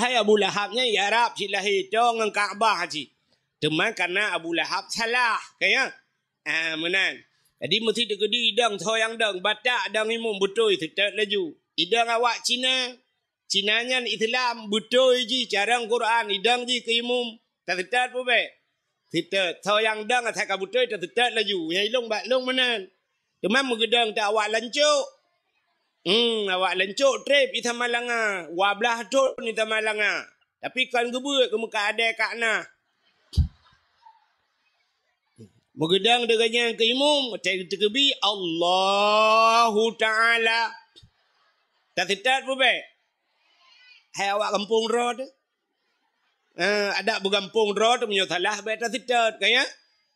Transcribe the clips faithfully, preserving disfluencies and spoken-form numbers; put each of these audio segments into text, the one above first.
Padahai Abu Lahab nyan i Arab cit lahé, toe ngon Ka'bah cit. Teuma karena Abu Lahab salah, ka ya? Ah, meunan. Jadi meusti teukeudi idong, soe nyang dong, batak dong imum beutôi, seutôt laju. Idong awak Cina, Cina nyan Islam, beutôi jih carông Quran, idong jih keu imum. Taseutôt peue bèk? Seutôt. Soe nyang dong asai ka beutôi, taseutôt laju. Nyang ilong bak long meunan. Teuma meugeudong ta awak lancok. Hmm, awak lancok trép i Samalanga. Dua blaih thon i Samalanga. Tapi kon geubeuet keu meuka adèe ka na. Meugeudong deungon nyang keu imum, teukeudi Allahu Ta'ala. Taseutôt peue bèk? Hai awak gampông droe teuh. Eh, adak beugampông droe teuh meunyoe salah bèk taseutôt, ka ya?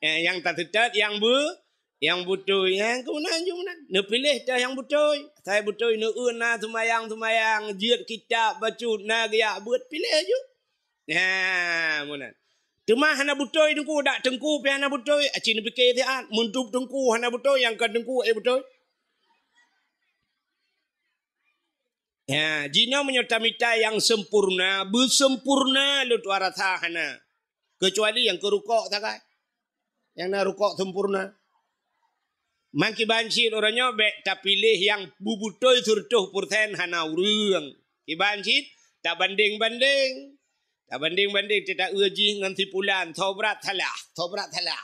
Eh, nyang taseutôt nyang beu-, nyang beutôi, nyang keunan jeuet meunan. Neupiléh teuh nyang beutôi. Asai beutôi, neueu na seumayang-seumayang, jeuet kitab bacut, na geujak beuet, piléh ju. Nah, meunan. Teuma hana beutôi teungku, dak teungku pih hana beutôi. Aci neupike siat, meuntub teungku hana beutôi, nyang kon teungku eh beutôi. Ya, jinoe meunyoe tamita nyang sempurna, beusempurna lôn tuan rasa hana. Keucuali nyang keu rukok sagai. Nyang na rukok sempurna. Man kiban cit uroe nyoe bèk tapiléh nyang beubeutôi seureutôh peureusén hana ureueng. Kiban cit tabandeng-bandeng. Tabandeng-bandeng teuh taeu jih ngon si pulan, soe brat salah, soe brat salah.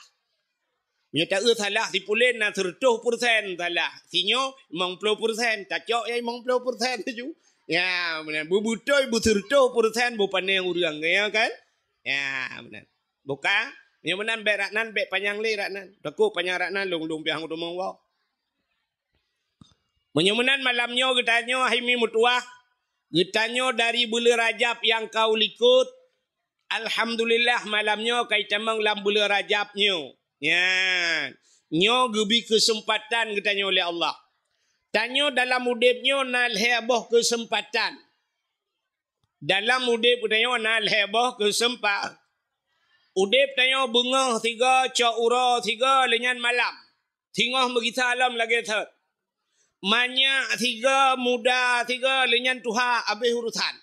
Meunyoe taeu salah si pulan na seureutôh peureusén salah, si nyoe limong ploh peureusén, tacok nyang limong ploh peureusén laju. Ya, meunan. Beubeutôi beuseureutôh peureusén beupané ureueng, ya kan? Ya, meunan. Bukan? Meunyoe meunan bèk rak nan, bèk panyang lé rak nan. Takot panyang rak nan, lôn-lôn piah ngon teumong woe. Meunyoe meunan malam nyoe geutanyoe hai mi meutuwah, geutanyoe dari buleuen Rajab nyang ka u likot, alhamdulillah malam nyoe ka itamong lam buleuen Rajab nyoe. Nyan, nyoe geubi keuseumpatan geutanyoe lé Allah. Tanyoe dalam udeb nyoe na lhèe boh keuseumpatan. Dalam udeb geutanyoe na lhèe boh keuseumpa-, udeb tanyoe beungoh sigoe, cok uroe sigoe, lheueh nyan malam. Singoh meugisa lom lagèe thot. Manyak sigoe, muda sigoe, lheueh nyan tuha, abéh urosan.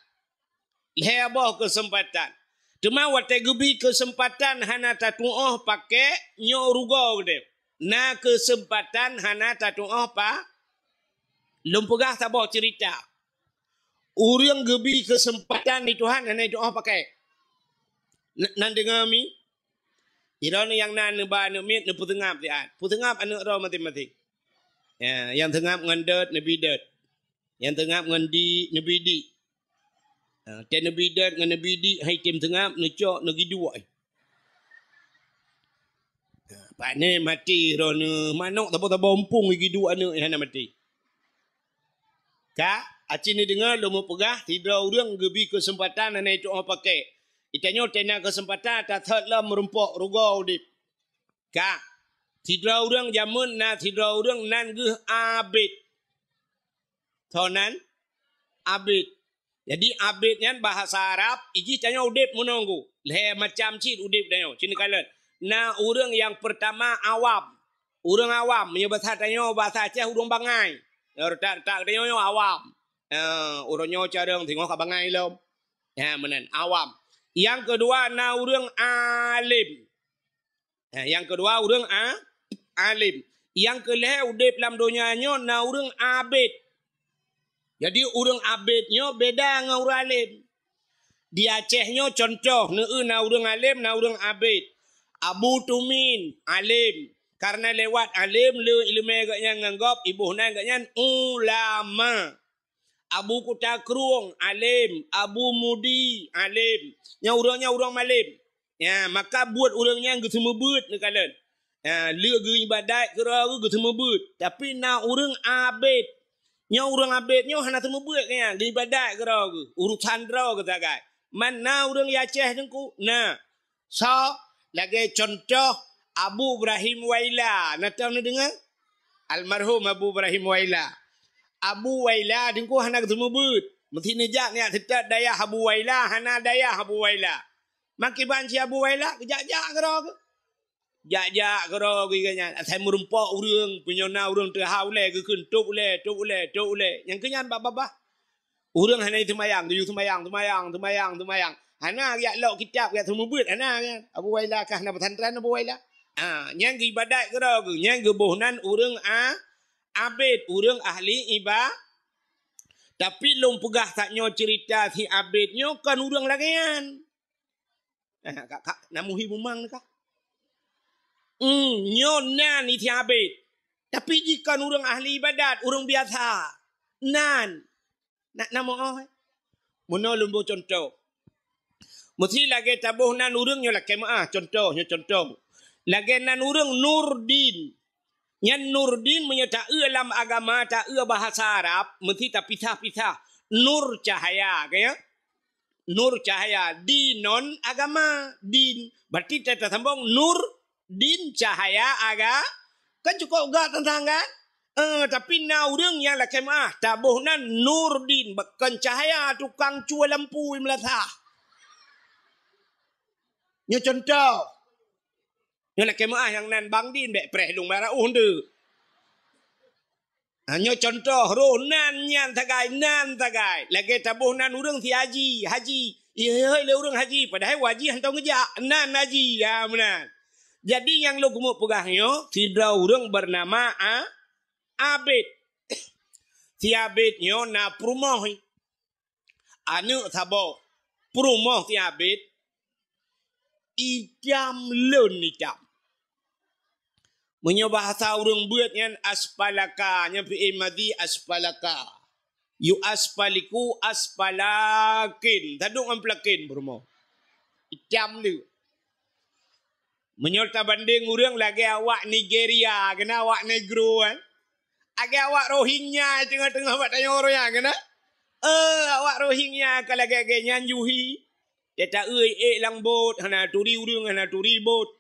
Lhèe boh keuseumpatan. Teuma watèe geubi keuseumpatan hana tatu'oh pakèk, nyoe rugoe geutanyoe. Na keuseumpatan hana tatu'oh pa-, lôn peugah saboh ceurita. Ureueng geubi keuseumpatan di Tuhan hana jitu'oh pakèk. N-, nan deungö mi? Droeneuh nyang na neuba aneuk miet neupeuseungab siat. Peuseungab aneuk droe maséng-maséng. Ya, nyang seungab ngon dot neubi dot. Nyang seungab ngon di neubi di. Ha, watèe neubi dot ngon neubi di hai tem seungab neucok neugiduek. Ha, pane maté droeneuh manok saboh-saboh umpung giduek aneuk hana maté. Ka, aci neudeungö lôn meupeugah, sidroe ureueng geubi keuseumpatan hana jitu'oh pakèk. Geutanyoe tena keuseumpatan tathot lom meurumpok rugoe udeb. Ka, sidroe ureueng jameun na sidroe ureueng nan geuh abet. Soe nan? Abet. Jadi abet nyan bahasa Arab, ijih tanyoe udeb meunoe geuh. Lhèe macam cit udeb tanyoe. Cit neukalon. Na ureueng nyang peurtama awam. Ureueng awam, meunyoe basa tanyoe, basa Aceh, ureueng bangai. Nyang reutak-reutak tanyoe nyoe awam. Eh, ureueng nyoe carông singoh ka bangai lom. Ha, meunan, awam. Nyang keudua na ureueng alem. Ha, nyang keudua ureueng a-, alem. Nyang keulhèe udeb lam donya nyoe na ureueng abet. Jadi ureueng abet nyoe beda ngon ureueng alem. Di Aceh nyoe cuntoh, neueu na ureueng alem, na ureueng abet. Abu Tumin, alem. Karena lewat alem le ileumèe geuhnyan ngon gob, iboh nan geuhnyan ulama. Abu Kuta Krueng, alem. Abu Mudi, alem. Nyang ureueng nyan ureueng malem. Ya, maka buet ureueng nyan geuseumeubeuet neukalon. Ya, le geuibadat keudroe geuh geuseumeubeuet. Tapi na ureueng abet. Nyoe ureueng abet nyoe hana seumeubeuet nyan, geuibadat keudroe geuh. Urusan droe geuh sagai. Man na ureueng Aceh teungku? Na. Soe? Lagèe cuntoh Abu Ibrahim Waila. Na tom neudeungö? Almarhum Abu Ibrahim Waila. Abu Waila teungku hana geuseumeubeuet. Meusti neujak neujak seutôt dayah Abu Waila, hana dayah Abu Waila. Makiban si Abu Waila, geujak-jak keudroe geuh. Jak-jak keudroe geuh nyan. Asai meurumpok ureueng, peunyoe na ureueng teuhah ulèe, geukheun tôb ulèe, tôb ulèe, tôb ulèe. Nyang keu nyan bak babah. Ureuëng hana seumayang, geuyue seumayang, seumayang, seumayang, seumayang. Hana geujak lok kitab, geujak seumeubeuet, hana nyan. Abu Wailah kah na pesantren Abu Wailah. Ha, nyan geuibadat keudroe geuh, nyan geuboh nan ureuëng a-, abid, ureuëng ahli iba-, tapi lôn peugah tanyoe ceurita si abid nyoe kon ureuëng lagée nyan. Eh, kak, kak, na muhi bumang ni kah? Hmm, nyoe nan isi abid. Tapi jih kon ureuëng ahli ibadat, ureuëng biasa. Nan. Nak na meu'oh, eh? Meunoe lôn boh cuntoh. Meusi lagée taboh nan ureuëng nyoe lakée meu'ah, cuntoh, nyoe cuntoh. Lagée nan ureuëng Nurdin. Nyan Nurdin meunyoe taeu lam agama, taeu bahasa Arab, meusi tapisah-pisah. Nur cahaya, ka ya? Nur cahaya, dinon agama, din. Berarti ta-, tasambong nur, din, cahaya, aga-, kan cukup gak tentang kan? Eh, tapi na ureuëng nyang lakée meu'ah, taboh nan Nurdin, bukan cahaya tukang cue lampu meulasah. Nyoe cuntoh. Nyoe lakée meu'ah nyang nan Bang Din bék preh lôn bara uh ndeuk. Ha, nyoe cuntoh roh nan nyan sagai, nan sagai. Lagée taboh nan ureuëng si haji, haji. Ihôi lé ureuëng haji, padahai haji hana geujak. Nan haji, ya meunan. Jadi nyang lôn keumeung peugah nyoe, sidroe ureuëng bernama A-, Abid. Si Abid nyoe na peurumoh. Aneuëk saboh peurumoh si Abid, itam leuen itam. Meunyoe bahasa ureuëng beuet nyan aspalaka, nyan fi'il madhi aspalaka. Yu aspaliku aspalakin. Tadong ngon pelakin peurumoh. Itam leuen. Meunyoe tabandeng ureuëng lagée awak Nigeria, keunan awak Negro kan. Lagée awak Rohingya teungoh-teungoh bak tanyoe ureuëng nyan keunan. Eh, awak Rohingya ka lagée-lagée nyan juhi. Teuta eu ék lam bot, hana turi ureuëng, hana turi bot.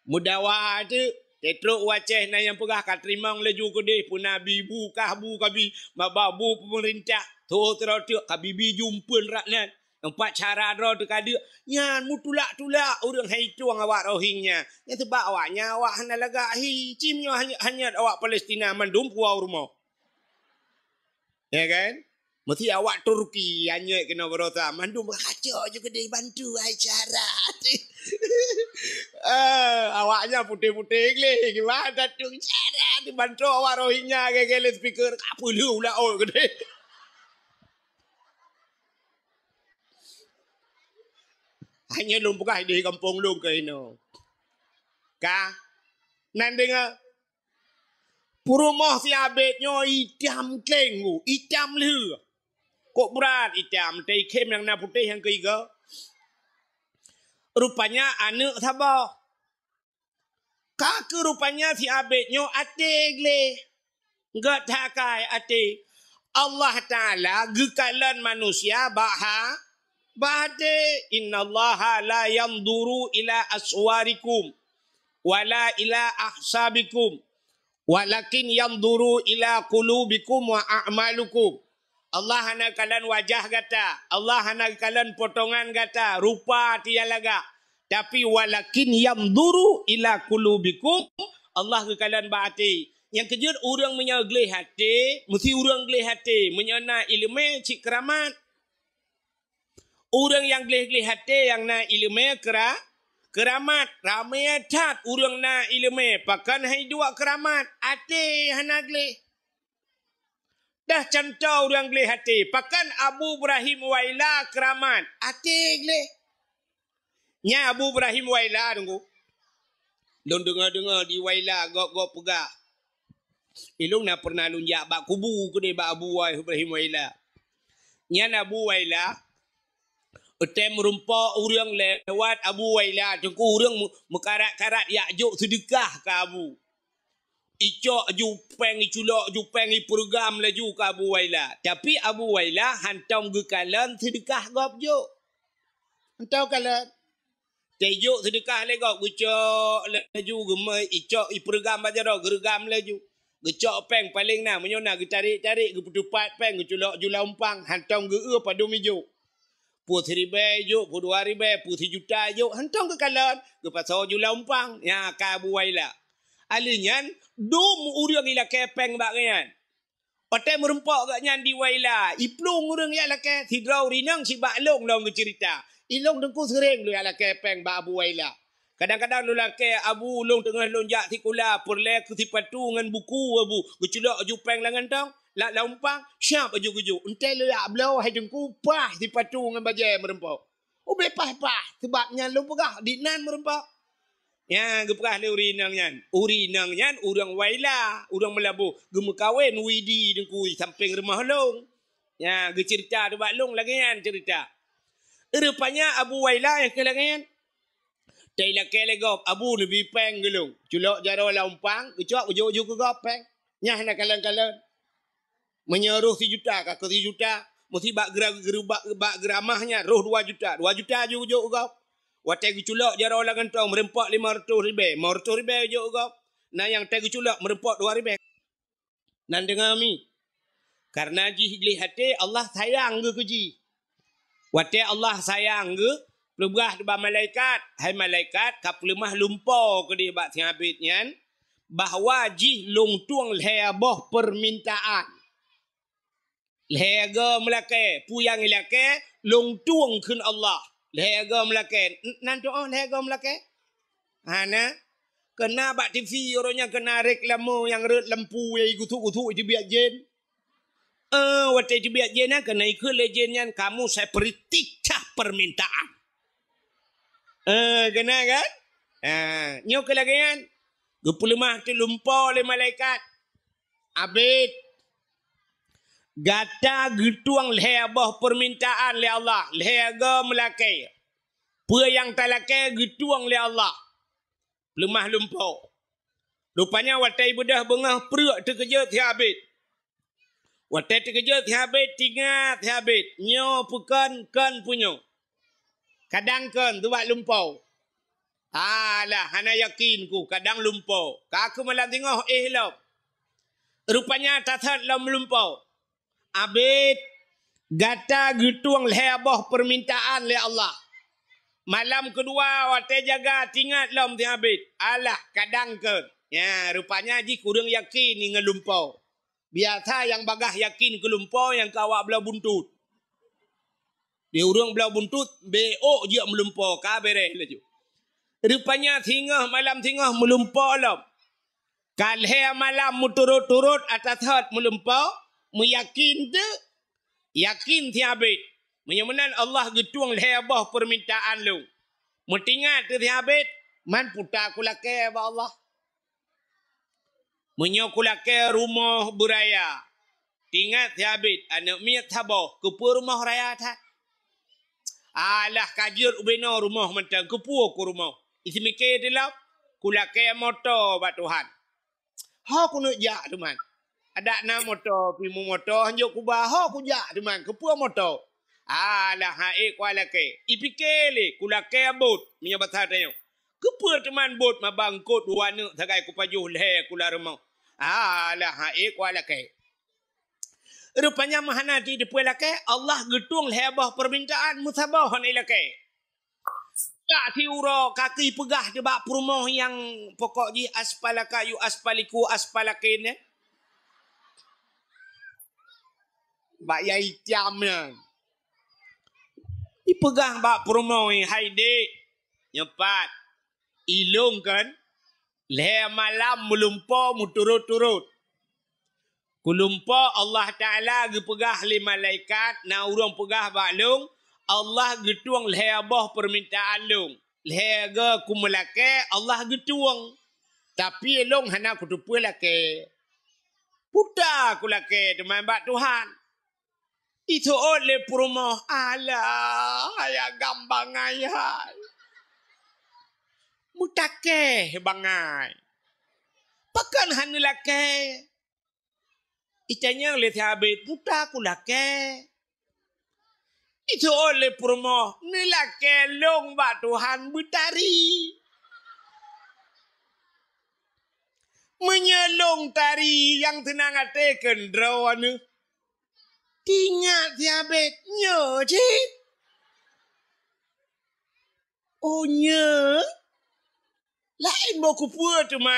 Meudawa teuk, teutrok u Aceh na nyang peugah ka teurimong laju keudeh, peuna bi bu kah bu kabi, maba bu peumeurintah, tho sidroe teuk kabi bi jumpeuen rak nan. Empat cara droe teuka deuk, nyan meutulak-tulak ureuëng hai tueng awak Rohingya. Nyan seubab awak nyan awak hana lagak hi, cim nyoe hanyut-hanyut awak Palestina mandum puwoe rumoh. Ya kan? Meusi awak Turki hanyut keunoe baroesa, mandum raja je keudeh bantu hai cara. Eh, awaknyan putéh-putéh gleh, gimana tu cara dibantu awak Rohingya gaya-gaya speaker, ka peuleueh ulah oi keudeh. Hanya lôn peugah di gampông lôn keunoe. Ka? Nan deungoe? Peurumoh si Abed nyoe itam kleng, itam lheueh. Kok brat itam, teuikhém nyang na putéh nyang keuigoe. Rupanya aneuëk saboh. Ka keuh rupanya si Abed nyoe até gleh. Gét that akai até. Allah Taala geukalon manusia bak ha-, bak até. "Innallaha la yanzuru ila aswarikum, wala ila ahsabikum, walakin yanzuru ila qulubikum wa a'malikum." Allah hana kalon wajah gata, Allah hana kalon potongan gata, rupa tiya lagak. Tapi walakin yanzuru ila qulubikum, Allah geukalon bak até. Nyang keujeuet ureuëng meunyoe gleh até, meusti ureuëng gleh até. Meunyoe na iéleumé cit keuramat. Ureuëng nyang gleh-gleh até nyang na iéleumé keura-, keuramat. Ramé that ureuëng na iéleumé, pakon hai duek keuramat, até hana gleh. Dah cuntoh ureuëng gleh até, pakon Abu Ibrahim Waila keuramat, até gleh. Nyan Abu Ibrahim Waila, teungku. Lôn deungoe-deungoe di Waila gob-gob peugah. Ilôn na pernah lôn jak bak kubu keudeh bak Abu Ibrahim Waila. Nyan Abu Waila, tem meurumpok ureuëng lewat Abu Waila, teungku, ureuëng meu-, meukarat-karat jak jok seudeukah keu Abu. Icok ju péng, iculok ju péng, ipeureuguem laju keu Abu Waila. Tapi Abu Waila hantom geukalon seudeukah gob jok. Hantom kalon. Tejok seudeukah lé gob, geucok laju, geumai, icok, ipeureuguem bak jaroe, geureugam laju. Geucok péng paleng na, meunyoe na geutarek-tarek, geupeuteupat péng, geuculok ju lam umpang, hantom geu-eu padum ijok. Peue siribèe ijok, peue dua ribèe, peue sijuta ijok, hantom geukalon, geupasoe ju lam umpang. Nyan ka Abu Waila. Alèh nyan, dum ureuëng ilakèe péng bak geuh nyan. Watée meureumpok gobnyan di Waila, iplueng ureuëng jak lakée, sidroe ureuëng inong sibak lôn lom geuceurita. Ilôn teungku seuréng lôn jak lakée péng bak Abu Waila. Kadang-kadang lôn lakée, "Abu, lôn teungoh lôn jak sikula, peureulée keu sipatu ngon buku, Abu." Geuculok aju péng lam gantong, lam, lam umpang, siab aju geujok. Enteuk lôn jak bloe hai teungku, paih sipatu ngon bajée meureumpok. Ubé paih-paih, sabab nyan lôn peugah, di nan meureumpok. Nyan geupeugah lé ureuëng inong nyan. Ureuëng inong nyan ureuëng Waila, ureuëng Meulaboh. Geumeukawen Widi teungku sampéng rumoh lôn. Nyan geuceurita teuh bak lôn lagée nyan ceurita. Rupanya Abu Waila nyang keu lagée nyan. Teilakée lé gob, "Abu, neubi péng keu lôn." Culok jaroe lam umpang, geucok geujok-jok keu gob péng. Nyan hana kalon-kalon. Meunyoe roh sijuta, ka keu sijuta, meusti bak geura-, geura-, bak, bak geuramah nyan, roh dua juta, dua juta ju geujok u gob. Watée geuculok jaroe lam gantong, meureumpok limong reutôh ribée, limong reutôh ribée jok u gob. Na nyang teuh geuculok meureumpok dua ribée. Nan deungoe mi. Kareuna jih gleh até, Allah sayang geuh keu jih. Watée Allah sayang geuh, peugah bak malaikat, "Hai malaikat, ka peuleumah lumpo keudeh bak si Abid nyan, bahwa jih lôn tueng lhée boh peumintaan." Lhée goe meulakée, peue nyang ilakée, lôn tueng kheun Allah. Lhée goe meulakée, n-, nan tuoh lhée goe meulakée? Hana. Keu na bak T V uroe nyan keu na reklame nyang rhot lampu nyang gusuk-gusuk iteubiet jén. Eh, watée iteubiet jén nyan keu na ikheun lé jén nyan, "Kamu saya beri tiga permintaan." Eh, keu na kan? Ha, nyoe keu lagée nyan. Geupeuleumah teulumpo lé malaikat. Abid, gata geutueng lhée boh peumintaan lé Allah, lhée goe meulakée. Peue nyang talakée geutueng lé Allah. Leumah lumpo. Rupanya watée beudôh beungoh preuek teukeujot si Abid. Watée teukeujot si Abid, teuingat si Abid, nyoe peue kon, kon peue nyoe. Kadang kon, teuh bak lumpo. Alah, hana yakin ku, kadang lumpo. Ka keu malam singoh éh lom. Rupanya tasot lom lumpo. Abid, gata geutueng lhée boh peumintaan lé Allah. Malam keudua watée jaga teuingat lom si Abid. Alah, kadang kon. Nya, rupanya jih kureueng yakin ngon lumpo. Biasa nyang bagaih yakin keu lumpo nyang keu awak bloe buntut. Di ureuëng bloe buntut, bék jeuet meulumpo, ka beres laju. Rupanya singoh malam singoh meulumpo lom. Ka lhée malam meuturot-turot ata thot meulumpo, meuyakin teuk, yakin si Abid. Meunyoe meunan Allah geutueng lhée boh peumintaan lôn. Meuteuingat teuk si Abid, man puta kulakée bak Allah. Meunyoe kulakée rumoh beuraya, teuingat si Abid, aneuëk miet saboh, keupeue rumoh raya that? Alah, ka jeuet ubé noe rumoh mantong, keupeue ku rumoh? Iseumiké teulom, kulakée moto bak Tuhan. Ho keuneuk jak teuma. Adak na moto, pih meumoto, hanjeuet kuba, ho kujak teuma, keupeue moto? Alah, ha'ék kulakée. Ipiké lé, kulakée bot, meunyoe basa tanyoe. Keupeue teuma bot mabangkot dua neuk sagai kupajoh lhée kula rumoh? Alah, ha'ék kulakée. Rupanya meuhana jiteupeue lakée, Allah geutueng lhée boh peumintaan meusaboh hana ilakée. Ka siuroe ka keuh ipeugah teuk bak peurumoh nyang pokok jih aspalaka yu aspaliku aspalakin nyan. Bak yai tiam nyan. Ipeugah bak peurumoh, "Hai dék, nyoe pat, ilôn kon lhée malam meulumpo meuturot-turot. Kulumpo Allah Taala geupeugah lé malaikat, na ureuëng peugah bak lôn, Allah geutueng lhée boh peumintaan lôn. Lhée goe kumeulakée, Allah geutueng. Tapi lôn hana kuteupeue lakée. Puta kulakée teuma bak Tuhan." Iseuôt lé peurumoh, "Alah, hai agam bangai hai. Meutakée bangai. Pakon hana lakée?" Itanyong lé si Abid, "Puta kulakée." Iseuôt lé peurumoh, "Neulakée lôn bak Tuhan beutari. Meunyoe lôn tari nyang seunang até keu droeneuh." Teuingat si Abid, "Nyoe cit. Oh, nyoe? Laén boh keupeue teuma."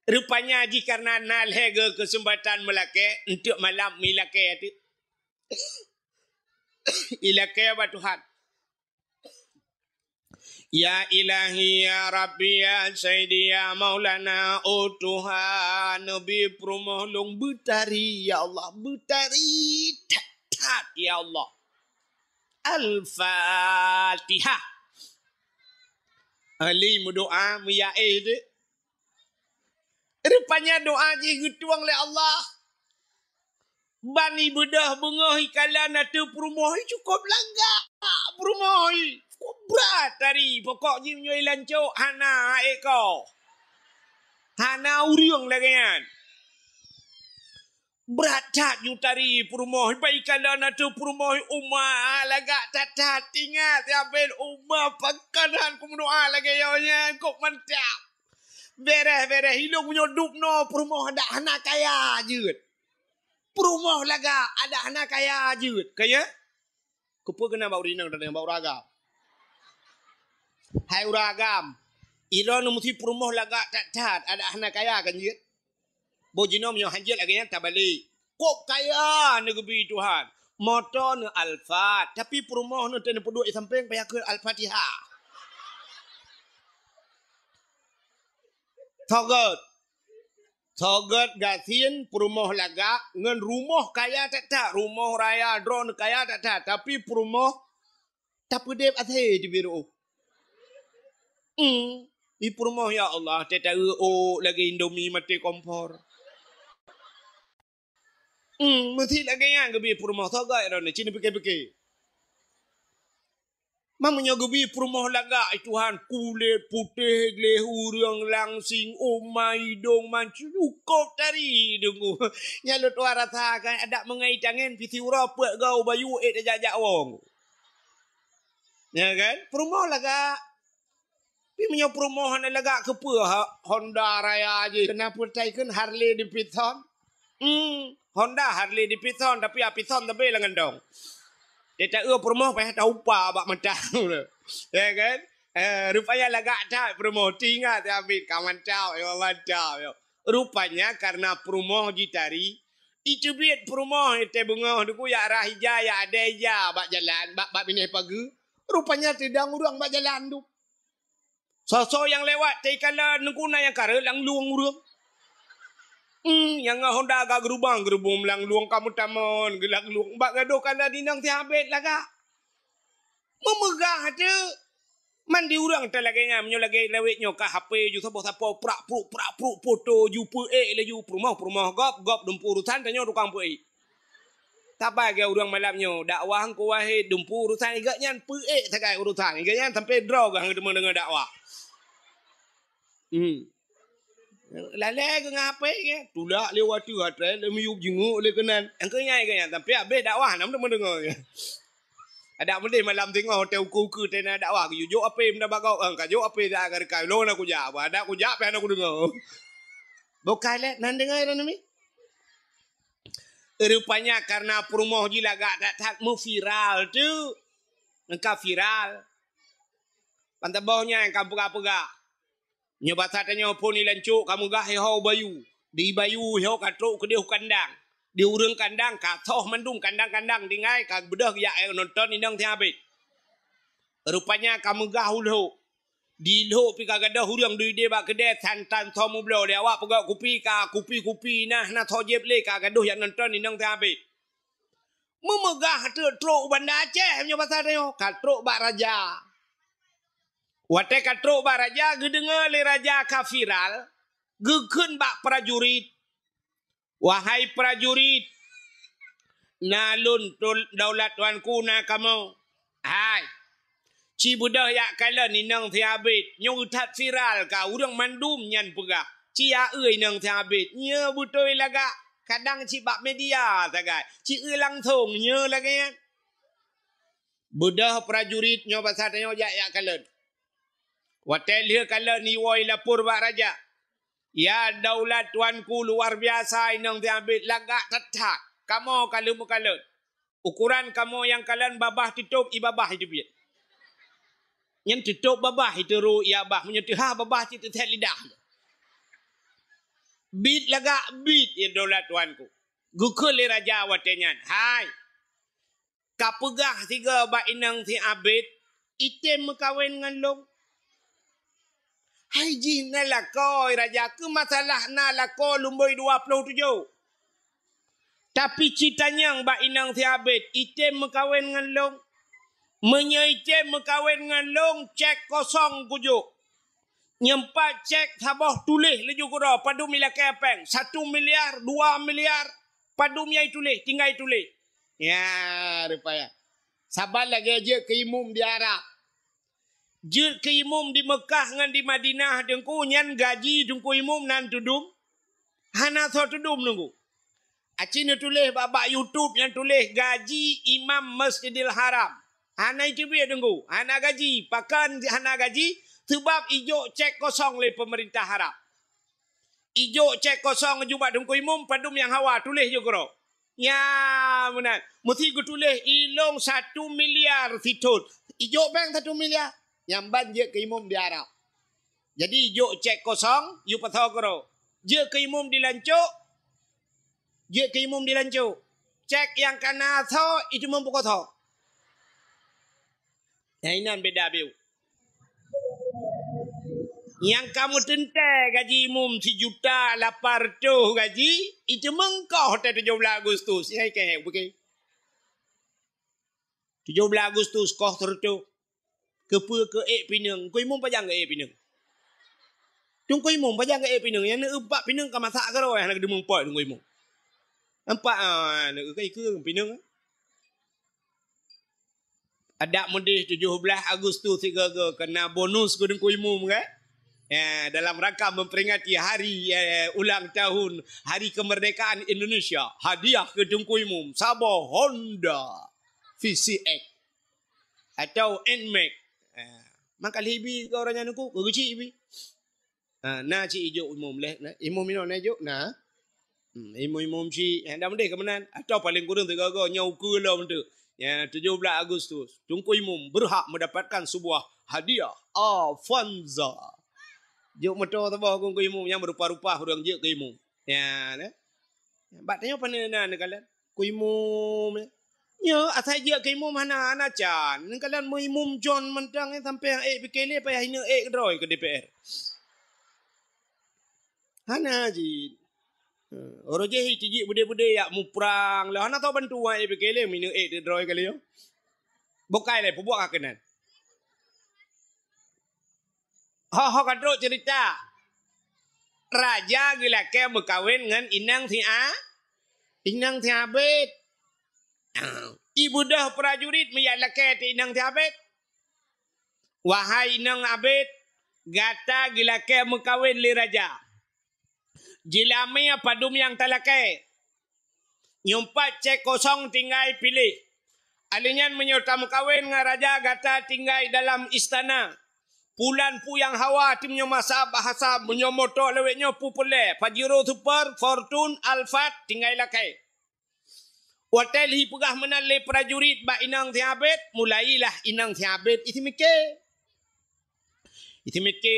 Rupanya jih karena na lhèe geu keuseumpatan meulakèe, eunteuk malam meulakèe teuk. Ilakèe bak Tuhan. Ya Ilahi, ya Rabbi, ya Sayyidi, ya Maulana, oh Tuhan, neubi peurumoh lôn beutari, ya Allah, beutari that-that, ya Allah. Al-Fatihah. Ahli meudoa, meuyaéh deh. Rupanya doa jih geutueng lé Allah. Ban ibeudôh beungoh ikalon ateueh peurumoh, cukôp lagak peurumoh. Cukôp brat tari, pokok jih meunyoe ilancok hana ék ko. Hana ureueng lagèe nyan. Brat that ju tari peurumoh, ban ikalon ateueh peurumoh uma lagak that-that. Ingat, ya ben uma pakon han kumeudoa lagèe nyoe nyan, kok mantap. Bereh-bereh ilong meunyoe dubnoe peurumoh adak hana kaya jeuet. Peurumoh lagak adak hana kaya jeuet. Kaya? Keupeue keunan bak ureueng inong dan bak ureueng agam? Hai ureueng agam, ilong meusti peurumoh lagak that-that, adak hana kaya kan jeuet? Boh jinoe meunyoe han jeuet lagèe nyan tabalek. Kok kaya neugeubri Tuhan. Moto neu Alphard, tapi peurumoh neu teuh neupeuduek di sampéng payah keu Al-Fatihah. Sogot. Sogot gasien peurumoh lagak ngon rumoh kaya that-that, rumoh raya droeneuh kaya that-that, tapi peurumoh tapeudeb asèe teubiet reuôh. Hmm, di peurumoh ya Allah, teuta eu ôk lagèe Indomie maté kompor. Hmm, meusti lagèe nyan geubri peurumoh sogot droeneuh, ci neupike-pike. Meunyoe geubri peurumoh lagak, ai Tuhan, kulét putéh gleh ureueng langsing, uma idong mancukôp tari deungoe. Nyan lôn tuan rasa kan, adak meungai tangen pih siuroe peuet goe bayu ék tajak-jak wong. Ya kan? Peurumoh lagak. Tapi meunyoe peurumoh hana lagak keupeue ha, Honda raya jih. Keunan peutai kheun Harley Davidson. Hmm, Honda Harley Davidson, tapi Davidson tapi lam gandong. Dia tak eu peurumoh payah taupa bak mata. Ya kan? Eh, rupanya lagak that peurumoh. Teuingat ya Abid, ka mantap, ya mantap, ya. Rupanya karena peurumoh jitari, iteubiet peurumoh teuh beungoh duku yak rah ija, yak adai ija bak jalan, bak, bak binéh pageue. Rupanya teudong ureueng bak jalan tu. Soe-soe nyang lewat teuh ikalon, neuguna nyang kareuet lam lueng ureueng. Hmm, nyang ngon Honda agak geurubang-geurubong lam lueng ka meutamon geulam lueng bak gadôh kalon inong si Abid lagak. Meumeugah teuk. Man di ureueng teuh lagèe nyan, meunyoe lagèe lawét nyoe ka H P ju saboh sapo prak pruk, prak pruk, foto ju peuék laju peurumoh, peurumoh gob, gob dumpeue urusan, tanyoe tukang peuék. Saban lagèe ureueng malam nyoe, dakwah Teungku Wahid dumpeue urusan, gobnyan peuék sagai urusan, gobnyan sampai droe geuh teuma deungoe dakwah. Hmm. Lalè geuh ngon H P geuh, tulak lé watèe, atré lé miyueb, jingeuk lé keunan. Nyang keu nyan, gobnyan sampai habéh dakwah, hana meudeungoe. Adak meudeh malam singoh, watèe ukeue-ukeue teuh na dakwah, geujok H P meunan bak gob, eh, ka jok H P dah ka reukai, lôn na kujak, adak kujak pih hana kudeungoe. Boh ka lé nan deungoe lôn mi. Rupanya karena peurumoh jih lagak that-that meuviral tu. Nyang ka viral. Ban saboh nyan ka peugah-peugah. Nyoe basa tanyoe phon ilancok ka meugah iho bayu. Di bayu iho ka trok keudeh u kandang. Di ureueng kandang ka soh mandum kandang-kandang tinggai ka beudôh geujak nonton inong si Abid. Rupanya ka meugah u Lhok. Di Lhok pih ka gadôh ureueng duek ideh bak keudè santan soe meubloe lé awak peugöt kupi ka kupi-kupi nah na soe jieb lé ka gadôh jak nonton inong si Abid. Meumeugah teuk trok u Banda Aceh meunyoe basa tanyoe ka trok bak raja. Watèe ka trok bak raja geudeungoe lé raja ka viral geukheun bak prajurit. Wahai prajurit, na lôn daulat tuanku na kamoe. Hai, ci beudôh jak kalon inong si Abid. Nyoe that viral ka ureueng mandum nyan peugah. Ci ya eu inong si Abid. Nyoe beutôi lagak. Kadang ci bak media sagai. Ci eu langsong nyoe lagèe nyan. Beudôh prajurit nyoe basa tanyoe jak, jak kalon. Watèe lheueh kalon iwoe ilapor bak raja. Ya daulat tuanku luar biasa inong si Abid lagak that-that. Kamoe ka lheueh meukalon. Ukoran kamoe nyang kalon babah teutôp i babah iteubiet. Nyan teutôp babah iteurô i babah meunyoe teuhah babah cit teuthet lidah. Bit lagak bit, ya daulat tuanku. Geukheun lé raja watée nyan, "Hai, kapeugah sigoe bak inong si Abed, item meukawen ngon lôn." "Hai jih na lakoe raja, keu masalah na lakoe lumboi dua ploh tujoh. Tapi ci tanyong bak inong si Abed, item meukawen ngon lôn. Meunyoe item meukawen ngon lôn, cek kosong kujok. Nyoe pat cek saboh, tuléh laju keudroe, padum ilakée péng, satu miliar, dua miliar, padum nyang ituléh, tinggai tuléh." Ya, rupaya. Saban lagée jeuet keu imum di Arab. Jeuet keu imum di Meukah ngon di Madinah, Teungku, nyan gaji Teungku Imum nan tudum? Hana soe tudum, Teungku. Aci neutuléh bak, bak YouTube nyang tuléh gaji Imam Masjidil Haram. Hana iteubiet, Teungku. Hana gaji. Pakon hana gaji? Seubab ijok cek kosong lé peumeurintah Arab. Ijok cek kosong jubak Teungku Imum, padum nyang hawa, tuléh ju keudroe. Nya meunan. Meusti geutuléh ilong satu miliar sithon. Ijok péng satu miliar. Nyang ban jeuet keu imum di Arab. Jadi ijok cek kosong, yue pasoe keudroe. Jeuet keu imum di lancok, jeuet keu imum di lancok. Cek nyang ka na soe, itu meupukoe soe. Nah, inan beda biu. Nyang ka meuteuntée gaji imum sijuta lapan reutôh gaji, itu meungkoh teuh tujoh blaih Agustus. Nyang keu, bukan? Tujoh blaih Agustus koh seureutôh. Keupeue keu ék pineung? Teungku Imum pajan keu ék pineung? Teungku Imum pajan keu ék pineung? Nyang neueup bak pineung ka masak keudroe, hana geudeumeung pot Teungku Imum. Nampak, ah, neueu keu ikeu pineung. Adak meudeh tujoh blaih Agustus sigoe-goe keu na bonus keu Teungku Imum, kan? Ya, dalam rangka memperingati hari, eh, ulang tahun Hari Kemerdekaan Indonesia, hadiah keu Teungku Imum saboh Honda V C X atau Nmax. Eh, maka lheuh ibi keu ureueng nyan Teungku, keu geuchik ibi. Ha, na cit ijok imum leh, na. Imum inoe na ijok, na. Hmm, imum-imum cit, eh, dak meudeh keu meunan. Atau paléng kureueng sigoe-goe nyoe ukeue lom tu. Ya, tujoh blaih Agustus, Teungku Imum berhak mendapatkan sebuah hadiah Avanza. Jok moto saboh keu Teungku Imum nyang meurupa-rupa ureueng jeuet keu imum. Ya, na. Bak tanyoe pane na neukalon. Keu imum, ya. Nyoe asai jeuet keu imum hana, hana can. Neukalon meuimum con mantong, eh, sampoe ék pike lé payah ineuk ék keudroe keu D P R. Hana jih. Eh, uroe jih tijik beudé-beudé yak muprang lé. Hana tau bantu wan ék pike lé, ineuk ék keudroe kali nyoe. Bukai lé, peubuet ka keunan. Ho, ho ka trok cerita. Raja geulakée meukawen ngon inong si A-, inong si Abed. Ibeudôh prajurit meujak lakée teuh inong si Abed. "Wahai inong Abed, gata geulakée meukawen lé raja. Jeulamé padum nyang talakée. Nyoe pat cek kosong tinggai piléh. Alèh nyan meunyoe tameukawen ngon raja gata tinggai dalam istana. Pulan peue nyang hawa, tim nyoe masa bahasa, meunyoe moto lawét nyoe peue peureulée, Pajero Super, Fortuner, Alphard, tinggai lakée." Watée lheuh peugah meunan lé prajurit bak inong si Abed, mulailah inong si Abed iseumiké. Iseumiké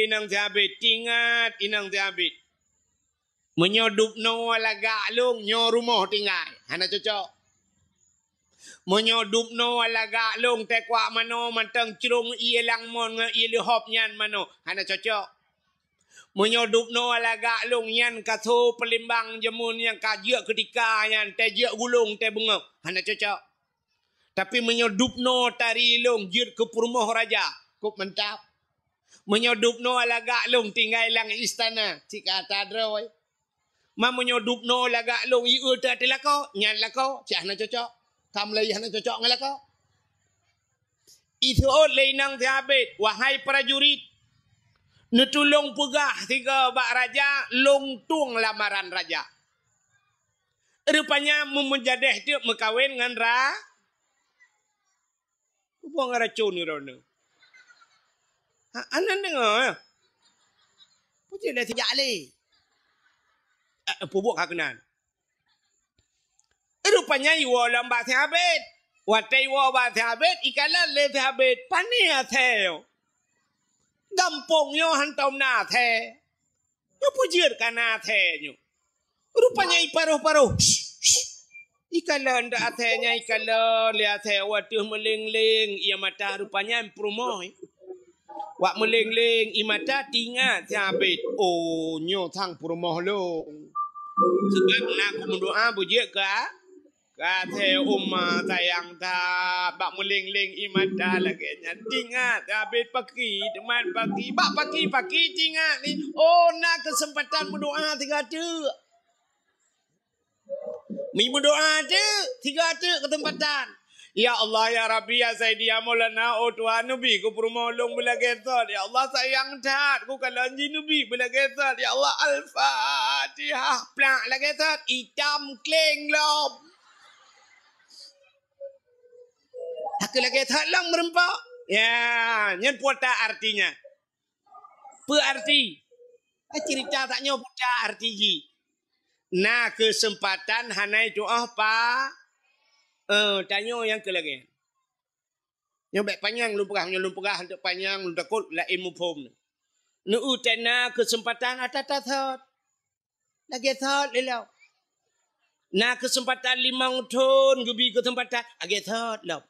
inong si Abed, teuingat inong si Abed. "Meunyoe dubnoe lagak lôn, nyoe rumoh tinggai, hana cocok. Meunyoe dubnoe lagak lôn, teukuak manoe mantong crông ié langmon ngon ié leuhop nyan manoe, hana cocok. Meunyoe dubnoe lagak lôn, nyan ka so peulimbang jameun nyang ka jeuet keutika nyan, tée jeuet gulong, tée beungoh, hana cocok. Tapi meunyoe dubnoe tari lôn jeuet keu peurumoh raja, kôp mantap. Meunyoe dubnoe lagak lôn tinggai lam istana, cit ka ata droe. Ma meunyoe dubnoe lagak lôn ié teuh ateueh lakoe, nyan lakoe, cit hana cocok. Ka mulai hana cocok ngon lakoe." Iseuôt lé inong si Abed, "Wahai prajurit, neutulông peugah sigoe bak raja, lôn tueng lamaran raja." Rupanya meumeujadeh teuk meukawen ngon ra-, Peue buet ngon racôn droeneuh? Ha, aneuk deungoe, eh? Peue cit lé sijak lé? Eh, peue buet ka keunan? Rupanya iwoe lom bak si Abed. Watée iwoe bak si Abed, ikalon lé si Abed, "Pane asèe nyoe? Gampông nyoe hantom na asèe. Nyoe peue jeuet ka na asèe nyoe. Rupanya iparoh-paroh. Ikalon dak asèe nyan, ikalon lé asèe watèe meuléng-léng ie mata, rupanya peurumoh. Wak meuléng-léng ie mata teuingat sabé, "Oh, nyoe sang peurumoh lôn." Sabab na kumeudoa beujeuet ka Ka asèe uma sayang that, bak meuléng-léng ie mata lagèe nyan. Teuingat, habéh paki, teuma paki, bak paki-paki teuingat ni. Oh, na keuseumpatan meudoa tiga teuk. Mi meudoa teuk, tiga teuk keuseumpatan. Ya Allah, ya Rabbi, ya Sayyidi, ya Maulana, oh Tuhan, neubi keu peurumoh lôn beulagèe sot. Ya Allah, sayang that, kukalon jih neubi beulagèe sot. Ya Allah, Al-Fatihah, plak lagèe sot, itam kleng lom. Hana lagèe that lom meureumpok. Ya, nyan peue artinya. Peue arti? Ah, cerita tanyoe peue arti jih. Na keuseumpatan hana tu'oh pa. Eh, tanyoe nyang keu lagèe. Nyoe bèk panyang lôn peugah, nyoe lôn peugah hantom panyang, lôn takot laén muphom. Neu-eu teuh na keuseumpatan ata that sot. Lagèe sot lé lom. Na keuseumpatan limong thon geubi keuseumpatan, lagèe sot lom.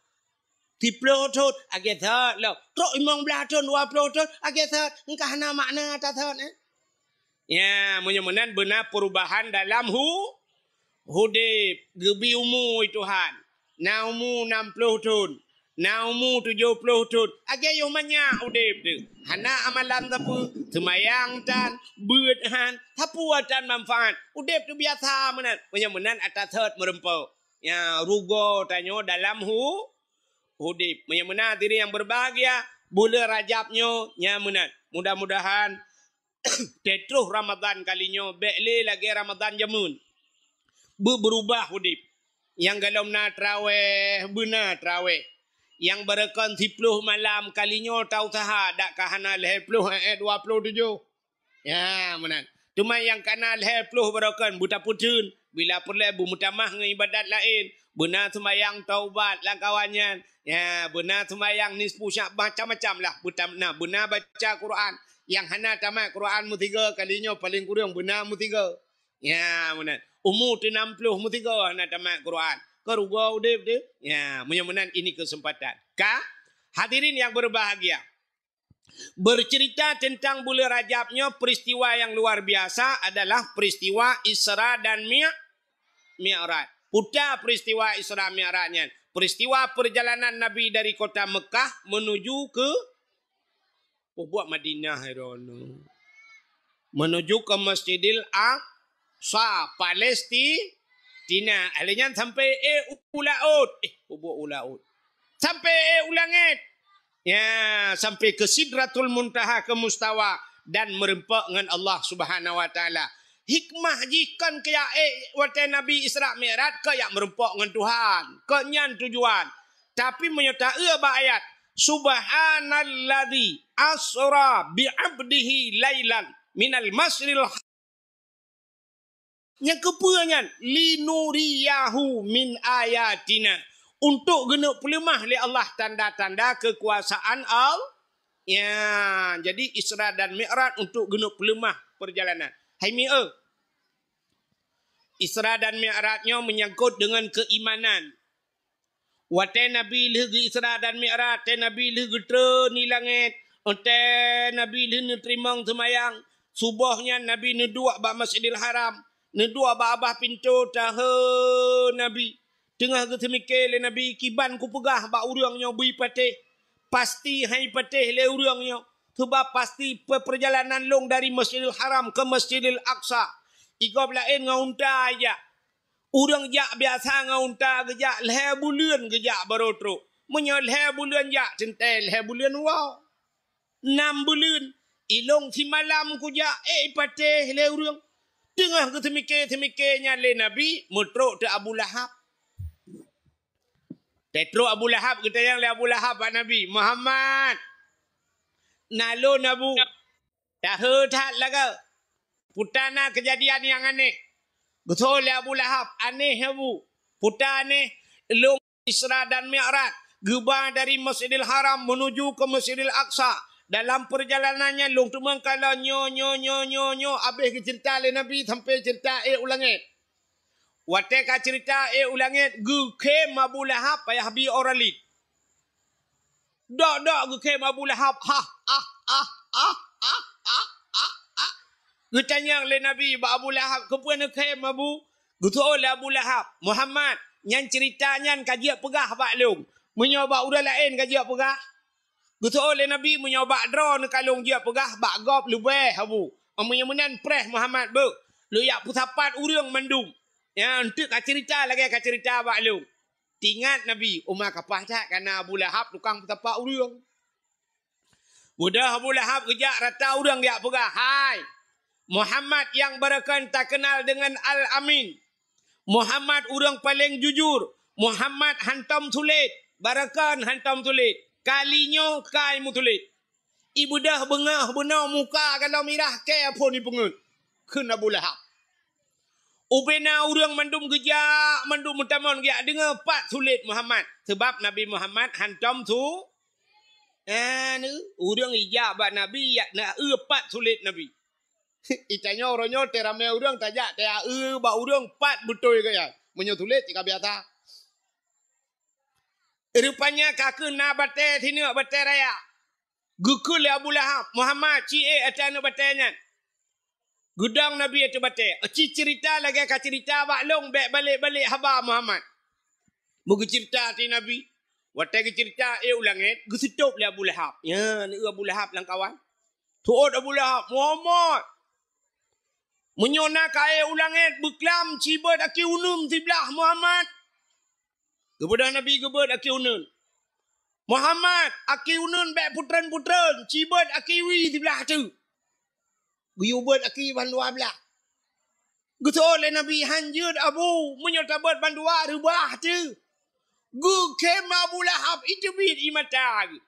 Siplôh thon, lagèe sot lom. Trok limong blaih thon, dua plôh thon, lagèe sot. Engka hana makna ata sot, eh. Ya, meunyoe meunan beuna perubahan dalam hu-, udép, geubi umu Tuhan. Na umu nam plôh thon, na umu tujoh plôh thon. Lagèe yoh manyak udép teuh. Hana amalan sapeue, seumayang tan, beuet han, sapeue tan manfaat. Udép teuh biasa meunan. Meunyoe meunan ata sot meureumpok. Ya, rugoe tanyoe dalam hu-, udép. Meunyoe meunan hadirin yang berbahagia, buleuen Rajab nyoe nyan meunan. Mudah-mudahan teutroh Ramadan kali nyoe bèk lé lagèe Ramadan jameun. Beu-, beurubah udép. Nyang golom na traweh, beuna traweh. Nyang barokon siplôh malam, kali nyoe tausaha dak ka hana lhèe plôh, eh, eh, dua plôh tujoh. Ya, meunan. Teuma nyang ka na lhèe plôh barokon beutapeutheun, bila peureulèe beumeutamah ngon ibadat laén, beuna seumayang taubat lam kawan nyan. Ya, beuna seumayang nisfu Sya'ban, macam-macam lah. Beutam-, na, beuna baca Quran. Nyang hana tamat Quran meusigoe, kali nyoe paleng kureueng beuna meusigoe. Ya, meunan. Umu teuh nam plôh meusigoe hana tamat Quran. Keu rugoe udép teuh. Ya, meunyoe meunan ini keuseumpatan. Ka, hadirin yang berbahagia. Bercerita tentang buleuen Rajab nyoe, peristiwa yang luar biasa adalah peristiwa Isra dan Mi-, Mi'raj. Peue ta peristiwa Isra Mi'raj nyan? Peristiwa perjalanan Nabi dari kota Mekah menuju ke Peubuet Madinah droeneuh. Menuju ke Masjidil Aqsa, Palestina. Lheuh nyan sampai éh u laôt. Eh, peubuet u laôt. Sampai éh u langét. Ya, sampai ke Sidratul Muntaha, ke mustawa dan meureumpok ngon Allah Subhanahu wa Taala. Hikmah jih kon keu jak éh watèe Nabi Isra Mi'raj, keu jak meureumpok ngon Tuhan. Kon nyan tujuan. Tapi meunyoe ta-eu bak ayat, "Subhanalladzi asra bi 'abdihi lailan minal masjidil ha-," nyang keupeue nyan, "Linuriyahu min ayatina," untuk geuneuk peuleumah lé Allah tanda-tanda keukuasaan Allah. Ya, jadi Isra dan Mi'raj untuk geuneuk peuleumah perjalanan. Hai mi-, eu. Isra dan Mi'raj nyoe menyangkut dengan keimanan. Watèe Nabi lheuh geu-Isra dan Mi'raj, watèe Nabi lheuh geutreun di langét, watèe Nabi lheuh neuteurimong seumayang, suboh nyan Nabi neuduek bak Masjidil Haram, neuduek bak babah pintoe, tahe Nabi. Teungoh geuseumike lé Nabi, "Kiban kupeugah bak ureueng nyoe beu patéh, pasti han patéh lé ureueng nyoe, sabab pasti pe-, perjalanan lôn dari Masjidil Haram ke Masjidil Aqsa, i gob laén ngon unta jak." Ureueng jak biasa ngon unta geujak lhèe buleuen geujak barô trok. Meunyoe lhèe buleuen jak, teuntèe lhèe buleuen woe. Nam buleuen, ilôn simalam kujak, eh, ipatéh lé ureueng. Teungoh geuseumike-seumike nyan lé Nabi, meutrok teuk Abu Lahab. Teutrok Abu Lahab, geutanyong lé Abu Lahab bak Nabi, "Muhammad, na lôn, Abu." Tahe that lagoe. Peue ta na keujadian nyang aneh. Geutanyong lé Abu Lahab, "Aneh, Abu. Peue ta aneh?" "Lôn Isra dan Mi'raj, geuba dari Masjidil Haram menuju ke Masjidil Aqsa. Dalam peurjalanan nyan lôn teumeung kalon nyoe, nyoe, nyoe, nyoe, nyoe, abéh geuceurita lé Nabi sampoe ceurita ék u langét. Watée ka ceurita ék u langét, geukhém Abu Lahab payah bi ora lét. Dok-dok geukhém Abu Lahab, hah, ah, ah, ah, ah, ah, ah, ah. Geutanyong lé Nabi bak Abu Lahab, "Keupeue neukhém, Abu?" Geuseuôt lé Abu Lahab, "Muhammad, nyan ceurita nyan ka jeuet peugah bak lôn. Meunyoe bak ureuëng laén ka jeuet peugah?" Geuseuôt lé Nabi, "Meunyoe bak droeneuh ka lôn jeuet peugah, bak gob leubeh, Abu. Meunyoe meunan preh Muhammad beuh, lôn jak peusapat ureuëng mandum nyang teuk ka ceurita lagée ka ceurita bak lôn." Teuingat Nabi, uma kapah that kana Abu Lahab tukang peusapat ureuëng. Beudôh Abu Lahab geujak rata ureuëng geujak peugah, "Hai, Muhammad nyang barokon takeunal deungon Al-Amin. Muhammad ureuëng paleng jujur. Muhammad hantom sulet, barokon hantom sulet. Kali nyoe kai meusulet." Ibeudôh beungoh bunoe muka galom mirah kée phon ipeungeuet, kheun Abu Lahab. Ubena ureuëng mandum geujak, mandum meutamong geujak deungoe pat sulet Muhammad. Sabab Nabi Muhammad hantom su-, eh, ureuëng ijak bak Nabi, yak na eu pat sulet Nabi. Itanyoe uroe nyoe teu ramé ureuëng tajak teu eu bak ureuëng pat beutôi gaya. Meunyoe sulet cit ka biasa. Rupanya ka keuh na batée sineuk batée raya. Geukheun lé Abu Lahab, "Muhammad, ci ék ateueh aneuëk batée nyan." Geudong Nabi ateueh batée. "Ci ceurita lagée ka ceurita bak lôn, bék balek-balek haba Muhammad." Beugeuceurita ateueh Nabi. Watée geuceurita ék u langét, geuseutôb lé Abu Lahab. Nyan, eu Abu Lahab lam kawan. Seuôt Abu Lahab, "Muhammad, meunyoe na ka ék u langét, beuklam cibeuet aki uneun siblah Muhammad." Geubeudôh Nabi geubeuet aki uneun. "Muhammad, aki uneun bék putreun-putreun, cibeuet aki wie siblah teuk." Geuyue beuet aki bandua blah. Geuseuôt lé Nabi, "Hanjeuet Abu, meunyoe tabeuet bandua reubah teuk." Geukhém Abu Lahab, iteubiet ie mata geuh.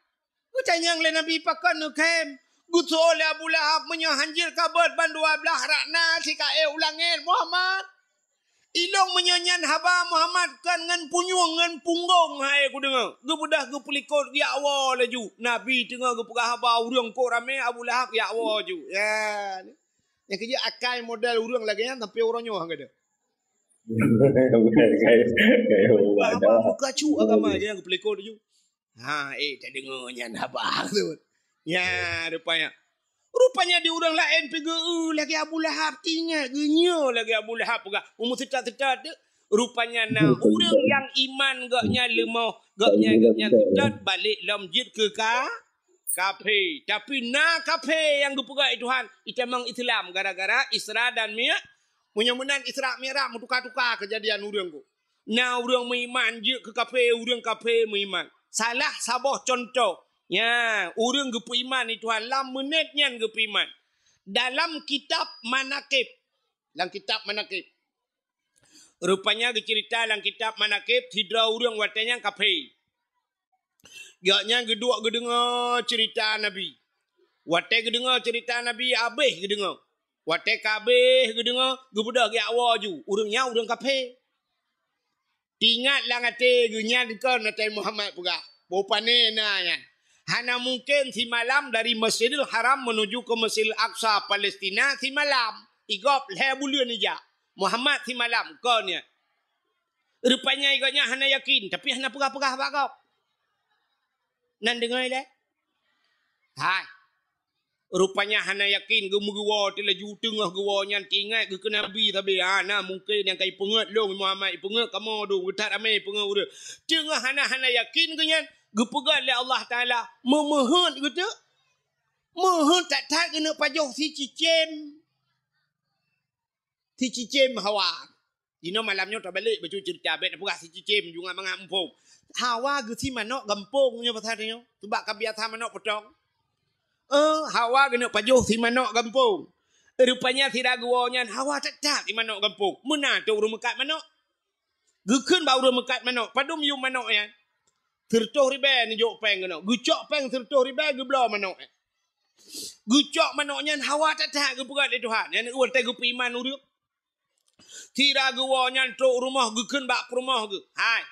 Geutanyong lé Nabi, "Pakon neukhém?" Geuseuôt lé Abu Lahab, "Meunyoe hanjeuet kabeuet bandua blah rot na sikaék u langét, Muhammad. Ilôn meunyoe nyan haba Muhammad kon ngon punyueng ngon punggong hai kudeungoe." Geubeudôh geupeulikot geujak woe laju. Nabi teungoh geupeugah haba ureuëng kok ramé, Abu Lahab geujak woe laju. Ya. Nyang keujeuet akai model ureuëng lagée nyan sampoe uroe nyoe geudah. Bukan, kayak, kayak Abu Lahab ada. Buka cu agama je nyang geupeulikot laju. Ha, eh, tadeungoe nyan haba tu. Ya, rupanya. Rupanya di ureuëng laén pi geu-eu lagée Abu Lahab, teuingat geunyoe lagée Abu Lahab peugah, umu seutôt-seutôt tu. Rupanya na ureuëng nyang iman gobnyan leumoh, gobnyan, gobnyan seutôt, balek lom jeuet keu ka-, kafé. Tapi na kafé nyang geupeugah lé Tuhan, itamong Islam gara-gara Isra dan Mi-, meunyoe meunan Isra Mi'raj meutuka-tuka keujadian ureuëng ku. Na ureuëng meuiman jeuet keu kafé, ureuëng kafé meuiman. Salah saboh cuntoh, nya, ureuëng geupeuiman lé Tuhan lam meunét nyan geupeuiman. Dalam kitab Manaqib, lam kitab Manaqib. Rupanya geuceurita lam kitab Manaqib, sidroe ureuëng watée nyan kafé. Gobnyan geuduek geudeungoe ceurita Nabi. Watée geudeungoe ceurita Nabi, abéh geudeungoe. Watée ka abéh geudeungoe, geubeudôh geujak woe ju. Ureuëng nyan ureuëng kafé. Teuingat lam até geuh nyan kon Nabi Muhammad peugah, "Boh pané na nyan. Hana mungken simalam dari Masjidil Haram menuju ke Masjidil Aqsa, Palestina, simalam. Igob lhée buleuen ijak. Muhammad simalam kon nyan." Rupanya gobnyan hana yakin, tapi hana peugah-peugah bak gob. Nan deungoe lé? Hai. Rupanya hana yakin, geumeugewoe teulaju teungoh geuwoe nyan teuingat geukheun Nabi sabe. Ha, na mungken nyang ka ipeungeuet lôn Muhammad, ipeungeuet kamoe dum, geuthat ramé ipeungeuet ureuëng. Teungoh hana-hana yakin geuh nyan, geupeugah lé Allah Taala, meumeuheuet geuteuk. Meuheuet that-that geuneuk pajoh sicicém. Sicicém hawa. Jinoe malam nyoe tabalek bacut ceurita, bék tapeugah sicicém, jungat mangat muphom. Hawa geusie manök gampông nyoe pasal nyoe, sabab ka biasa manök peutong. Eh, hawa geuneuk pajoh sie manök gampông. Rupanya sira geuwoe nyan hawa that-that sie manök gampông. Meunan teuh ureuëng meukat manök. Geukheun bak ureuëng meukat manök, "Padum yum manök nyan?" "Sireutôh ribée neujok péng keunoe." Geucok péng sireutôh ribée geubloe manök nyan. Geucok manök nyan hawa that-that geupeugah lé Tuhan. Nyan watée geupeuiman ureuëng. Sira geuwoe nyan trok rumoh geukheun bak peurumoh geuh, "Hai,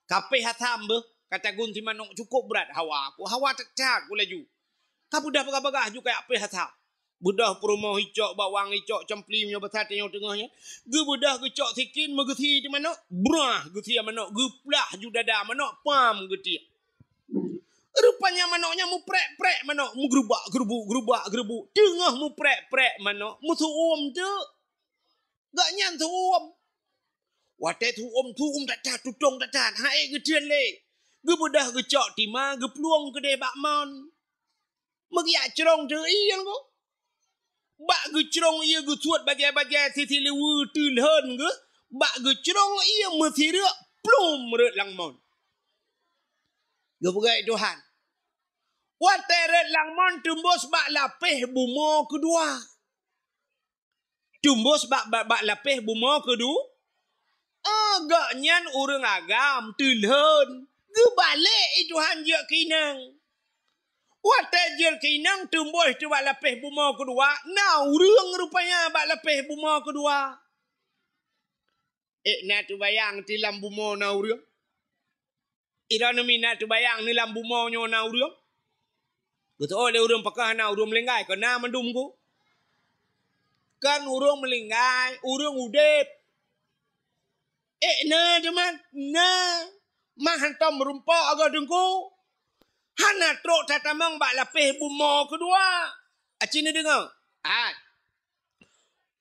kapéh asam beuh, ka tagun sie manök cukôp brat hawa ku, hawa that-that ku laju." Ka beudoh bagah-bagah ju kajak péh asai. Beudoh peurumoh icok, bawang icok, cempli meunyoe basa tanyoe teungoh nyan. Geubeudoh geucok sikin meugeusi di manok, brah, geusi manok, geuplah ju dada manok, pam geutiek. Rupanya manok nyan muprek-prek manok, meugeurubak-geurubuk, geurubak-geurubuk. Teungoh muprek-prek manok, meusu'uem teuk. Gobnyan su'uem. Watée su'uem, su'uem that-that, tutong that-that, han ék geuteun lé. Geubeudoh geucok tima, geuplueng keudeh bak mon. Meugiak crong teuk ié nyan ko. Bak geucrong ié geusuet bajée-bajée sisi liweue teulhon geuh, bak geucrong ié meusireuk plum rot lam mon. Geupeugah Tuhan. Watée rot lam mon teumbos bak lapéh bumoe keudua. Teumbos bak, bak, bak lapéh bumoe keudua. Oh, gobnyan ureuëng agam teulhon. Geubalek i Tuhan jeuet keu inong. Watée jeuet keu inong teumbos teuk bak lapéh bumoe keudua, na ureuëng rupanya bak lapéh bumoe keudua. Ék na teubayang ti lam bumoe na ureuëng? Droeneuh mi na teubayang ni lam bumoe nyoe na ureuëng? Geuteuôt lé ureuëng pakon hana ureuëng meulinggai, kon na mandum ku. Kon ureuëng meulinggai, ureuëng udeb. Ék na teuma? Na. Mah hantom meurumpok agoe teungku. Hana trok tatamong bak lapéh bumoe keudua. Aci neudeungoe? Ai.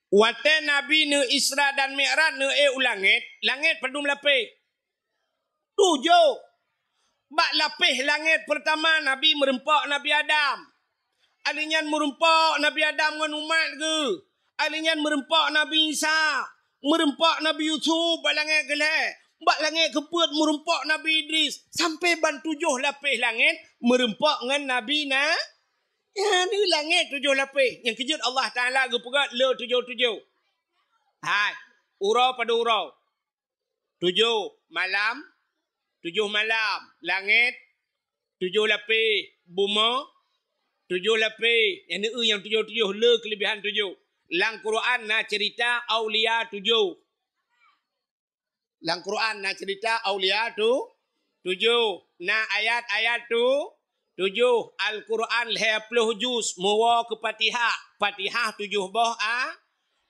Watée Nabi neu Isra dan Mi'raj neu ék u langét, langét padum lapéh? Tujoh. Bak lapéh langét peurtama Nabi meurumpok Nabi Adam. Alheuh nyan meurumpok Nabi Adam ngon umat geuh. Alheuh nyan meurumpok Nabi Isa. Meurumpok Nabi Yusuf bak langét keulhée. Bak langét keupeuet meurumpok Nabi Idris. Sampoe ban tujoh lapéh langét meurumpok ngon Nabi na. Nyan di langét tujoh lapéh. Nyang keujeuet Allah Taala geupeugah le tujoh-tujoh. Hai, uroe padum uroe. Tujoh malam, tujoh malam langét, tujoh lapéh bumoe, tujoh lapéh, nyang neueu nyang tujoh-tujoh le keuleubihan tujoh. Lam Quran na ceurita aulia tujoh. Lam Quran na ceurita aulia tu tujoh, na ayat-ayat tu tujoh. Al-Quran lhée ploh juz, meuwoe keu Fatihah. Fatihah tujoh boh a,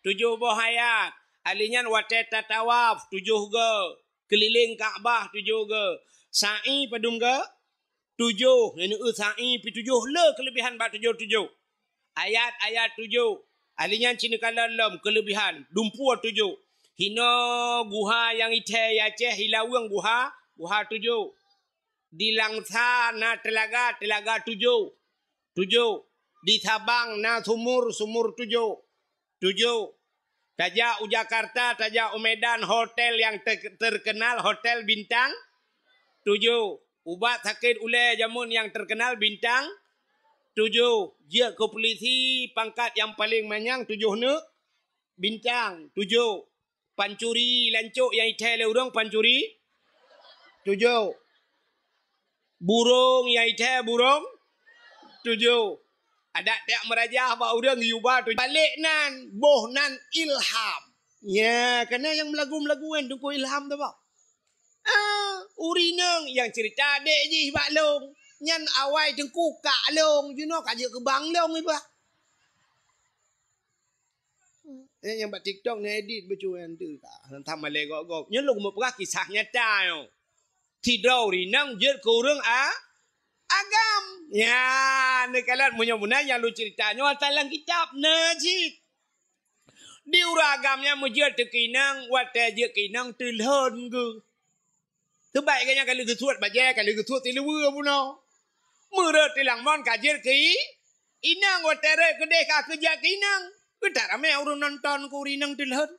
tujoh boh ayat. Alheuh nyan watée tatawaf tujoh goe, keulileng Ka'bah tujoh goe. Sa'i padum goe? Tujoh, nyang neueu sa'i pih tujoh, le keuleubihan bak tujoh-tujoh. Ayat-ayat tujoh. Alheuh nyan ci neukalon lom keuleubihan, dumpeue tujoh. Hinoe guha nyang ithée i Aceh, i Laweueng guha, guha tujoh. Di Langsa na teulaga, teulaga tujoh. Tujoh. Di Sabang na sumur, sumur tujoh. Tujoh. Tajak u Jakarta, tajak u Medan, hotel nyang te-, terkenal, hotel bintang tujoh. Ubat sakét ulée jameun nyang terkenal bintang tujoh. Jeuet keu pulisi pangkat nyang paleng manyang tujoh neuk bintang tujoh. Pancuri lancok nyang ithée lé ureuëng pancuri tujoh. Burong nyang ithée burong tujoh. Adak tajak meurajah bak ureuëng yuba tujoh. Balek nan, boh nan ilham. Nya, kana nyang meulagu-meulagu kan Teungku Ilham tu bah. Ah, ureuëng inong nyang ceurita adek jih bak lôn. Nyan awai Teungku kak lôn, jinoe ka jeuet keu bang lôn iba. Eh, nyang bak TikTok neuedit bacut nyan tu ka. Hantom malée gob-gob. Nyoe lôn meupeugah kisah nyata nyoe. Sidroe ureuëng inong jeuet keu ureuëng a-, agam. Nya, neukalon meunyoe meunan nyang lôn ceurita nyoe ata lam kitab na cit. Di ureuëng agam nyan meujeuet teu keu inong, watée jeuet keu inong teulhon geuh. Teubaik geuh nyan ka lheueh geusuet bajée, ka lheueh geusuet siluweue bunoe. Meurot tilang mon ka jeuet keu i-, inong, watée rot keudeh ka keu jak keu inong. Geutak ramé ureuëng nonton keu ureuëng inong teulhon.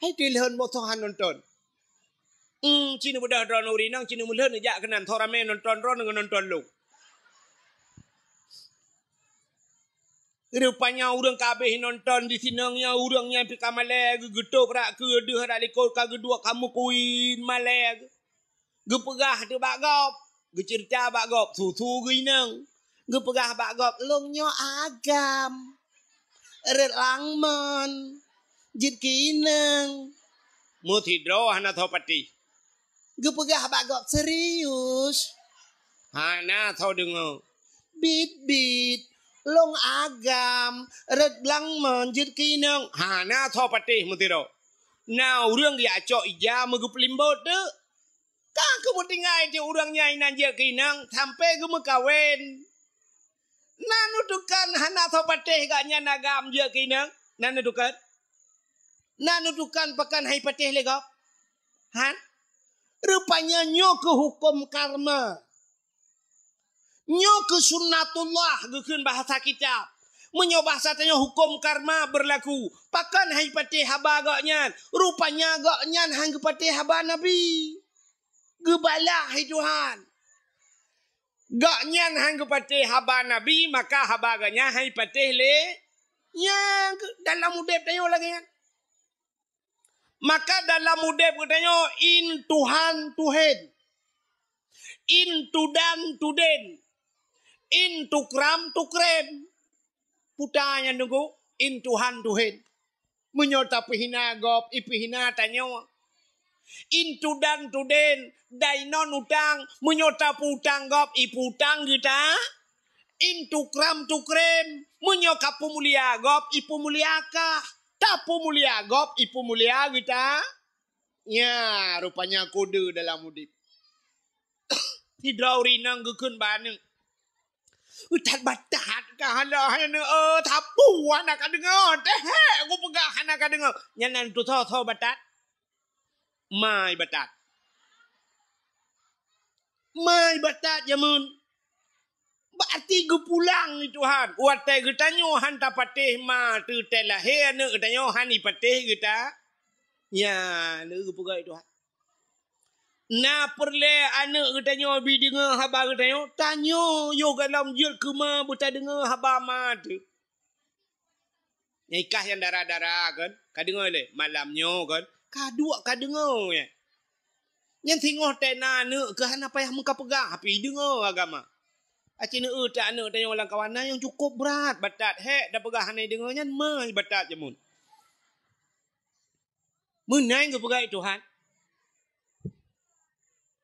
Hai teulhon boh soe han nonton. Hmm, ci neubeudoh droeneuh ureuëng inong, ci neumeulhon jak keunan, soe ramé nonton droeneuh ngon nonton lôn. Rupanya ureuëng ka habéh nonton di sinong nyan, ureuëng nyan pih ka malée geuh, geutôb rak keue deuh rak likot ka geuduek ka meukuin malée geuh. Geupeugah teuk bak gob, geuceurita bak gob, su-su geuh inong. Geupeugah bak gob, lôn nyoe agam. Rot lam mon, jeuet keu inong. Meusidroe hana soe patéh. Geupeugah bak gob serius. Hana soe deungoe. Bit-bit, lôn agam, rot blang mon jeuet keu inong. Hana soe patéh meusidroe. Na ureuëng geujak cok ija meugeupeulimbot teuk. Ka keuh meutinggai cit ureuëng nyan inan jeuet keu inong sampai geumeukawen. Na neutukan hana soe patéh gobnyan agam jeuet keu inong? Na neutukan? Na neutukan pakon han ipatéh lé gob? Han? Rupanya nyoe keuh huköm karma. Nyoe keuh sunnatullah geukheun bahasa kitab. Meunyoe bahasa tanyoe huköm karma beurlaku, pakon han ipatéh haba gobnyan? Rupanya gobnyan han geupatéh haba Nabi. Geubalah hai Tuhan. Gobnyan han geupatéh haba Nabi, maka haba gobnyan han ipatéh lé. Nyang keu-, dalam udeb tanyoe lagée nyan. Maka dalam udeb geutanyoe in Tuhan tuhen, in tudan tuden, in tukram tukrem. Puta nyan nunggu, in Tuhan tuhen. Meunyoe tapeuhina gob, ipeuhina tanyoe. In tudan tuden, dai non utang, meunyoe tapeuutang gob, ipeuutang geuta. In tukram tukrem, meunyoe kapeumulia gob, ipeumulia kah. Tapeumulia gob, ipeumulia geuta. Nya, rupanya kode dalam udeb. Sidroe ureuëng inong geukheun bak aneuëk. Utat batat ka hana, hana, eh, sapeue hana ka deungoe. Teuhek kupeugah hana ka deungoe. Nyan nan tusoe-soe batat. Mai batat. Mai batat jameun. Berarti geupulang ni Tuhan. Watée geutanyoe han tapatéh ma teutai lahé aneuëk geutanyoe han ipatéh geuta. Nya, lé geupeugah Tuhan. Na peureulée aneuëk geutanyoe bi deungoe haba geutanyoe, tanyoe yoh gohlom jeuet keu ma beutadeungoe haba ma teuh. Nyang ikah nyang dara-dara kan, ka deungoe lé malam nyoe kan, ka duek ka deungoe nyan. Nyan singoh tena aneuëk keu hana payah meukapeugah, tapi deungoe agama. Aci neueu tak aneuëk tanyoe lam kawan na nyang cukup brat batat, hek da peugah hana deungoe nyan mai batat jameun. Meunan geupeugah Tuhan.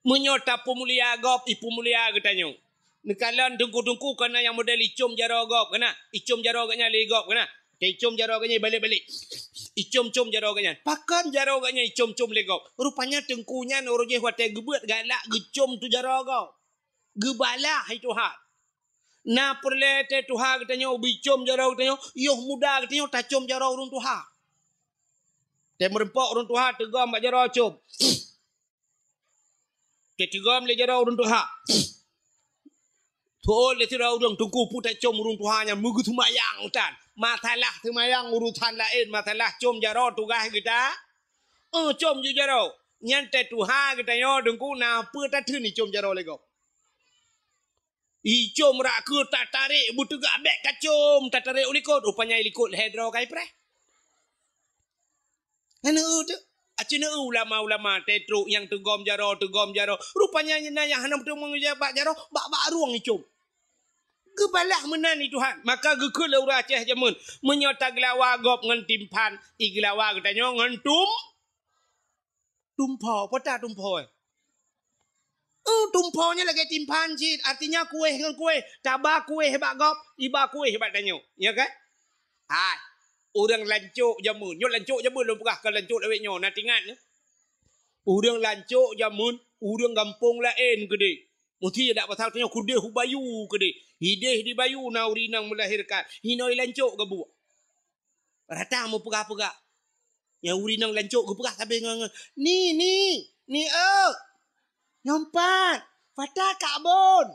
Meunyoe tapeumulia gob, ipeumulia geutanyoe. Neukalon teungku-teungku keunan nyang model icom jaroe gob keunan. Icom jaroe geuhnyan lé gob keunan. Icom jaroe geuhnyan balek-balek. Icom-com jaroe geuhnyan. Pakon jaroe geuhnyan icom-com lé gob? Rupanya teungku nyan uroe jéh watée geubeuet galak geucom tu jaroe gob. Geubalah hai Tuhan. Na peureulée teuh tuha geutanyoe bicom jaroe geutanyoe, yoh muda geutanyoe tacom jaroe ureuëng tuha. Teumeureumpok ureuëng tuha teugom bak jaroe com. Teuteugom lé jaroe ureuëng tuha. Tuôn lé sidroe ureuëng teungku peue tacom ureuëng tuha nyan meugeuseumayang tan. Masalah seumayang urusan laén, masalah com jaroe tugaih geuta. Eh, com ju jaroe. Nyan teuh tuha geutanyoe teungku na peue tatheun icom jaroe lé gob. Icom rak keu tatarek beuteugah bék kacom, tatarek u likot, rupanya i likot lhée droe ka ipreh. Hana eu teuh. Aci neu ulama-ulama teuh trok nyang teugom jaroe, teugom jaroe. Rupanya na nyang hana meuteumé bak jaroe, bak, bak rueng icom. Geubalah meunan i Tuhan. Maka geukheun lé ureuëng Aceh jameun, meunyoe tageulawa gob ngon timphan, igeulawa geutanyoe ngon tum-, tumpho. Peue ta tumpho, eh? Eh, tumpho nyan lagée timphan cit, artinya kueh ngon kueh. Taba kueh bak gob, iba kueh bak tanyoe. Ya kan? Hai, ureuëng lancok jameun. Nyoe lancok jameun lôn peugah, kon lancok lawét nyoe, na tingat nyoe. Ureuëng lancok jameun, ureuëng gampông laén keudeh. Meusti dak pasal tanyoe keudeh u bayu keudeh. Hideh di bayu na ureuëng inong meulahérkan. Hinoe lancok geubuek. Rata meupeugah-peugah. Nyang ureuëng inong lancok geupeugah sabe ngon, ngon, "Ni, ni, ni, eu. Nyoe pat, pata kak bon.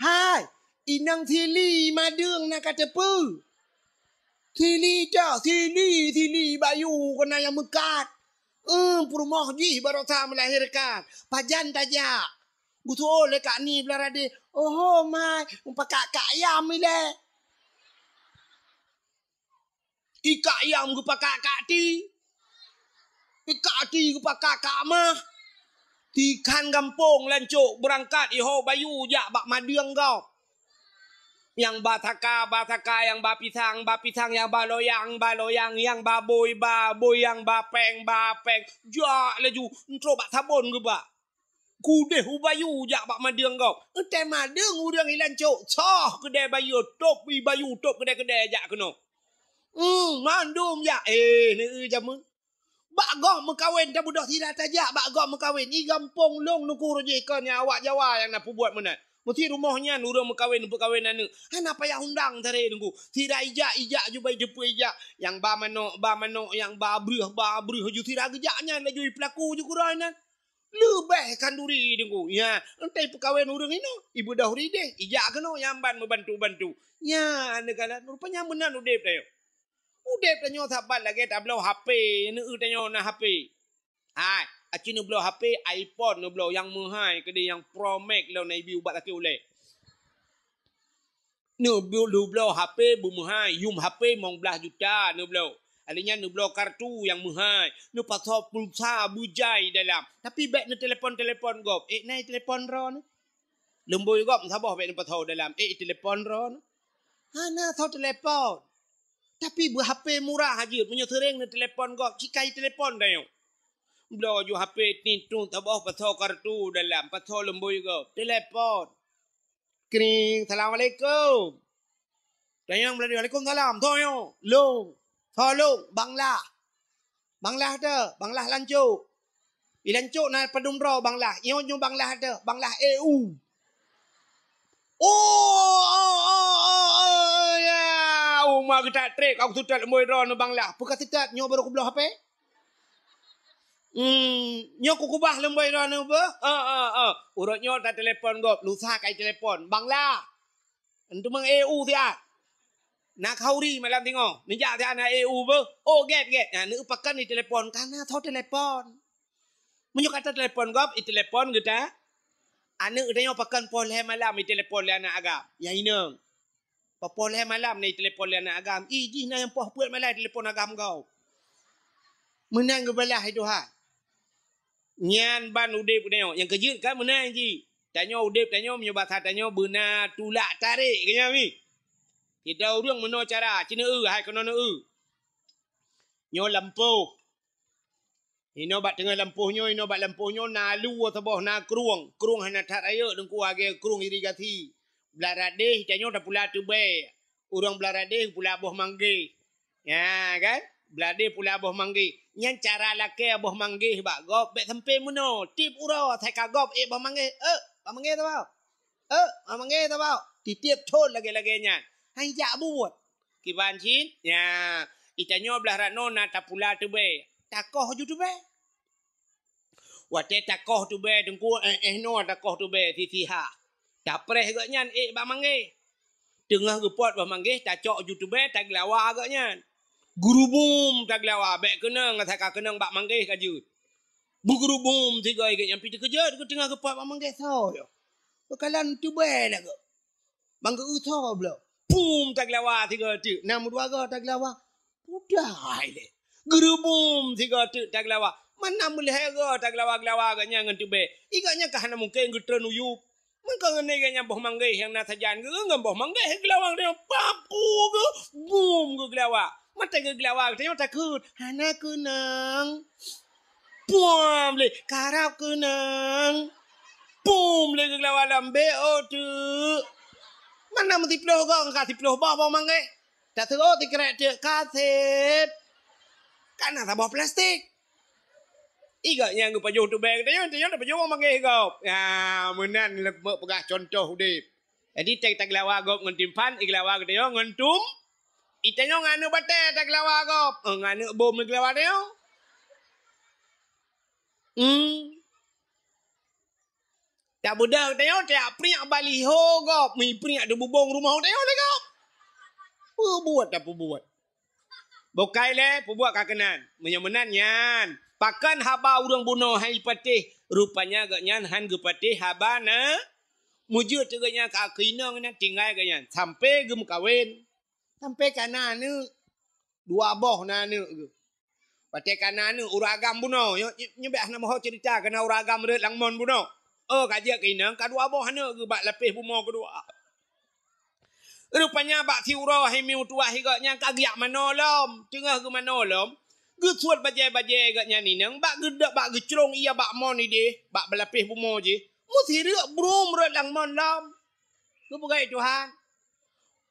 Hai, inong sili madeueng na ka teupeu. Sili cok, sili, sili bayu keunan nyang meukat. Eh, peurumoh jih barosa meulahérkan. Pajan tajak?" Geutuwoe lé kak ni blah radeh. "Oho, mai, meupakat kak yam ilée." Ikak yam geupakat kak ti. Ikak ti geupakat kak mah. Tikhan gampông lancok beurangkat iho bayu jak bak madeueng gob. Nyang ba saka, ba saka, nyang ba pisang, ba pisang, nyang ba loyang, ba loyang, nyang ba bôi, ba bôi, nyang ba péng, ba péng. Jak laju, entrok bak sabon geuba. Kudeh u bayeue jak bak madeueng gob. Eunteuk madeueng ureuëng ilan cok. Soh keudè bayeue, top i bayeue, top keudè-keudè jak keunoe. Hmm, mandum jak. Eh, neu jameun. Bak gob meukawen, tabeudôh sira tajak bak gob meukawen. I gampông lôn nuku rujih kon nyang awak Jawa nyang na peubuet meunan. Meusti rumoh nyan ureuëng meukawen, peukawen aneuëk. Hana payah undang tare nuku. Sira ijak, ijak ju bai teupeu ijak. Nyang ba manok, ba manok, nyang ba breuh, ba breuh ju sira geujak nyan laju i peulaku ju keudroe nyan. Leubeh khanduri deungoe. Ya, entai peukawen ureuëng inoe, ibeudôh rideh, ijak keunoe nyang ban meubantu-bantu. Ya, neukalon rupanya meunan udeb tanyoe. Udeb tanyoe saban lagée tabloe H P, neueu tanyoe na H P. Hai, aci neubloe H P iPhone neubloe nyang meuhai keudeh nyang Pro Max lom na ibi ubat lakée ulée. Neubloe, neubloe H P beumeuhai, yum H P limong blaih juta neubloe. Alèh nyan neubloe kartu nyang meuhai, neupasoe pulsa beujai dalam. Tapi bék neutelepon-telepon gob. Eh, nai telepon droeneuh. Leumbôi gob saboh bék neupasoe dalam. Eh, telepon droeneuh. Hana soe telepon. Tapi beu H P murah jeuet, meunyoe seuréng neutelepon gob, cikai telepon tanyoe. Bloe ju H P tintu saboh pasoe kartu dalam, pasoe leumbôi gob. Telepon. Kring, "Assalamualaikum." Tanyong meulalu, "Waalaikumsalam." Soe nyoe? "Lôn." "Soe lôn?" "Bang Lah." "Bang Lah teuh?" "Bang Lah Lancok." "I Lancok na padum droe Bang Lah?" "Nyoe, nyoe Bang Lah teuh." "Bang Lah A U." "Oh, oh, oh, oh, oh, ya. Uma geutak trek, aku seutôt leumbôi droeneuh Bang Lah." "Peue ka seutôt, nyoe barô kubloe H P." Hmm, nyoe kukubah leumbôi droeneuh beuh? Eh, eh, eh. Uroe nyoe tatelepon gob, lusa kai telepon. "Bang Lah. Enteumang A U siat. Na khauri malam singoh. Neujak siat na A U beuh?" "Oh, gét, gét." Nah, neueu pakon itelepon. Kana soe telepon. Meunyoe ka tatelepon gob, itelepon geuta. Aneuëk tanyoe pakon poh lhée malam itelepon lé aneuëk agam. Nyang inong. Poh lhée malam na itelepon lé aneuëk agam. Ih, jih na nyang poh peuet malam itelepon agam gob. Meunan geubalah hai Tuhan. Nyan ban udeb tanyoe. Nyang keujeuet kan meunan jih. Tanyoe udeb tanyoe meunyoe basa tanyoe beuna tulak tarek keu nyan mi. Sidroe ureuëng meunoe cara, ci neueu hai keunoe neueu. Nyoe lampôh. Inoe bak teungoh lampôh nyoe, inoe bak lampôh nyoe na lue saboh na krueng. Krueng hana that rayeuk teungku lagée krueng irigasi. Blah radeh tanyoe tapula teubée. Ureuëng blah radeh pula boh manggeh. Ya kan? Blah radeh pula boh manggeh. Nyan cara lakée boh manggeh bak gob bék sampai meunoe. Tieb uroe asai ka gob ék boh manggeh. Eh, boh manggeh saboh. Eh, boh manggeh saboh. Titieb thon lagée-lagée nyan. Hai jak buet. Kiban cit, ya, itanyoe blah ranoe na tapula teubée, takoh ju teubée. Watée takoh teubée teungku, eh, eh noe takoh teubée sisiha. Tapreh gobnyan ék bak manggeh. Teungoh geupot bak manggeh, tacok ju teubée, taglawa gobnyan. Geurubum taglawa, bék keunong asai ka keunong bak manggeh ka jeuet. Beugeurubum sigoe gobnyan pih teukeujot, teungoh geupot bak manggeh soe nyoe. Beukalon teubée lagée. Bang geu-eu soe bloe. Pum taglawa sigoe teuk. Na meudua goe taglawa. Pudai lé. Geurubum sigoe teuk taglawa. Mana meulhée goe taglawa-glawa gobnyan ngon teubée. I gobnyan ka hana mungken geutreun u yup. Meukeunong gobnyan boh manggeh nyang na sajan geu ngon boh manggeh geulawa geutanyoe. Papu geu, bum geuglawa. Mata geuglawa geutanyoe takot. Hana keunong. Puam lé, karab keunong. Pum lé geuglawa lambek, oh, teuk. Mana meusiploh gong, ka siploh boh boh manggeh. Taseuôt sikrek teuk, ka sép. Kana saboh plastik. I gobnyan geupajoh teubée geutanyoe, tanyoe tapajoh boh manggeh gob. Ya, meunan lé peugah contoh udeb. Jadi, taglawa gob ngon timphan, iglawa geutanyoe ngon tum. Itanyoe ngon aneuëk batée taglawa gob. Eh, ngon aneuëk bom taglawa tanyoe. Hmm. Tabeudôh tanyoe, tajak priek baliho gob, mi priek di bubông rumoh tanyoe lé gob. Peubuet tapeubuet. Bukai lé, peubuet ka keunan. Meunyoe meunan nyan, pakon haba ureuëng bunoe hai patéh, rupanya gobnyan han geupatéh haba na. Meujeuet teuk gobnyan ka keu inong nyan tinggai gobnyan sampai geumeukawen. Sampai ka na aneuëk. Dua boh na aneuëk geuh. Watée ka na aneuëk ureuëng agam bunoe, nyoe, nyoe bék hana meuho ceurita keu na ureuëng agam rhot lam mon bunoe. Oh, ka jeuet keu inong, ka dua boh aneuëk geuh bak lapéh bumoe keudua. Rupanya bak siuroe hai mié tuwah i gobnyan ka geujak manoe lom. Teungoh geumanoe lom, Geusuet bajée-bajée geuh nyan inong, bak geudak, bak geucrong ia bak mon ideh, bak beulapéh bumoe jih. Meusireuk brum rot lam mon lom. Geupeugah Tuhan.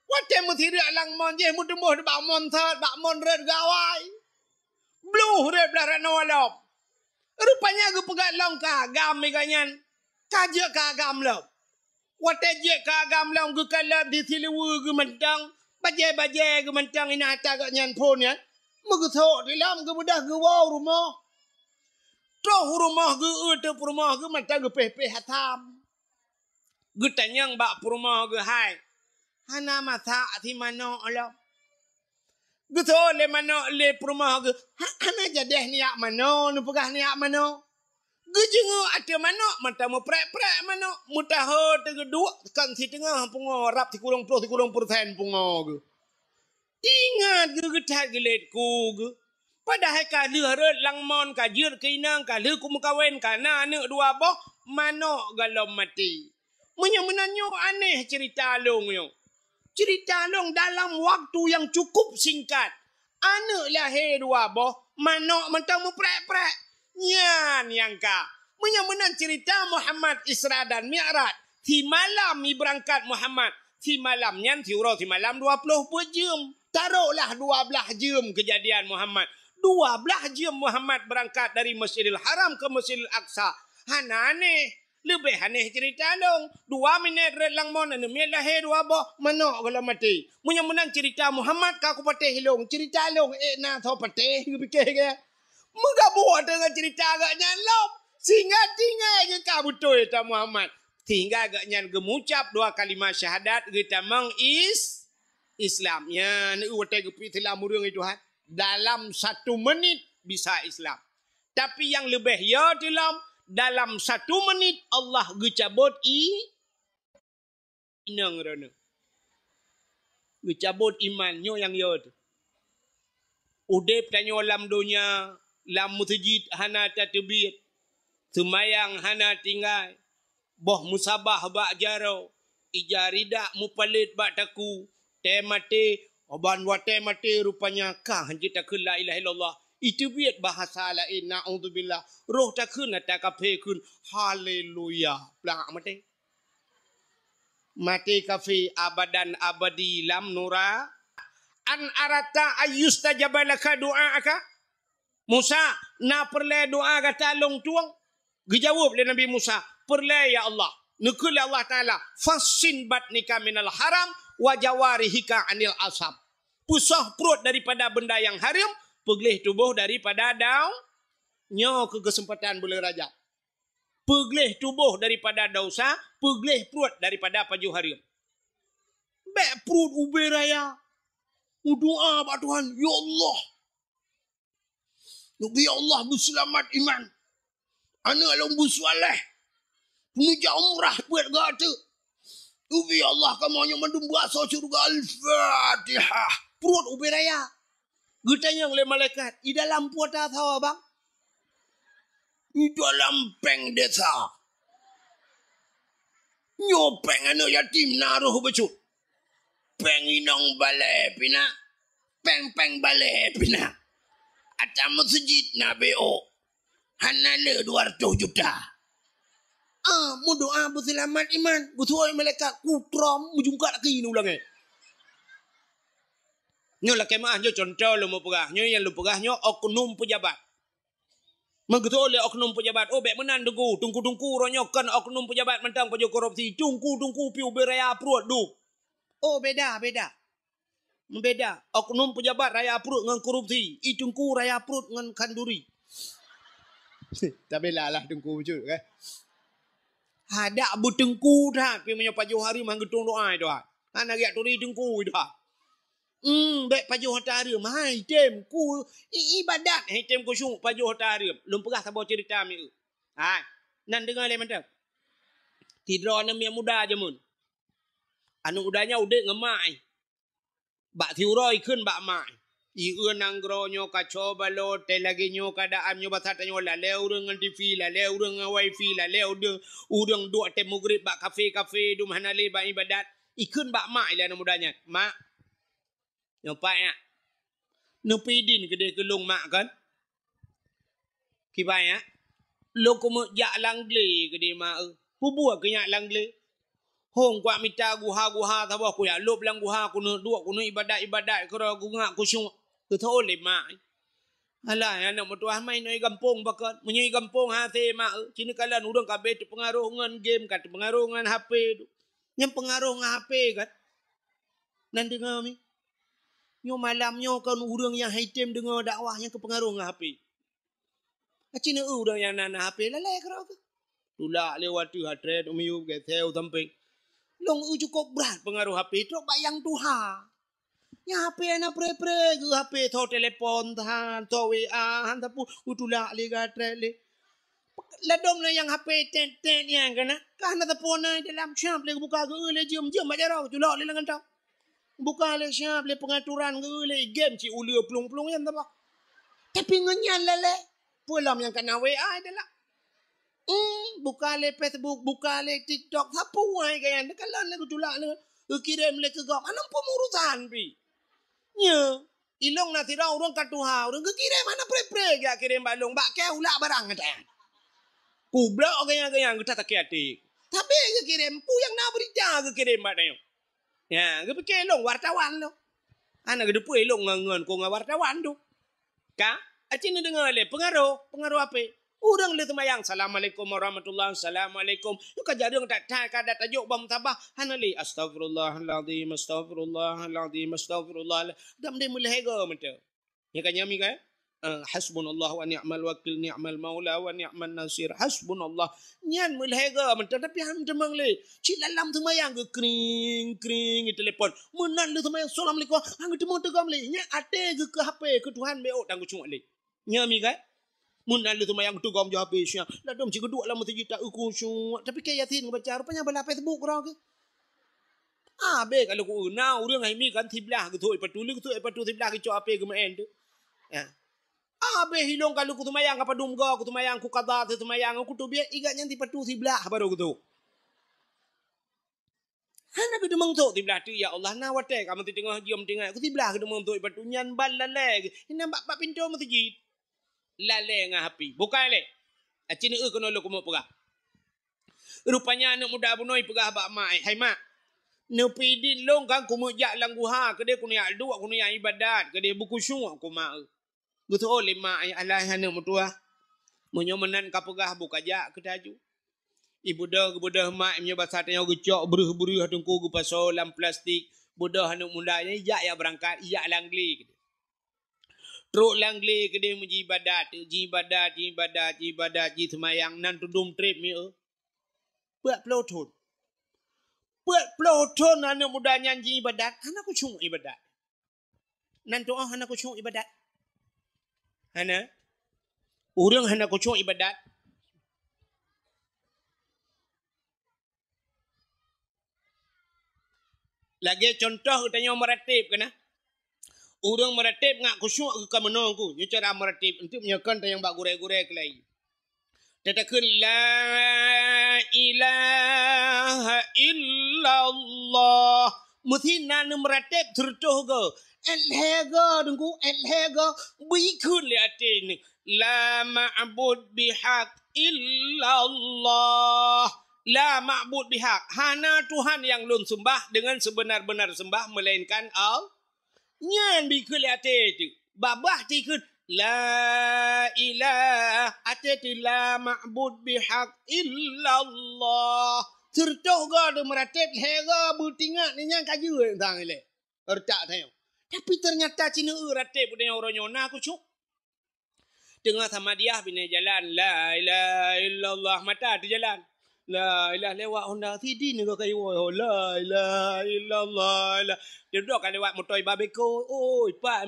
Watée meusireuk lam mon jih, meutuboh bak mon sot, bak mon rot gawai. Bluh rot blah ranoe lom. Rupanya geupeugah lom ka agam geuh nyan. Ka jeuet ka agam lom. Watée jeuet ka agam lom geukalon di siluweue geuh mantong, bajée-bajée geuh mantong inong ata geuh nyan phon nyan. Meugeusok di lom geubeudôh geuwoe u rumoh. Troh u rumoh geuh, eu teuk peurumoh geuh mantong geupéh-péh asam. Geutanyong bak peurumoh geuh hai. Hana masak si manok lom. Geuthon lé manok lé peurumoh geuh, ha-, hana jadeh niyak manoe, neupeugah niyak manoe. Geujeungeuk ateueh manok, mantong meuprek-prek manok, meutaho teugeuduek, kon siteungoh pungo, rab sikureueng ploh sikureueng peureusén pungo geuh. Ingat geuh geuthat geulet ku geuh. Padahai ka lheueh rot lam mon, ka jeuet keu inong, ka lheueh kumeukawen, ka na aneuk dua boh, manok goh lom maté. Meunyoe meunan nyoe aneh ceurita lôn nyoe. Ceurita lôn dalam waktu nyang cukup singkat. Aneuk lahé dua boh, manok mantong meuprek-prek. Nyan nyang ka. Meunyoe meunan ceurita Muhammad Isra dan Mi'raj, simalam ibeurangkat Muhammad. Simalam nyan siuroe simalam dua ploh peuet jeuem. Taroklah dua blaih jeuem keujadian Muhammad. Dua blaih jeuem Muhammad beurangkat dari Masjidil Haram keu Masjidil Aqsa. Hana aneh. Leubeh aneh ceurita lôn. Dua minét rot lam mon, aneuk miet lahé dua boh, manok goh lom maté. Meunyoe meunan ceurita Muhammad ka kupatéh lôn, ceurita lôn ék na soe patéh, geupike geuh. Meugabuk teungoh ceurita geuh nyan lom. Singoh tinggai geuh ka beutôi ta Muhammad. Sehingga geuh nyan geumucab dua kalimah syahadat geutamong is-, Islam. Nyan watée geupeu Islam ureuëng itu, ha. Dalam satu menit bisa Islam. Tapi nyang leubeh yo teulom, dalam satu menit Allah geucabot i-, inong droeneuh. Geucabot iman, nyoe nyang yo teuh. Udeb tanyoe lam donya, lam meuseujid hana tateubiet, seumayang hana tinggai, boh meusabah bak jaroe, ija ridak mupalét bak takue, tée maté, ban watée maté rupanya ka hanjeuet takheun la ilaha illallah. Iteubiet bahasa laén, naudzubillah. Roh takheun ata kafé kheun, haleluya. Plak maté. Maté kafé abadan abadi lam nura. An arata ayyustajaba laka du'aaka. Musa, na peureulée doa gata lôn tueng? Geujaweueb lé Nabi Musa, "Peureulée, ya Allah." Neukheun lé Allah Taala, "Fassin batnika minal haram wa jawarihika anil asam." Peusoh pruet daripada benda nyang hareuem, peugleh tuboh daripada dau-, nyoe keu keuseumpatan buleuen Rajab. Peugleh tuboh daripada desya, peugleh pruet daripada pajoh hareuem. Bék pruet ubé raya. Meudoa bak Tuhan, "Ya Allah, neubi Allah beuseulamat iman. Aneuk lôn beuseuleh. Neujak umrah buet gata. Neubi Allah kamoe nyoe mandum beuasoe syeuruga." Al-Fatihah. Pruet ubé raya. Geutanyong lé malaikat, "I dalam peue tasoe, Bang?" "I dalam péng desa. Nyoe péng aneuk yatim na roh bacut. Péng inong balée pih na. Péng-péng balée pih na. Ata meuseujid na B O. Hana le dua ratus juta." Ah, meudoa beuseulamat iman. Geusuai malaikat kutrom meujungkat laki ni ulang, eh. Nyoe lakée meuah, nyoe cuntoh lôn meupeugah. Nyoe nyang lôn peugah nyoe oknum peujabat. Meugeutôi lé oknum peujabat, "Oh, bék meunan, Teungku. Teungku-teungku uroe nyoe kon oknum peujabat mantong pajoh korupsi. Teungku-teungku pih ubé raya pruet duek." Oh, beda, beda. Beda. Oknum peujabat raya pruet ngon korupsi. I teungku raya pruet ngon khanduri. Tabila lah teungku bacut, kan? Hadak beuteungku that, pih meunyoe pajoh hareuem han geutueng doa, Tuhan. Hana riyak turi teungku, Tuhan. Hmm, bék pajoh hareuem, hai tem ku i-, ibadat, hai tem khusyuk pajoh hareuem. Lôn peugah saboh cerita mieu. Hai, nan deungoe lé mantong. Sidroe aneuk miet muda jameun. Aneuk muda nyan udeb ngon mak, eh. Bak siuroe ikheun bak mak, eh. Ieu nanggroe nyoe kaco balot, teuh lagée nyoe keuadaan nyoe basa tanyoe lalée ureuëng ngon T V, lalée ureuëng ngon wifi, lalée udeueng, ureuëng duek teuh mugrib bak kafe-kafe, dum hana lé bak ibadat. Ikheun bak mak ilée aneuk muda nyan, "Mak, nyoe pat nyak. Neupeudin keudeh keu lôn mak kan? Kiban nyak, lôn keumeuk jak lam glé keudeh mak eu. Peue buet keu nyak lam glé? Hong kuat mita guha-guha saboh, kujak lôb lam guha, keuneuk duek, keuneuk ibadat-ibadat, keudroe kungak kusyuek. Geutho lé mak. Alah, aneuk meutuah, ma inoe i gampông pakon. Meunyoe i gampông hase mak eu. Ci neukalon ureueng ka abéh teupeungaroh ngon game, ka teupeungaroh ngon H P. Nyang peungaroh ngon H P kan? Nan deungoe mi. Nyoe malam nyoe kon ureueng nyang han item deungoe dakwah nyang keupeungaroh ngon H P. Aci neu ureueng nyang na, na H P lalai keudroe keuh. Tulak lé watèe hatrét u miyueb geuseu sampéng. Lôn eu cukôp brat peungaroh H P trok bak nyang tuha. Nyang H P hana pré-pré geuh H P, tho telepon than, tho W A han sapeue, utulak lé gatrét lé. Ladôm lé nyang H P tét-tét nyan kana, ka hana sapeue na dalam, siap lé geubuka geu lé jeuem, jeuem bak jaroe, culok lé lam kantong. Buka lé siap lé peungaturan geu lé game cit uleue plueng-plueng nyan saboh. Tapi ngon nyan lalé, peue lom nyang kana W A dalam. Hmm, buka lé Facebook, buka lé TikTok, sapeue hai gaya nyan, kalon lé geutulak lé, geukirém lé keu gob, hana peumurusan pi. Nyo, ilong na sidroe ureueng ka tuha, ureueng geukirém hana pré-pré geujak kirém bak lôn, bak kèe ulak barang gata. Kublok gaya-gaya geuta sakét até. Tapi geukirém, peue nyang na beurita geukirém bak tanyoe. Ya, geupike lôn wartawan lôn. Hana geuteupeue lôn ngon, ngon kong ngon wartawan tu. Ka? Aci neudeungoe lé peungaroh, peungaroh H P. Ureueng lheueh seumayang, "Assalamualaikum warahmatullah, assalamualaikum." Nyoe ka jareueng that-that, ka dat tajok bak musabah, hana lé, "Astaghfirullahalazim, astaghfirullahalazim, astaghfirullah." Dam deh meulhèe goe mantong. Nyoe ka nyami kan? Eh, "Hasbunallah wa ni'mal wakil, ni'mal maula wa ni'man nasir. Hasbunallah." Nyan meulhèe goe mantong, tapi han teumeung lé. Cit lam seumayang geu kring, kring, geu telepon. Meunan lheueh seumayang, "Assalamualaikum." Han geuteumeung teugom lé. Nyan até geu keu H P, keu Tuhan beu ôt dan geucok lé. Nyan mi kan? Mun na lheueh seumayang teugom ju habéh siang. Ladôm cit geuduek lam meuseujid ta khusyuk. Tapi kèe Yasin geubaca, rupanya balah Facebook keudroe keuh. Abéh ka lheueh ku na ureueng hai mi kan siblah geutôk ipatu, lheueh geutôk ipatu siblah geucok H P geumeu'en tu. Ya. Abéh ilong ka lheueh ku seumayang ka padum goe, ku seumayang ku qadha seumayang, ku teubiet igat nyan sipatu siblah baru geutôk. Hana geuteumeung sôk siblah teuk, ya Allah, na watèe kamoe siteungoh jeuem tinggai, ku siblah geuteumeung sôk ipatu nyan ban lalè geuh, inan bak, bak pintoe meuseujid. Lalè ngon H P. Bukai lé. Aci neu keunoe lôn keumeung peugah. Rupanya aneuk muda bunoe peugah bak mak, "Hai mak, neupeudin lôn kan keumeung jak lam guha, keudeh keuneuk jak duek, keuneuk jak ibadat, keudeh beukhusyuk," ku mak. Geuteu'oh lé mak, "Alah, aneuk meutuah. Meunyoe meunan ka peugah, bukajak keu taju." Ibeudôh, geubeudôh mak, meunyoe basa tanyoe geucok breuh-breuh teungku geupasoe lam plastik. Beudôh aneuk muda nyan ijak jak beurangkat, ijak lam glé. Trok lam glé keudeh meujibadat, jibadat, jibadat, jibadat, jiseumayang nan tudum trép mieu. Peuet ploh thon. Peuet ploh thon aneuk muda nyan jiibadat, hana khusyuk ibadat. Nan tu'oh hana khusyuk ibadat. Hana. Ureueng hana khusyuk ibadat. Lagèe contoh geutanyoe meurateb keunan. Ureueng meurateb ngat khusyuk geuh ka meunoe ku. Nyoe cara meurateb. Enteuk meunyoe kon tanyong bak gurèe-gurèe keulai. Tatakheun, "La ilaha illallah." Meusinan meurateb seureutoh goe. Èt lhèe goe, Teungku, èt lhèe goe. Beukheun lé até nyoe, "La ma'bud bihaq illallah." La ma'bud bihaq. Hana Tuhan nyang lôn seumbah deungon seubeuna-beuna seumbah meulainkan Allah. Nyan beukheun lé até teuk. Babah teukheun, "La ilaha," até teuk, "La ma'bud bihaq illallah." Seureutoh goe deumeurateb, lhèe goe beutingat, nyan ka jeuet sang ilèe. Retak tanyoe. Tapi teunyata ci neu rateb tanyoe uroe nyoe na khusyuk. Teungoh samadiah binéh jalan, "La ilaha illallah," mata teujalan. "La ilaha," lewat honda, sidin nyoe ka iwoe, "La ilaha illallah, la." Dudoe ka lewat moto iba beko, "Oi, Pak,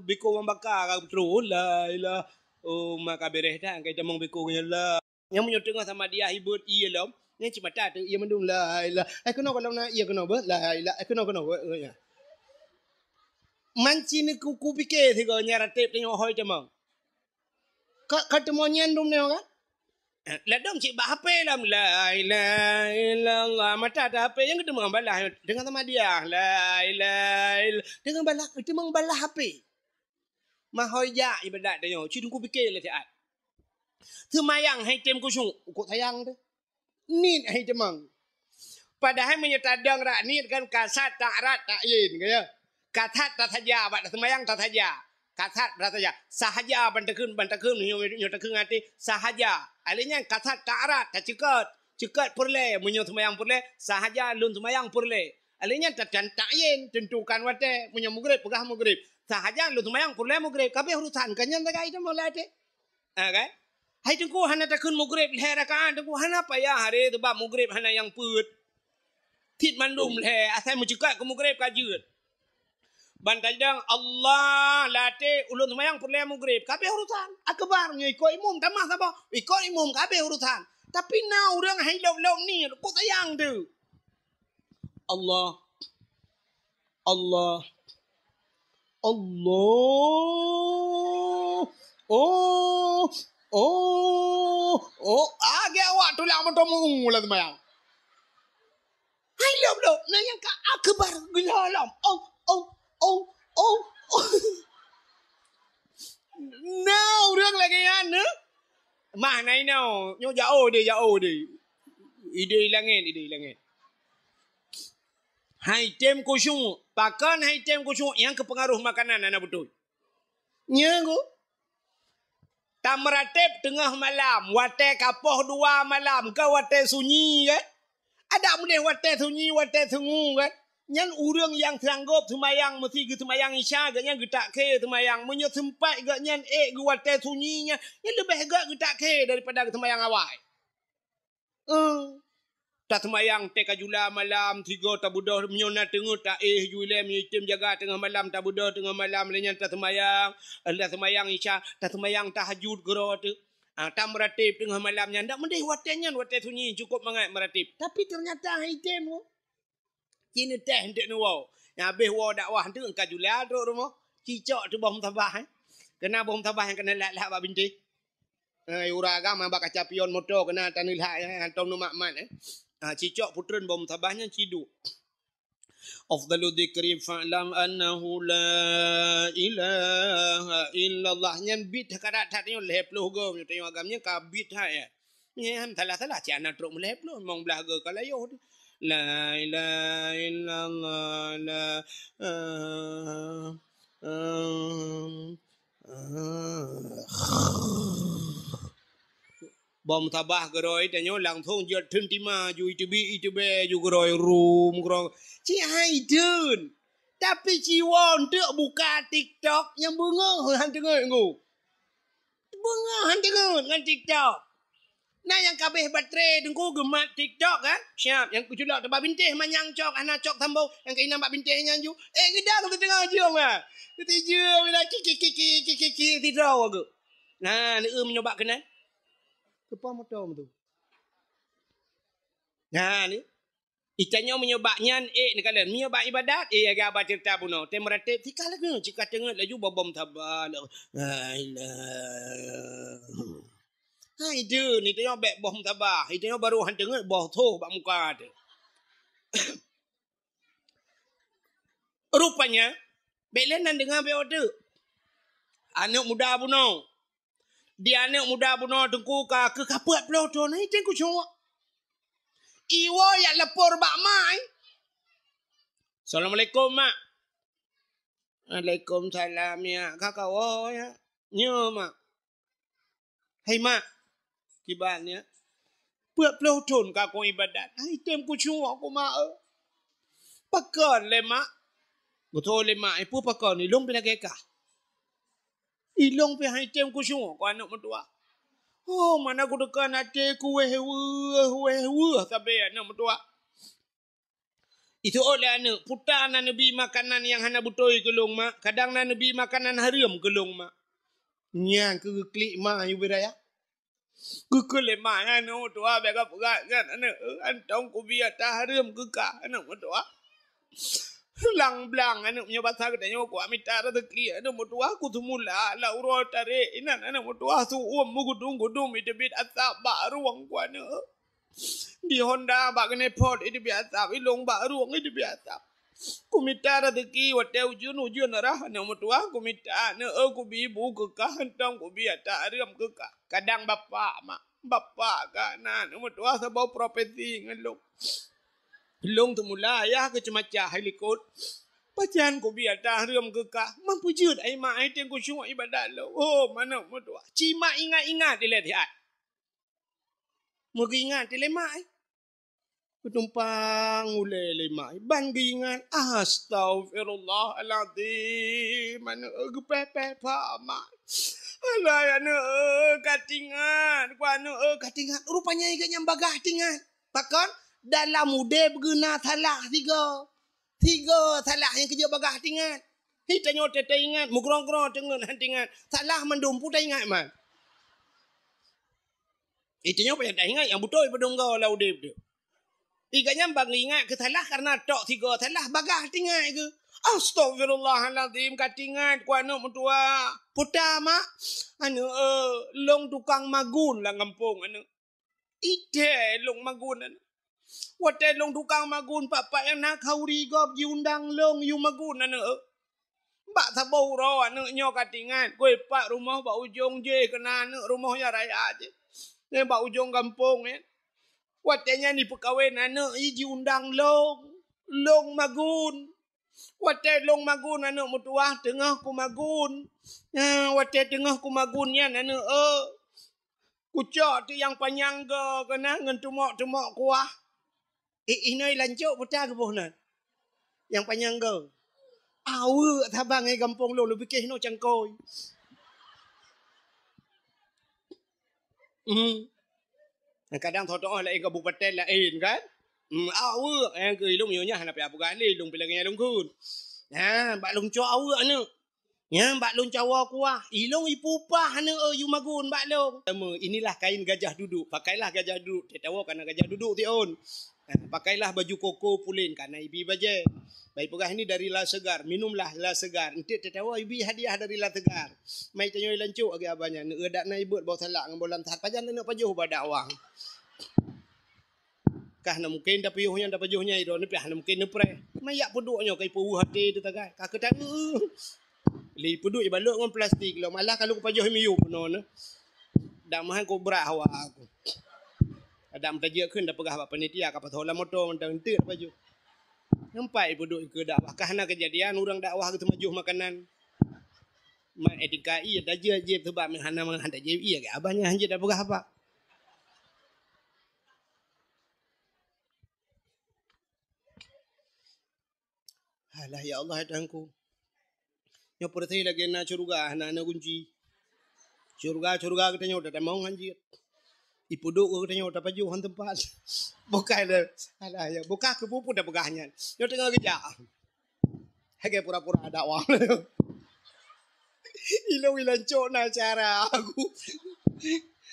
beko Wan Baka ka trôh, la ilaha." Oh, maka bereh that, ka itamong beko nyan, la. Nyang meunyoe teungoh samadiah ibeuet ié lom, nyan cit mata teu ié mandum, "La ilaha." Eh, keunoe gohlom na ié keunoe beuh, "La ilaha." Eh, keunoe, keunoe beuh, eh, ya. Man ci neu ku, kupike sigoe nyan rateb tanyoe hôi tamong. Ka, ka teumong nyan dum nyoe kan? Eh, ladôm cit bak H P lom, "La ilaha illallah." Mata teu H P nyang geuteumong balah, teungoh samadiah, "La ilaha ill-," teungoh balah, geuteumong balah H P. Mahôi jak ibadat tanyoe, ci Teungku pike lé siat. Seumayang hai tem khusyuk, kok sayang teuh. Niet hai teumang. Padahai meunyoe tadong rak niet kan kasat tak rat tak yin, ka ya. Kasat tasaja, bak seumayang tasaja. Kasat tasaja. Sahaja ban takheun, ban takheun, nyoe, nyoe takheun até, sahaja. Alèh nyan kasat tak rat, taceukot. Ceukot peureulèe, meunyoe seumayang peureulèe, sahaja lôn seumayang peureulèe. Alèh nyan ta-, ta-, ta'yin, tentukan watèe, meunyoe mugrib, peugah mugrib. Sahaja lôn seumayang peureulèe mugrib, ka abéh urusan, ka nyan sagai teuma lam até. Ha, kan? Hai Teungku, hana takheun mugrib lhèe rakaat, Teungku, hana payah aré, sabab mugrib hana nyang peuet. Cit mandum lhèe, asai meuceukot keu mugrib ka jeuet. Ban tajidong Allah lam até ulôn seumayang peureulèe mugrib, ka abéh urusan. Akbar, nyoe ikot imum, tamah saboh. Ikot imum, ka abéh urusan. Tapi na ureueng hai lop-lop niet, kok sayang teuh. Allah. Allah. Allah. Oh. Oh. Oh. Agak awak tulang moto mu lam seumayang. Hai lop-lop, na nyang ka akbar geulalam. Oh, oh, oh, oh, oh. Na ureueng lagèe nyan, eh? Mah na inoe, nyoe jaoh deh, jaoh deh. Idéh langèt, idéh langèt. Hai tem khusyuk, pakon hai tem khusyuk nyang keupeungaroh makanan hana beutôi. Nyan ku. Tameurateb teungoh malam, watèe ka poh dua malam, ka watèe sunyi kan? Adak meudeh watèe sunyi, watèe sungu kan? Nyan ureueng nyang sanggob seumayang meusi geuseumayang Isya, gobnyan geutak khe seumayang. Meunyoe seumpat gobnyan ék geu watèe sunyi nyan, nyan leubeh gèt geutak khe daripada geuseumayang awai. Eh, taseumayang teuka jula malam, sigoe tabeudôh, meunyoe na teungeut taéh ju ilèe, meunyoe item jaga teungoh malam, tabeudôh teungoh malam, lheueh nyan taseumayang, taseumayang Isya, taseumayang tahajud keudroe teuh. Ah, tameurateb teungoh malam nyan, dak meudeh watèe nyan, watèe sunyi, cukôp mangat meurateb. Tapi teunyata han item, oh. Ci neuteh eunteuk neuwoe. Nyang habéh woe dakwah eunteuk ka jula trok rumoh. Cicok teuh boh musabah, eh. Keunan boh musabah nyang keuneuk lhak-lhak bak bintéh. Eh, uroe agam bak kaca pion moto keunan taneuk lhak, eh, hantom neumat-mat, eh. Ah, cicok putreun boh musabah nyan ciduek. Afdalu dzikri fa'lam annahu la ilaha illallah. Nyan bit ka that-that nyoe lhèe ploh goe, nyoe tanyoe agam nyan ka bit that, ya. Nyan salah-salah, cit hana trok meulhèe ploh, limong blah goe ka layoh teuh. La ilaha illallah, la, eh, eh, eh. Boh musabah keudroe tanyoe langsong jeuet theun tima ju iteubiet iteubiet ju keudroe rum keudroe. Ci hai theun. Tapi ci woe eunteuk buka TikTok nyang beungoh han teungeut ngku. Beungoh han teungeut ngon TikTok. Na nyang ka abéh baterai teungku geumat TikTok kan? Siap, nyang keuculok teuba bintéh manyang cok, hana cok sambông, nyang keunan bak bintéh nyan ju. Eh, geudang teuteungoh jeuem ah. Teuteujeuem ila ki, ki, ki, sidroe geuh. Nah, neueu meunyoe bak keunan. Keupa moto tu. Nah, ni. Itanyoe meunyoe bak nyan, eh, neukalon. Meunyoe bak ibadat, eh, lagèe haba ceurita bunoe. Tem meuratéb, tika lagèe, cit ka teungeut laju babom saba. La ilaha. Hai, deuh, ni tanyoe bèk boh saba. Itanyoe baru han teungeut boh soh bak muka teuh. Rupanya, bèk lé nan deungoe bèk teuk. Aneuk muda bunoe. Di aneuk muda bunoe teungku ka keuh ka peuet ploh thon, hai teungku cok. Iwoe jak lapor bak mak, eh. Assalamualaikum, Mak. Waalaikumsalam, ya. Ka kawoe, ya. Nyo, Mak. Hai, Mak. Kiban, ya. Peuet ploh thon ka kong ibadat. Hai, tem kucok ku, Mak, eh. Pakon lé, Mak? Beutôi lé, Mak. Eh, peue pakon? Ilong pih lagèe kah. Ilong pih hai tem kucok ku aneuk meutuah. Oh, mana kuteuka até ku wéh weueh, wéh weueh sabe aneuk meutuah. Itu lé aneuk, puta na neubi makanan nyang hana beutôi keu lôn, Mak. Kadang na neubi makanan hareuem keu lôn, Mak. Nyan keuh geuklik ma yue beu raya. Geukheun lé ma nyan, aneuk meutuah, bèk kapeugah nyan, aneuk, eh, hantom kubi ata hareuem keu kah, aneuk meutuah. Blang-blang, aneuk, meunyoe basa geutanyoe, kuat mita raseuki, aneuk meutuah, kuteumula lam uroe tarek inan, aneuk meutuah, su-uem meugudum-gudum, iteubiet asap bak rueng ku, aneuk. Di Honda bak keuneuk phot, iteubiet asap, ilong bak rueng, iteubiet asap. Kumita raseuki watée ujeuen-ujeuen rhah aneuk meutuwah, kumita aneuk, eh, kubi bu keu kah, hantom kubi ata reuem keu kah. Kadang bapak, mak, bapak kah na aneuk meutuwah saboh profesi ngon lôn. Lôn teumula ayah keu ceumacah hai likot. Pajan kubi ata reuem keu kah, man peujeuet ai mak ai teueng kusyuek ibadat lôn. Oh, aneuk meutuwah. Ci mak ingat-ingat ilée siat. Meugeuingat ilée mak ai. Keutumpang ulée lé mak ai. Ban geuingat, astaghfirullahalazim. Aneuk, eh, geupéh-péh bak mak. Alah, aneuk, eh, ka tingat. Ku aneuk, eh, ka tingat. Rupanya geuh nyan bagaih tingat. Pakon? Dalam udeb geuh na salah sigoe. Sigoe salah nyang keujeuet bagaih tingat. Hi tanyoe teuingat, meugrong-grong teungeut han tingat. Salah mandum peue taingat man. Itu nyoe payah taingat nyang beutôi padum goe lam udeb teuh. Iga nyan ban ingat keu salah karena tok sigoe salah bagaih tingat keu. Astagfirullahalazim, ka tingat ku aneuk meutuwah. Puta mak, aneuk, eh, lôn tukang magun lam gampông aneuk. Itée lôn magun aneuk. Watée lôn tukang magun, pat-pat nyang na khauri gob jiundang lôn yue magun aneuk. Bak saboh uroe aneuk nyoe ka tingat, geuipat rumoh bak ujong jéh keunan aneuk rumoh nyang raya jéh. Nyan bak ujong gampông nyan. Watée nyan jipeukawen aneuk i jiundang lôn, lôn magun. Watée lôn magun aneuk meutuwah teungoh kumagun. Nyan watée teungoh kumagun nyan aneuk, eh, kucok teuk nyang panyang goe keunan ngon teumok-teumok kuah. Eh, inoe lancok peue ta geuboh nan. Nyang panyang goe. Aweuek saban ngon gampông lôn, lôn pike inoe cangkôi. Hmm. Kadang tho-tho laén kabupaten laén kan. Hmm, aweuek, eh, keu ilôn nyoe nyan hana payah peugah lé, ilôn pih lagée nyan lôn kheun. Nyan, bak lôn cok aweuek aneuk. Nyan bak lôn cawoe kuah, ilôn ipupah aneuk, eh, yue magun bak lôn. Teuma, inilah kain gajah duduk, pakailah gajah duduk, teuh tawoe kana gajah duduk tiôn. Ha, pakailah baju koko pulen, kana ibi bajée. Baik peugah ini dari La Segar, minumlah La Segar. Enteuk teuh tawoe ibi hadiah dari La Segar. Mai tanyoe lancok lagée abah nyan, neueu dak na ibeuet boh salak ngon boh lam that, pajan neuneuk pajoh bak dakwah. Kah na mungken tapajoh nyan, tapajoh nyan, droeneuh pih hana mungken neupreh. Mayak peuduek nyoe ka ipeuweueh até teuh tagai. Ka keutanggeuh. Lé peuduek ibalot ngon plastik lom. Alah ka lôn pajoh miyueb bunoe nyoe. Dak meuhan kobra hawa aku. Adam tajak kheun tapeugah bak panitia ka pasoe lam moto mantong enteuk tapajoh. Nampak ipeuduek keu dakwah. Ka hana keujadian ureuëng dakwah geuteumajoh makanan. Mak etika iya tajak jép sebab hana meuhan tajak iya ke abah nyan hanjeuet tapeugah apa. Alah, ya Allah, ya Tuhanku. Nyoe peureuté lagée na syeuruga, hana na gunci. Syeuruga-syeuruga geutanyoe tatamong hanjeuet. Ipeuduek geutanyoe tapajoh han teumpat. Bukai le. Alah, ya, bukai keu peue-peue tapeugah nyan. Nyoe teungoh geujak. Lagée pura-pura dakwah. Ilôn ilan cok na cara aku.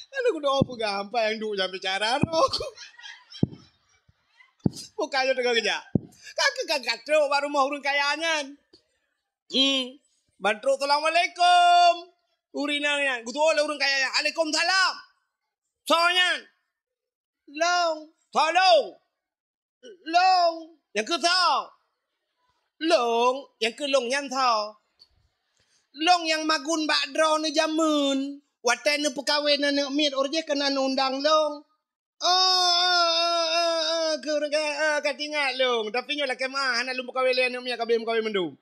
Aneuk kudoe peugah, ampai nyang duek nyang bicara roh. Bukan nyoe teungoh geujak. Ka keu ka katrok bak rumoh ureuëng kaya nyan. Hmm. Ban trok, "Assalamualaikum." Ureuëng inong nyan, geutuwoe lé ureuëng kaya nyan, "Alaikumsalam." Soe nyan? "Lôn." "Soe lôn?" "Lôn." "Nyang keu soe?" "Lôn." "Nyang keu lôn nyan soe?" "Lôn nyang magun bak droeneuh jameun. Watée neupeukawen aneuk miet, óh lheueh jih keunan undang lôn." "Oh, oh, oh, oh, oh, keu ureuëng ka, oh, ka tingat lôn. Tapi nyoe lakée meuah, hana lôn peukawen lé aneuk miet, ka abéh meukawen mandum."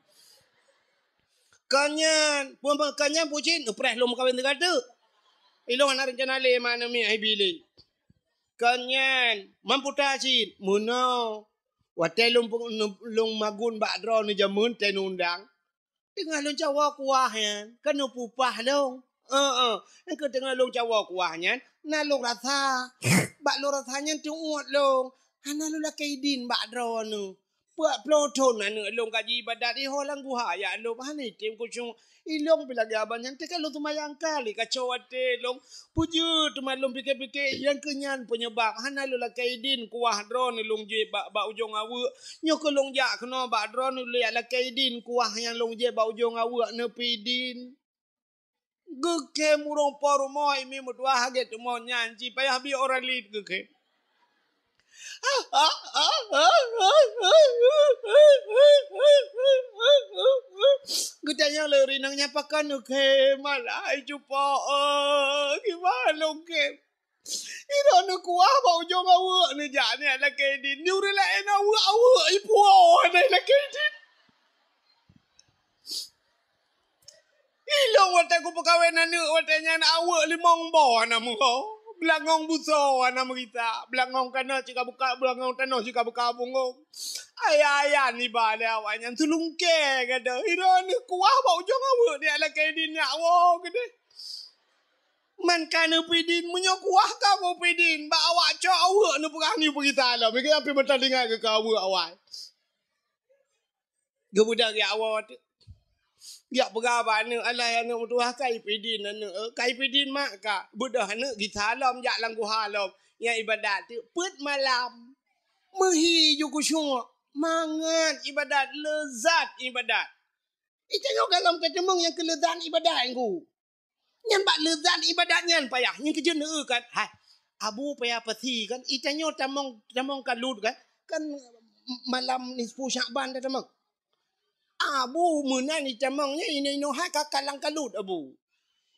"Kon nyan, peue, peue, kon nyan peue cit, neupreh lôn meukawen sigoe teuk. Ilôn hana reuncana lé ma aneuk miet hai bi lé. Kon nyan, man peue ta cit, meunoe. Watée lôn peu-, lôn magun bak droeneuh jameun, tée neuundang. Teungoh lôn cawoe kuah nyan, ka neupupah lôn. Heeh, nyang keu teungoh lôn cawoe kuah nyan, na lôn rasa. Bak lôn rasa nyan teuôt lôn. Hana lôn lakée idin bak droeneuh. Peuet ploh thon aneuk lôn ka jiibadat di ho lam guha jak lôn, hana item khusyuk. Ilôn pih lagée abah nyan, teuka lôn seumayang kali kacau até lôn. Peue jeuet teuma lôn pike-pike, nyang keu nyan peunyeubab hana lôn lakée idin kuah droeneuh lôn jieb bak, bak ujong aweuek. Nyoe keu lôn jak keunoe bak droeneuh lôn jak lakée idin kuah nyang lôn jieb bak ujong aweuek neupeuidin. Geukhem ureuëng po rumoh, imi meutuah hagée teumon nyan, ci payah bi orang lain geukhem. Geutanyong lé ureueng inong nyan, "Pakon neukhém, alah, hai cupo, eh, kiban lôn khém?" Droeneuh kuah bak ujong aweuek neujak nyan lakèe idin. Di ureueng laén aweuek-aweuek ipuwoe hana lakèe idin. Ilôn watèe kupeukawen aneuk watèe nyan aweuek limong boh hana meuho. Beulangong busoe hana meurita. Beulangong tanoh cit ka buka, beulangong tanoh cit ka buka bungong. Ayah-ayah niba lé awaknyan seulungkèe gadôh. Droeneuh kuah bak ujong aweuek nyan lakèe idin nyak woe keudeh. Man ka neupidin, meunyoe kuah ka meupidin, bak awak cok aweuek neupeugah nyoe peugisa lom. Meukeue pih meutalinggai keu aweuek awai. Geubeudôh jak woe teuk. Jak peugah bak aneuk, "Alah, aneuk meutuah, ka ipidin aneuk, eh, ka ipidin mak ka." Beudôh aneuk gisa lom jak lam guha lom. Nyang ibadat teuk peuet malam. Meuhi ju khusyuk, mangat ibadat, leuzat ibadat. Itanyoe gohlom ka teumeung nyang keu leuzat ibadat nyan. Nyan bak leuzat ibadat nyan payah. Nyan keuh jeuet neueu kan. Hai, Abu payah pasi kan. Itanyoe tamong, tamong kalut kan. Kan malam nisfu Syakban dah tamong. Abu meunan itamong nyan inoe-inoe hai ka, ka lam kalut Abu.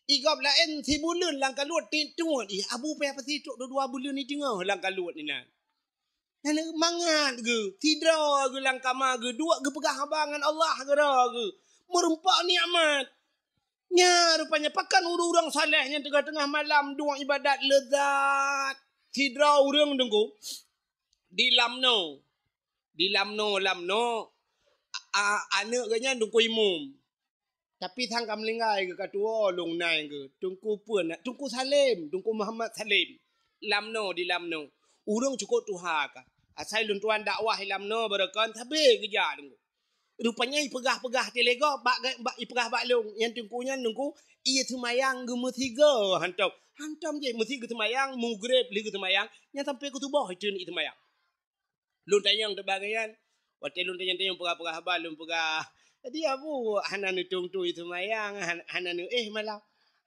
Igob laén sibuleuen lam kalut tiep tuet. Ih, Abu payah pasi trok dua buleuen iteungoh lam kalut inan. Nyan mangat geuh, sidroe geuh lam kama geuh, duek geupeugah haba ngon Allah keudroe geuh. Meureumpok nikmat. Nya rupanya pakon ureueng-ureueng saleh nyang teungoh-teungoh malam duek ibadat leuzat. Sidroe ureueng teungku di Lamno. Di Lamno, Lamno, a, a, aneuk geuh nyan Teungku Imum. Tapi sang ka meuninggai geuh ka tuwoe lôn nai geuh. Teungku peue na, Teungku Salem, Teungku Muhammad Salem. Lamno di Lamno. Ureueng cukôp tuha ka. Asai lôn tuan dakwah i Lamno barokon sabe geujak Teungku. Rupanya ipeugah-peugah teuh lé gob bak, bak, ipeugah bak lôn. Nyan Teungku nyan Teungku, ie seumayang geumeusigoe hantom. Hantom jih meusigoe seumayang, mugreb lé geuseumayang, nyan sampoe keu suboh itreun ie seumayang. Lôn tanyong teuh bak gobnyan. Watèe lôn tanyong-tanyong peugah-peugah haba, lôn peugah, "Jadi Abu hana neutueng-tueng ie seumayang, han-, hana neuéh malam."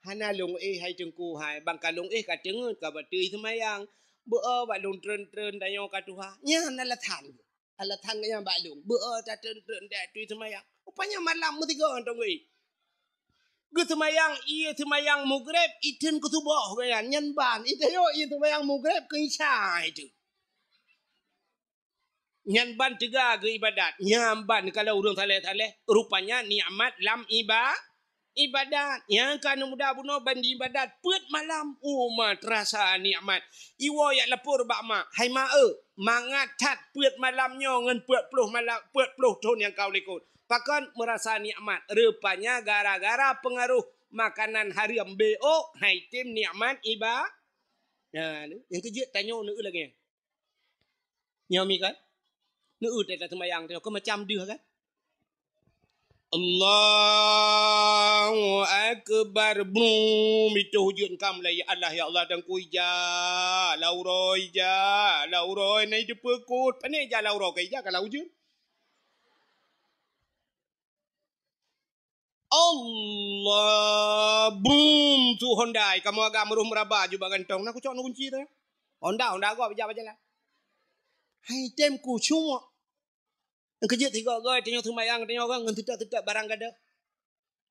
"Hana lôn éh hai Teungku hai, ban ka lôn éh ka teungeut ka bateue ie seumayang. Beu-o bak lôn treun-treun tanyoe ka tuha." Nyan alasan. Alasan gobnyan bak lôn. Beu-o tatreun-treun tateue ie seumayang. Rupanya malam meusigoe hantom geuéh. Geuseumayang ie seumayang mugreb, itreun keu suboh gobnyan. Nyan ban, itanyoe ie seumayang mugreb keu isya itu. Nyan ban teuga geuibadat. Nyan ban kalau ureueng saleh-saleh, rupanya nikmat lam iba-, ibadat. Nyang ka aneuk muda bunoe ban diibadat peuet malam. Uma teurasa nikmat. Iwoe jak lapor bak mak, "Hai mak eu, mangat that peuet malam nyoe ngon peuet ploh malam, peuet ploh thon nyang ka u likot." Pakon meurasa nikmat? Rupanya gara-gara peungaroh makanan hareuem beuôk, hai tem nikmat iba-, Nah, nyang keujeuet tanyoe neueu lagèe nyan. Nyoe mi kan? Neueu teuh taseumayang tanyoe, keu macam deuh kan? Allahu Akbar. Brum, itu hujeuet kam la, ya Allah, ya Allah, dan ku ija, lau roi ija, lau roi, nai deupeukot. Pane ija lau roi, ka ija ka lau hujeuet. Allah, brum, su Honda, kamoe agam roh meuraba jubak gantong. Na kucok na kunci tu. Honda, Honda gob ija bajalan. Hai tem kucok. Nyang keujeuet tiga goe tanyoe seumayang tanyoe kan ngon teutak-teutak barang gadoh.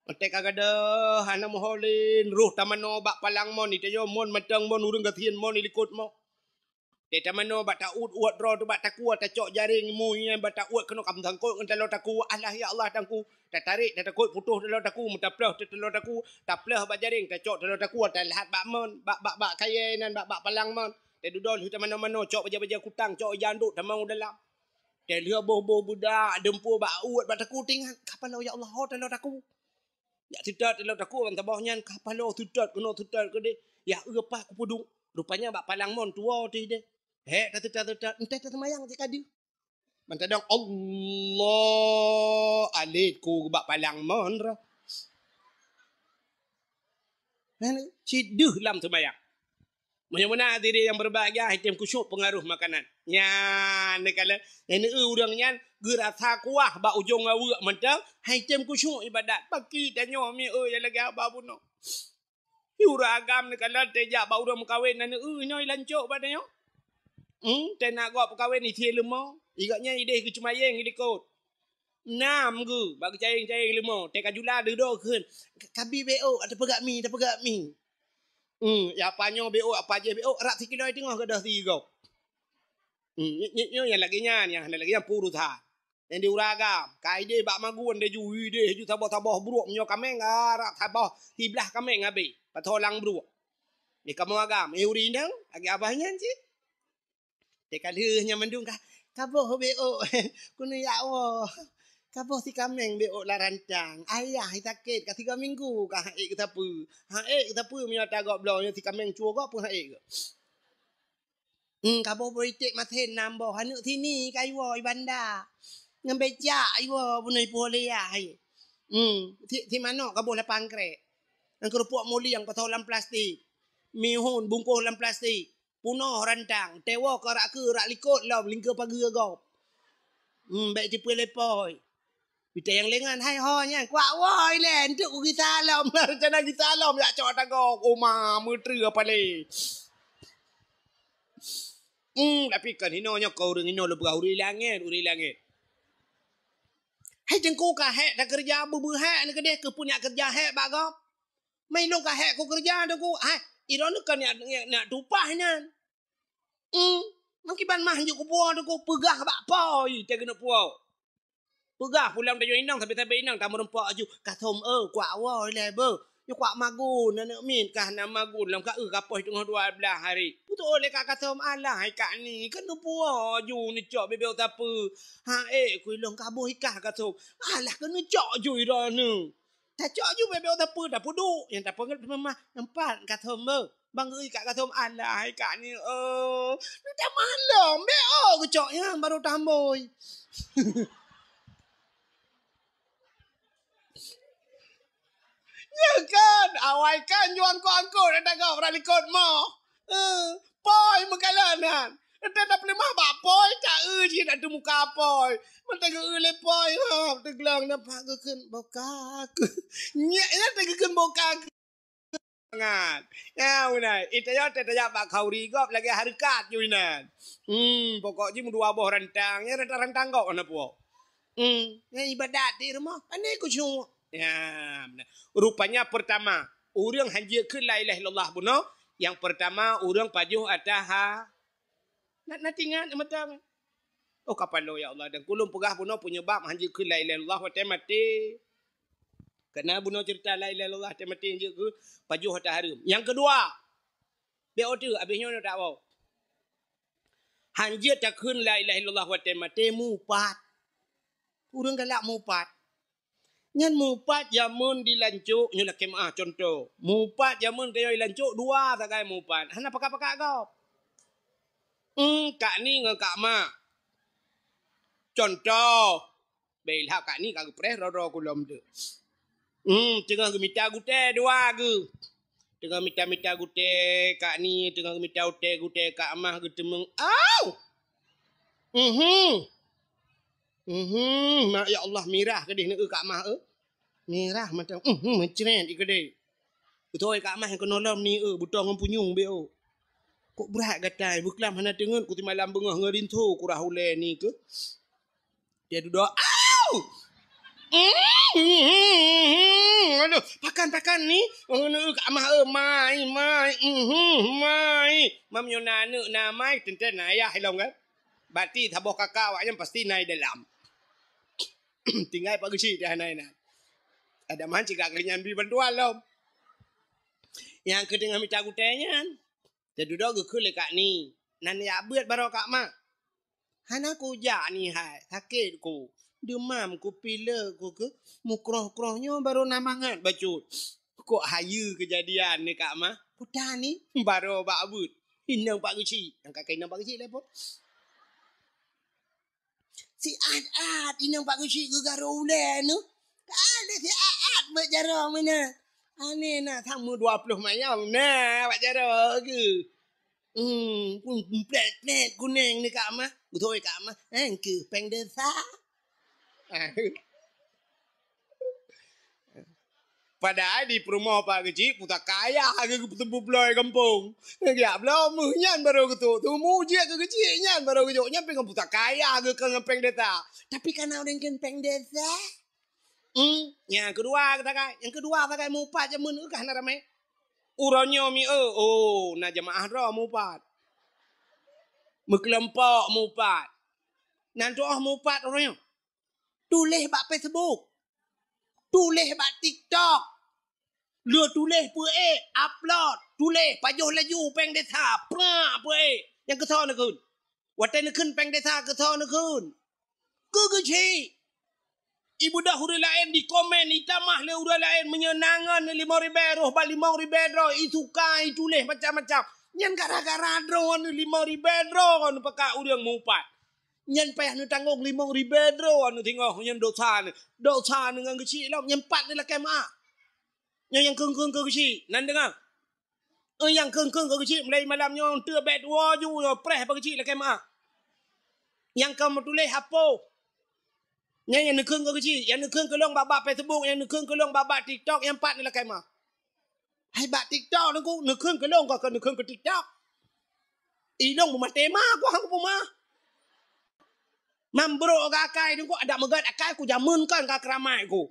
Watèe ka gadoh hana meuho lé, roh tamanoe bak palang mon, itanyoe mon mantong mon ureueng gasien mon ilikot mon. Teutamanoe bak ta-uet-uet droe teuh bak takue, tacok jaréng mu nyan bak ta-uet keunoe ka meusangkot ngon taloe takue. Alah ya Allah tangku, tatarek tatakot putôh taloe takue, meutaploh teuh taloe takue, taploh bak jaréng tacok taloe takue, taleuhat bak mon, bak, bak, bak kayèe nan, bak, bak palang mon. Tadudoe lheueh tamanoe-manoe, cok bajèe-bajèe kutang, cok ija andok tamong u dalam. Talheueh boh-boh beudak, deumpue bak uet bak takue tingat, ka paloe ya Allah ho taloe takue. Jak seutôt taloe takue ban saboh nyan, ka paloe seutôt keunoe seutôt keudeh. Yah eu pah kupeuduek. Rupanya bak palang mon tuwoe teuh deh. Hék taseutôt-seutôt, enteh taseumayang cit ka deuh. Ban tadong Allah alét ku bak palang mon roh. Cit deuh lam seumayang. Meunyoe meunan hadirin nyang berbahagia, hai tem khusyuk pengaruh makanan. Nyan, neukalon, nyang neueu ureueng nyan geurasa kuah bak ujong aweuek mantong, hai tem khusyuk ibadat. Paki tanyoe mi eu nyang lagèe haba bunoe. Ureueng agam neukalon teuh jak bak ureueng meukawen na neueu nyoe lancok bak tanyoe. Hmm, teunak gob peukawen isie leumo. Igak nyan ideh geucumayeng ilikot. Nam geu, bak geucayeng-cayeng leumo. Teuka jula deudok kheun. Kabi B O, tapeugah mi, tapeugah mi. Hmm, ya apa nyoe B O, apa jih B O, rap sikilo teungoh gadoh sigoe. Hmm, nyoe, nyoe, nyoe nyang lagèe nyan, nyang hana lagèe nyan puru that. Nyang di ureueng agam, ka ideh bak magun deh ju, ideh ju saboh-saboh bruek meunyoe kaméng, ah, rap saboh siblah kaméng habéh. Patholang bruek. Di kamoe agam, eh, ureueng inong, lagèe abah nyan cit. Teuka lheueh nyan mandum ka, kaboh B O, keuneuk jak woe. Kaboh si kaméng B O lam rantang. Ayah sakét ka tiga minggu ka han ék geusapeue. Han ék geusapeue meunyoe ata gob bloe nyoe si kaméng cue gob pun han ék geu. Hmm, kaboh boh iték masen nam boh. Aneuk sini ka iwoe i banda. Ngon becak iwoe bunoe ipuh lé yah. Hmm, si, si manok kaboh lapan krek. Ngon keurupuk mulieng pasoe lam plastik. Mihun bungkôh lam plastik. Punoh rantang, tewoe keu rak keu rak likot lom lingkeu pageue gob. Hmm, bèk jipeulepoi. Pita nyang lengan, hai ho nyan, kuak woe ilèe, enteuk ku gisa lom, rencana gisa lom, jak cok ata gob, oma, meutreue apa lé. Hmm, tapi kan hino nyoe keu ureueng hino lôn peugah ureueng langèt, ureueng langèt. Hai teungku ka hék takeureuja beubeue hék neuh keudeh keu peue nyak keureuja hék bak gob. Mai lôn ka hék kukeureuja teungku. Hai, droeneuh ka nyak, nyak, nyak tupah nyan. Hmm, meukiban mah jeuet kupuwoe teungku peugah bak poi teuh keuneuk puwoe. Peugah pulang tanyoe inong sabe-sabe inong tameureumpok aju. Kathom, eh, kuak woe ilèe beuh. Nyoe kuak magun aneuk miet kah na magun lam ka eu ka poh teungoh dua blah hari. Beutôi lé ka Kathom alah hai kak ni keuneuk puwoe aju neucok bibeu sapeue. Ha eh ku ilong kaboh ikah Kathom. Alah keuneuk cok aju droeneuh. Tacok ju bèk-bèk tapeu, tapeuduek. Nyang tapeugét teuma mah, empat Kathom beuh. Bang geu-ui kak Kathom, alah hai kak ni, oh. Neutamah lom, bèk oh geucok nyan baru tambôi. Nyan kan, awai kan juang angkot-angkot dah tagap rot likot moh. Eh, poi meukalon nyan. Enta tapeuleumah bak poi, ta-eu jih na teumuka poi. Mantong geu-eu lé poi, ha, teuglong nampak geukheun boka. Nyak nyan teugeukheun boka. Mangat. Ya, beuna. Ita yo teutajak bak khauri gob lagèe hareukat ju inan. Hmm, pokok jih meudua boh rantang, ya rantang-rantang gob hana puwoe. Hmm, ya ibadat di rumoh, pandai khusyuk. Ya, beuna. Rupanya pertama, ureueng hanjeuet kheun la ilaha illallah bunoe, yang pertama ureueng pajoh ata ha Na, na tingat mata. Oh, kapalo ya Allah, dan kulon peugah bunoe penyebab hanjeuet kheun la ilaha illallah watèe maté. Karena bunoe cerita la ilaha illallah watèe maté hanjeuet kheun pajoh ata hareuem. Yang kedua, bèk ote abis nyoe tak bau. Hanjeuet takheun la ilaha illallah watèe maté mupat. Ureueng galak mupat. Nyan mupat jameun di lancok, nyoe lakèe meu'ah contoh. Mupat jameun tanyoe di lancok dua sagai mupat. Hana pakat-pakat gob. Hmm, kak ni ngon kak mak. Contoh. Bèk ilhak kak ni ka geupreh ro-ro kulom tu. Hmm, teungoh geumita gutèe dua geuh. Teungoh mita-mita gutèe kak ni, teungoh geumita gutèe, gutèe kak mah geuteumeung. Au! Mhm. Mhm, mak ya Allah mirah keudeh neu kak mah eh. Mirah mantong. Mhm, mencret i keudeh. Beutôi kak mah nyang keunolom ni eh, butong ngon punyueng bèk oh. Kok brat gatai, beuklam hana teungeut ku simalam beungoh ngon rinso kurah ulèe ni keuh. Dia dudoe, au! Aduh, pakan, pakan ni. Oh, neu kak mah eh, mai, mai. Mhm, mai. Mam nyoe na aneuk na mai, teuntèe na ayah ilong kan. Berarti saboh kakak awak nyan pasti na i dalam. Tinggai Pak Geuchik dah na inan. Ada man cigak kali nyan bri bantuan lom. Nyang keu teungoh mita gutèe nyan. Teududoe geukheun lé kak ni. Nan jak beuet baroe kak mak. Hana kujak ni hai, sakét ku. Deumam ku, pilek ku keuh. Mukroh-kroh nyoe baru na mangat bacut. Kok hayeue keujadian ni kak mah. Peue tan ni? Baroe bak beuet. Inong Pak Geuchik. Nyang ka keu inong Pak Geuchik lé po. Siat-at inong Pak Geuchik geugarô ulèe nyoe. Ka lé siat-at beuet jaroe meunan. Aneh na samu dua ploh mayam na bak jaroe geuh. Hmm, pun plèt-plèt kunèng ni kak mah. Beutôi kak mah. Eh, keuh péng desa. Ah. Padahai di peurumoh Pak Keuchik pusaka ayah geuh, geupeuteupeue bloe gampông. Geujak bloe meuh nyan barô geutrok. Teumu jeuet keu Keuchik nyan barô geujok. Nyan pih ngon pusaka ayah geuh, kon ngon péng desa. Tapi kana ureueng kheun péng desa. Hmm, nyang keudua sagai. Nyang keudua sagai meuupat jameun, ka hana ramé. Uroe nyoe mi, oh, oh, na jeumaáh droe meuupat. Meukeulompok meuupat. Nan tuoh meuupat uroe nyoe. Tuléh bak Facebook. Tuléh bak TikTok. Lheueh tuléh peuék, upload, tuléh pajoh laju péng desa, prak peuék. Nyang keusoe neukheun. Watée neukheun péng desa keusoe neukheun. Keu Keuchik. Ibeudôh ureueng laén dikomen, itamah lé ureueng laén meunyoe na ngon limong ribée, roh bak limong ribée droe, isuka, ituléh macam-macam. Nyan gara-gara droeneuh limong ribée droe neupakat ureueng meuupat. Nyan payah neutanggong limong ribée droe neuh singoh nyan dosa neuh. Dosa neuh ngon Keuchik lom, nyan pat neulakée meuáh. Nyan nyang kheun-kheun keu Keuchik, nan deungoe. Eh, nyang kheun-kheun keu Keuchik, mulai malam nyoe teuh bèk tuwoe ju nyoe preh bak Keuchik lakée meuáh. Nyang ka meutuléh apoh. Nyan nyang neukheun keu Keuchik, nyang neukheun keu lôn bak-bak Facebook, nyang neukheun keu lôn bak-bak TikTok, nyang pat neulakée meuáh. Hai bak TikTok Teungku, neukheun keu lôn, kon keu neukheun keu TikTok. I lôn beumaté ma ku hang kupeumeuáh. Mam brok akai Teungku, adak meugét akai ku jameun kon ka keuramai ku.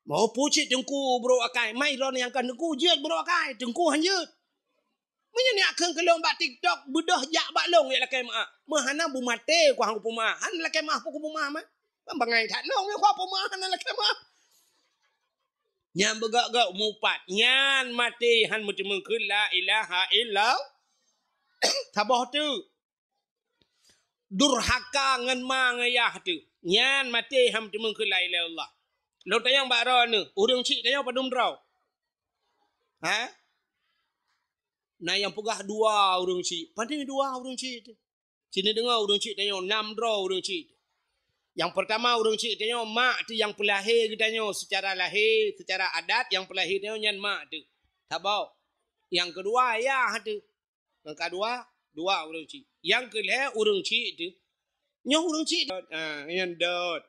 Mau pucit Teungku brok akai, mai lôn nyang ka Teungku jeuet brok akai, Teungku han jeuet. Meunyoe neujak kheun keu lôn bak TikTok, beudôh jak bak lôn jak lakée meuáh. Meuhana beumaté ku hang kupeumeuáh, han lakée meuáh peue kupeumeuáh mah. Ban bangai that lôn nyang ku peumeuáh hana lakée meuáh. Nyan beugét-gét meuupat, nyan maté han meuteumeung kheun la ilaha illallah. Saboh teuk. Durhaka ngon ma ngon yah teuh. Nyan maté han meuteumeung kheun la ilaha illallah. Lôn tanyong bak droeneuh, ureueng chik tanyoe padum droe? Ha? Na nyang peugah dua ureueng chik. Padum dua ureueng chik teuh? Sinoe deungoe ureueng chik tanyoe, nam droe ureueng chik. Nyang peurtama ureueng chik tanyoe, mak teuh nyang peulahé geutanyoe seucara lahé, seucara adat nyang peulahé tanyoe nyan mak teuh. Saboh. Nyang keudua yah teuh. Nyang keudua, dua ureueng chik. Nyang keulhèe ureueng chik teuh. Nyoe ureueng chik, ah, nyan dot.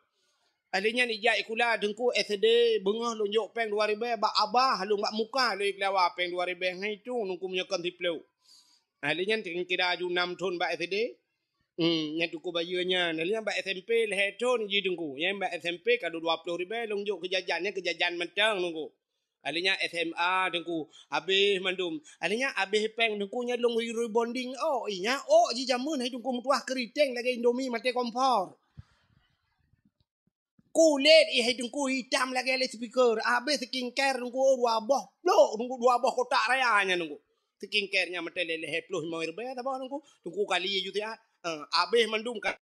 Ahli nyan ijak sikula Teungku S D, beungoh lôn jok péng dua ribèe bak abah, lôn bak muka lôn ikhlawa péng dua ribèe ngai tu Teungku meunyoe kon siplôh. Ahli nyan kira aju nam thon bak S D. Hmm, nyan Teungku bayeue nyan. Ahli nyan bak S M P lhèe thon jih Teungku. Nyan bak S M P ka dua ploh ribèe lôn jok keu jajan, nyan keu jajan mantong Teungku. Ahli nyan S M A Teungku, habéh mandum. Ahli nyan habéh péng Teungku nyan lôn rebonding. Oh, iya, oh, ji jameun hai Teungku meutuah keuriteng lagèe Indomie maté kompor. Kulét ih hai Teungku itam lagèe loudspeaker. Habéh skincare Teungku dua boh plôk Teungku, dua boh kotak raya nyan Teungku. Skincare nyan maté lhèe ploh limong ribèe saboh Teungku. Teungku kali ju siat. Eh, habéh mandum ka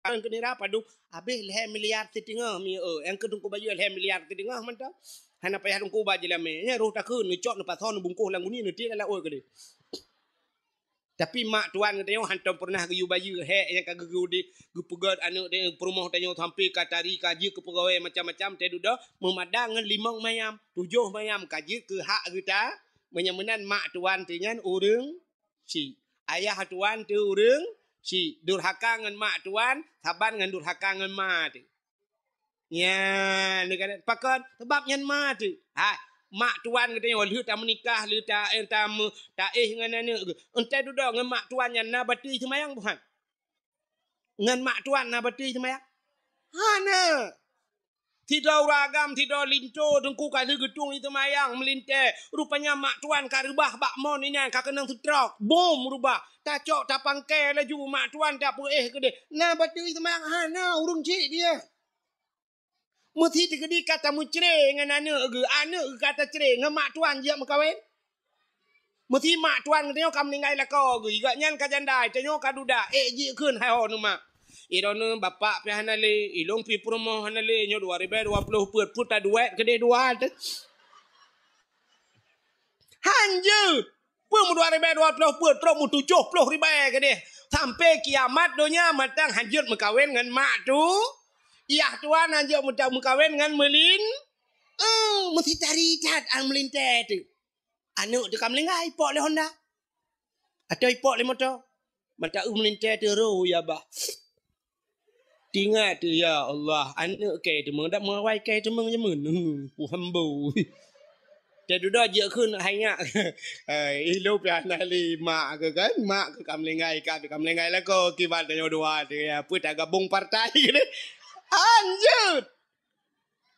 Kan keu nira padum habéh lhèe miliar siteungoh mi, eh, nyang keu Teungku bayeue lhèe miliar siteungoh mantong. Hana payah Teungku ba jeulamé. Nyan roh takheun neucok neupasoe neubungkoh lam guni neutiek lam laôt keudeh. Tapi mak tuan geutanyoe hantom peureunah geuyue bayeue hék nyang ka geugeu-, geupeugét aneuk di peurumoh tanyoe sampoe ka tari ka jeuet keu peugawée macam-macam teuh dudoe meumadang ngon limong mayam, tujoh mayam ka jeuet keu hak geuta. Meunyan meunan mak tuan teuh nyan ureueng chik. Ayah tuan teuh ureueng chik. Durhaka ngon mak tuan saban ngon durhaka ngon ma teuh. Nyan, pakon? Sabab nyan ma teuh. Ha, mak tuan geutanyoe lheueh tameunikah, lheueh ta-, eh, tameu-, taéh ngon aneuk geuh. Entah dudoe ngon mak tuan nyan na batui seumayang buhan? Ngon mak tuan na batui seumayang? Hana. Sidroe ureueng agam, sidroe linto Teungku ka lheueh geutueng i seumayang meulintée. Rupanya mak tuan ka reubah bak mon inan ka keunong stroke. Bom reubah. Tacok tapangkée laju mak tuan tapeuéh keudeh. Na batui seumayang hana ureueng chik dia. Meusi teukeudi ka tameucré ngon aneuk geuh, aneuk geuh ka tacré ngon mak tuan jeuet meukawen. Meusi mak tuan geutanyoe ka meuninggai lakoe geuh, gobnyan ka janda, tanyoe ka duda, ék jikheun hai ho neumak. Idroeneuh bapak pih hana lé, ilôn pih peurumoh hana lé, nyoe dua ribèe dua ploh peuet, peuet taduek keudeh dua teuh. Han jeuet. Peue meudua ribèe dua ploh peuet, trok meutujoh ploh ribèe keudeh. Sampoe kiamat donya mantong han jeuet meukawen ngon mak tu. Yah tuan han jeuet meuta-, meukawen ngon meulin. Eh, meusi tari that an meulintée teuh. Aneuk teuh ka meuninggai, ipok lé honda. Atau ipok lé moto. Mantong eu meulintée teuh roh ya bah. Tingat, ya Allah, aneuk kèe teumèe, dak meuwai kèe teumèe jameun. Hmm, puham bu. Teududoe jeuet kheun hai nyak. Eh, ilôn pih hana lé mak keuh kan. Mak keuh ka meulinggai, ka, ka meulinggai lakoe kiban tanyoe dua tu ya. Peue tagabong partai keuh. Anjut.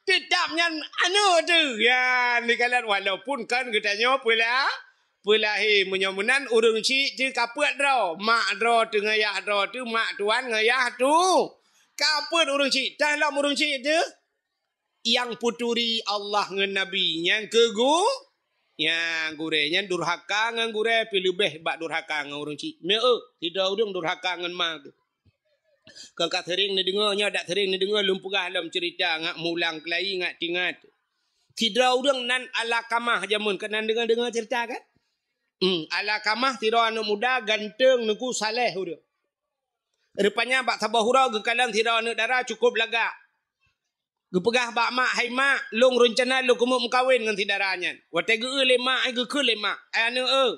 Teutap nyan aneuk teuh. Ya, neukalon walaupun kan geutanyoe peula-, peulahé. Meunyoe meunan ureueng chik teuh ka peuet droe. Mak droe teuh ngon yah droe teuh, mak tuan ngon yah teuh. Ka peuet ureueng chik. Tah lom ureueng chik teuh. Nyang peuturi Allah ngon Nabi. Nyang keu gu-, nyang gurèe. Nyan durhaka ngon gurèe pih leubeh bak durhaka ngon ureueng chik. Meu, sidroe ureueng durhaka ngon ma geuh. Kon ka seuring neudeungoe, nyoe dak seuring neudeungoe lôn peugah lom ceurita ngat mulang keulayi ngat tingat. Sidroe ureueng nan Alakamah jameun, keunan deungoe-deungoe ceurita kan? Hmm, Alakamah sidroe aneuk muda ganteng, neuku, saleh ureueng. Rupanya bak saboh uroe geukalon sidroe aneuk dara cukôp lagak. Geupeugah bak mak, "Hai mak, lôn reuncana lôn keumeung meukawen ngon si dara nyan." Watèe geu-eu lé mak, ai geukheun lé mak, "Ai aneuk eu,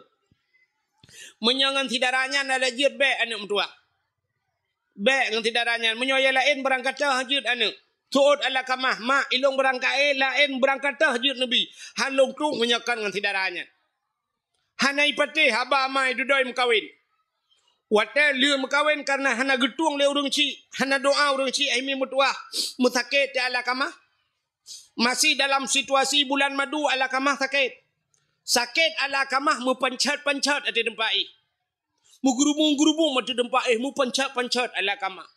meunyoe ngon si dara nyan hana jeuet, bèk aneuk meutuah. Bèk ngon si dara nyan, meunyoe nyang laén beurangkat teuh jeuet aneuk." Seuôt Alakamah, "Mak, ilôn beurangkat, eh, laén beurangkat teuh jeuet neubi. Han lôn tueng meunyoe kon ngon si dara nyan." Hana ipatéh haba ma idudoe meukawen. Watèe lheueh meukawen kareuna hana geutueng lé ureueng chik, hana doa ureueng chik, ai mi meutuah, meusakét teuh Alakamah. Masih dalam situasi bulan madu Alakamah sakét. Sakét Alakamah meupanchat-panchat ateueh teumpat éh. Meugeurubung-geurubung ateueh teumpat éh, meupanchat-panchat Alakamah.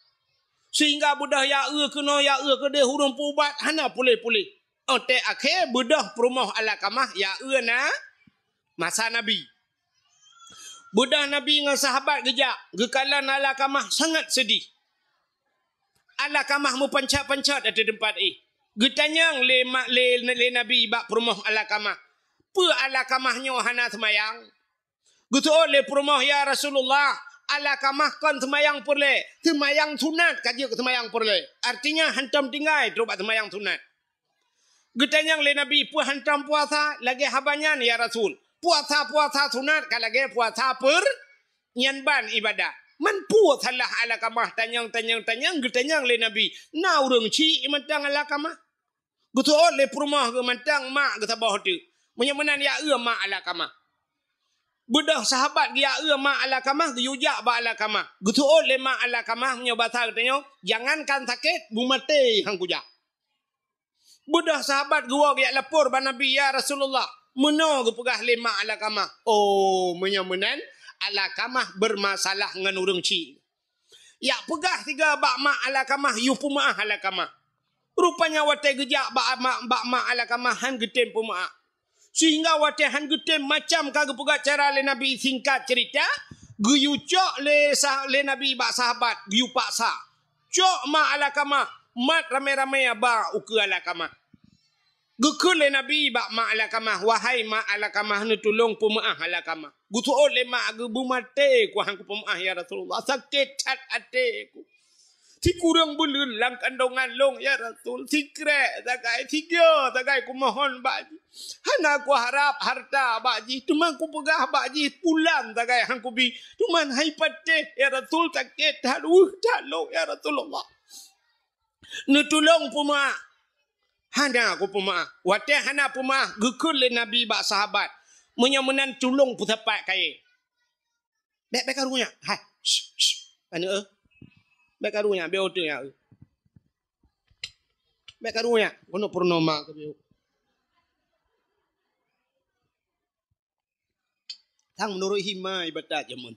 Sehingga beudôh ya eu keunoe, ya eu keudéh, ureueng peuubat hana puléh-puléh. Óh tée akhé beudôh peurumoh Alakamah ya eu na masa Nabi. Beudôh Nabi ngon sahabat geujak, geukalon Alakamah sangat seudeh. Alakamah meupanchat-panchat ateueh teumpat éh. Geutanyong lé ma-, lé, lé Nabi bak peurumoh Alakamah, "Peue Alakamah nyoe hana seumayang?" Geuseuôt lé peurumoh, "Ya Rasulullah, Alakamah kon seumayang peureulée, seumayang sunat ka jeuet keu seumayang peureulée." Artinya, hantom tinggai trok bak seumayang sunat. Geutanyong lé Nabi, "Peue hantom puasa lagée haba nyan, ya Rasul? Puasa-puasa sunat ka lagée puasa peur-, nyan ban ibadah." Man peue salah Alakamah tanyong, tanyong, tanyong, geutanyong lé Nabi, "Na ureuëng chik mantong Alakamah?" Geuseuôt lé peurumoh geuh mantong mak geuh saboh teuk. Meunyoe meunan ya eu mak Alakamah. Beudôh sahabat geuya eu mak Alakamah, geuyue jak bak Alakamah. Geuseuôt lé mak Alakamah, meunyoe basa geutanyoe, "Jangankan sakét, beumaté han kujak." Beudôh sahabat geuwoe geujak lapor bak Nabi, "Ya Rasulullah, meunoe geupeugah lé mak Alakamah." Oh, meunyoe meunan, Alakamah beurmasalah ngon ureuëng chik. Jak peugah sigoe bak mak Alakamah, yue peumeuáh Alakamah. Rupanya watée geujak bak mak, bak mak Alakamah han geutem peumeuáh. Sehingga watée han geutem, macam ka geupeugah cara lé Nabi, singkat cerita, geuyue cok lé sah-, lé Nabi bak sahabat, geuyue paksa. Cok mak Alakamah, mat ramé-ramé ba ukeue Alakamah. Geukheun lé Nabi bak mak Alakamah, "Wahai mak Alakamah, neutulông peumeuáh Alakamah." Geuseuôt lé mak geuh, "Beumaté ku han kupeumeuáh, ya Rasulullah. Sakét that até ku. Sikureueng buleuen lam kandongan lôn, ya Rasul. Sikrék sagai, sigoe sagai kumohon bak jih. Hana kuharab hareuta bak jih, teuma kupeugah bak jih pulan sagai han kubi. Teuma han ipatéh, ya Rasul, sakét that, weueh that lôn, ya Rasulullah. Neutulông peumeuáh." "Hana kupeumeuáh." Watée hana peumeuáh, geukheun lé Nabi bak sahabat, "Meunyoe meunan, tulông peusapat kayée." "Bék, bék karu nyak. Hai, shh, shh, aneuk eu. Bék karu nyak, bék oteuk nyak eu. Bék karu nyak, keuneuk peurunoe ma keu bék." Sang meunurot hima ibadat jameun.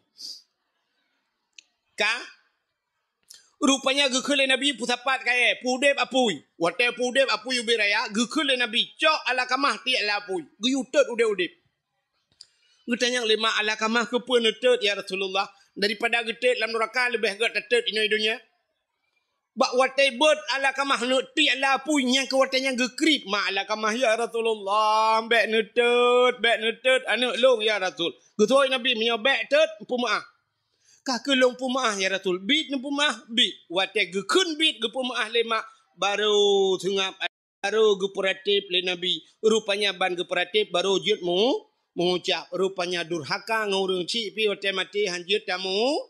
Ka? Rupanya geukheun lé Nabi peusapat kayée, peuudeb apui. Watée peuudeb apui ubit raya, geukheun lé Nabi, "Cok Alakamah tiek lam apui, geuyue tôt udeb-udeb." Geutanyong lé mak Alakamah, "Keupeue neutot, ya Rasulullah? Daripada geutot lam nuraka leubeh gét tatot inoe donya." Bak watée beuet Alakamah neuk tiek lam apui, nyang keu watée nyan geukrieb mak Alakamah, "Ya Rasulullah, bék neutot, bék neutot aneuk lôn, ya Rasul." Geuseuôt Nabi, "Meunyoe bék tot, peumeuáh." "Ka keuh lôn peumeuáh, ya Rasul." "Biet neupeumeuáh?" "Biet." Watée geukheun biet geupeumeuáh lé mak, barô seungab, barô geupeuratéb lé Nabi. Rupanya ban geupeuratéb barô jeuet meu-, meuucab. Rupanya durhaka ngon ureuëng chik pih watée maté han jeuet tamu-,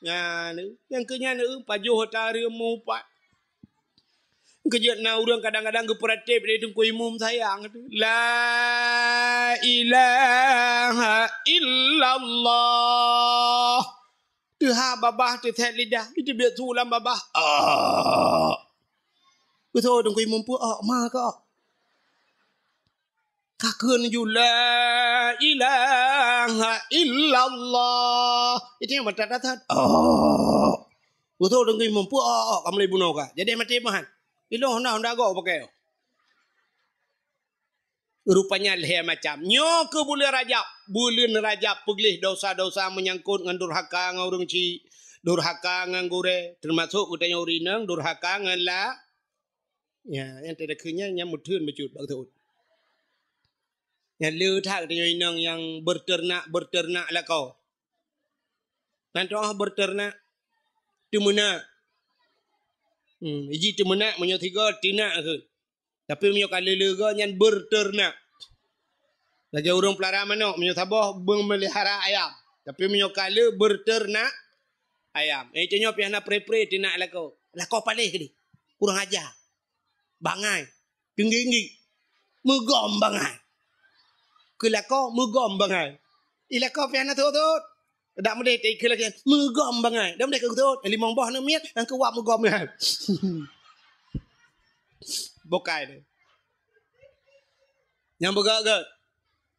Nyan, nyang keu nyan, eh, pajoh ata reuem meuupat. Keujeuet na ureuëng kadang-kadang geupeuratéb lé Teungku Imum sayang. La ilaha illallah. Teuhah babah teuthet lidah, iteubiet su lam babah. Ah. Beutôi Teungku Imum peue, ah, ma ka. Ka kheun ju, "La ilaha illallah." Itu nyang meutat-tat. Oh. Beutôi Teungku Imum peue, oh, oh, ka mulai bunoe ka. Jadi maté meuhan. Ilong honda, honda gok pakai. Rupanya lhée macam. Nyoe keu buleuen Rajab. Buleuen Rajab peugleh dosa-dosa meunyangkot ngon durhaka ngon ureuëng chik, durhaka ngon gurée, teumasok geutanyoe ureuëng inong durhaka ngon la. Ya, nyang teudeukheun nyan, nyan meutheun bacut bak geuthot. Nyan le that geutanyoe inong nyang beuteunak-beuteunak lakoe. Nan toh beuteunak, teumeunak. Hmm, iji teumeunak meunyoe sigoe teunak kheun. Tapi meunyoe ka le-le goe nyan beuteunak. Lagée ureuëng peulara manok, meunyoe saboh beumeulihara ayam. Tapi meunyoe ka le beuteunak ayam. Eh, tanyoe pih hana pre-pre teunak lakoe. Lakoe paléh keudeh. Kurang aja. Bangai. Teunggi-nggi. Meugom bangai. Keu lakoe meugom bangai. I lakoe pih hana thot-thot. Dak meudeh teuikeu lagée meugom bangai. Dak meudeh keu thot. Limong boh aneuk miet, nyang keu wak meugom nyan. Bukai tu. Nyang beugét-gét.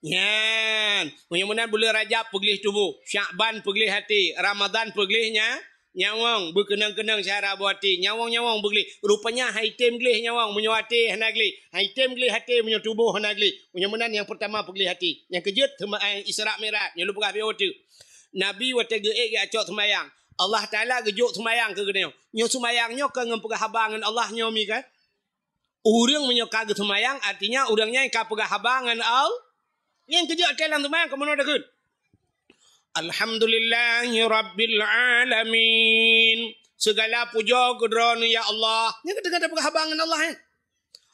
Nyan, meunyoe meunan buleuen Rajab peugleh tuboh, Syakban peugleh até, Ramadhan peugleh nya, nyawöng, beukeunong-keunong syedara boh até, nyawöng-nyawöng beugleh. Rupanya hai tem gleh nyawöng meunyoe até hana gleh, hai tem gleh até meunyoe tuboh hana gleh. Meunyoe meunan nyang peurtama peugleh até. Nyang keujeuet teuma, eh, Isra Mi'raj, nyoe lôn peugah beu teuk. Nabi watée geuék geuacok seumayang, Allah Taala geujok seumayang keu geutanyoe. Nyoe seumayang nyoe kon ngon peugah haba ngon Allah nyoe mi kan? Ureuëng meunyoe ka geuseumayang, artinya ureuëng nyan ka peugah haba ngon Allah. Nyang keujeuet até lam seumayang kamoe na takheun, "Alhamdulillahi rabbil alamin." Segala pujoe keu Droeneuh ya Allah. Nyan ka teungoh tapeugah haba ngon Allah, eh.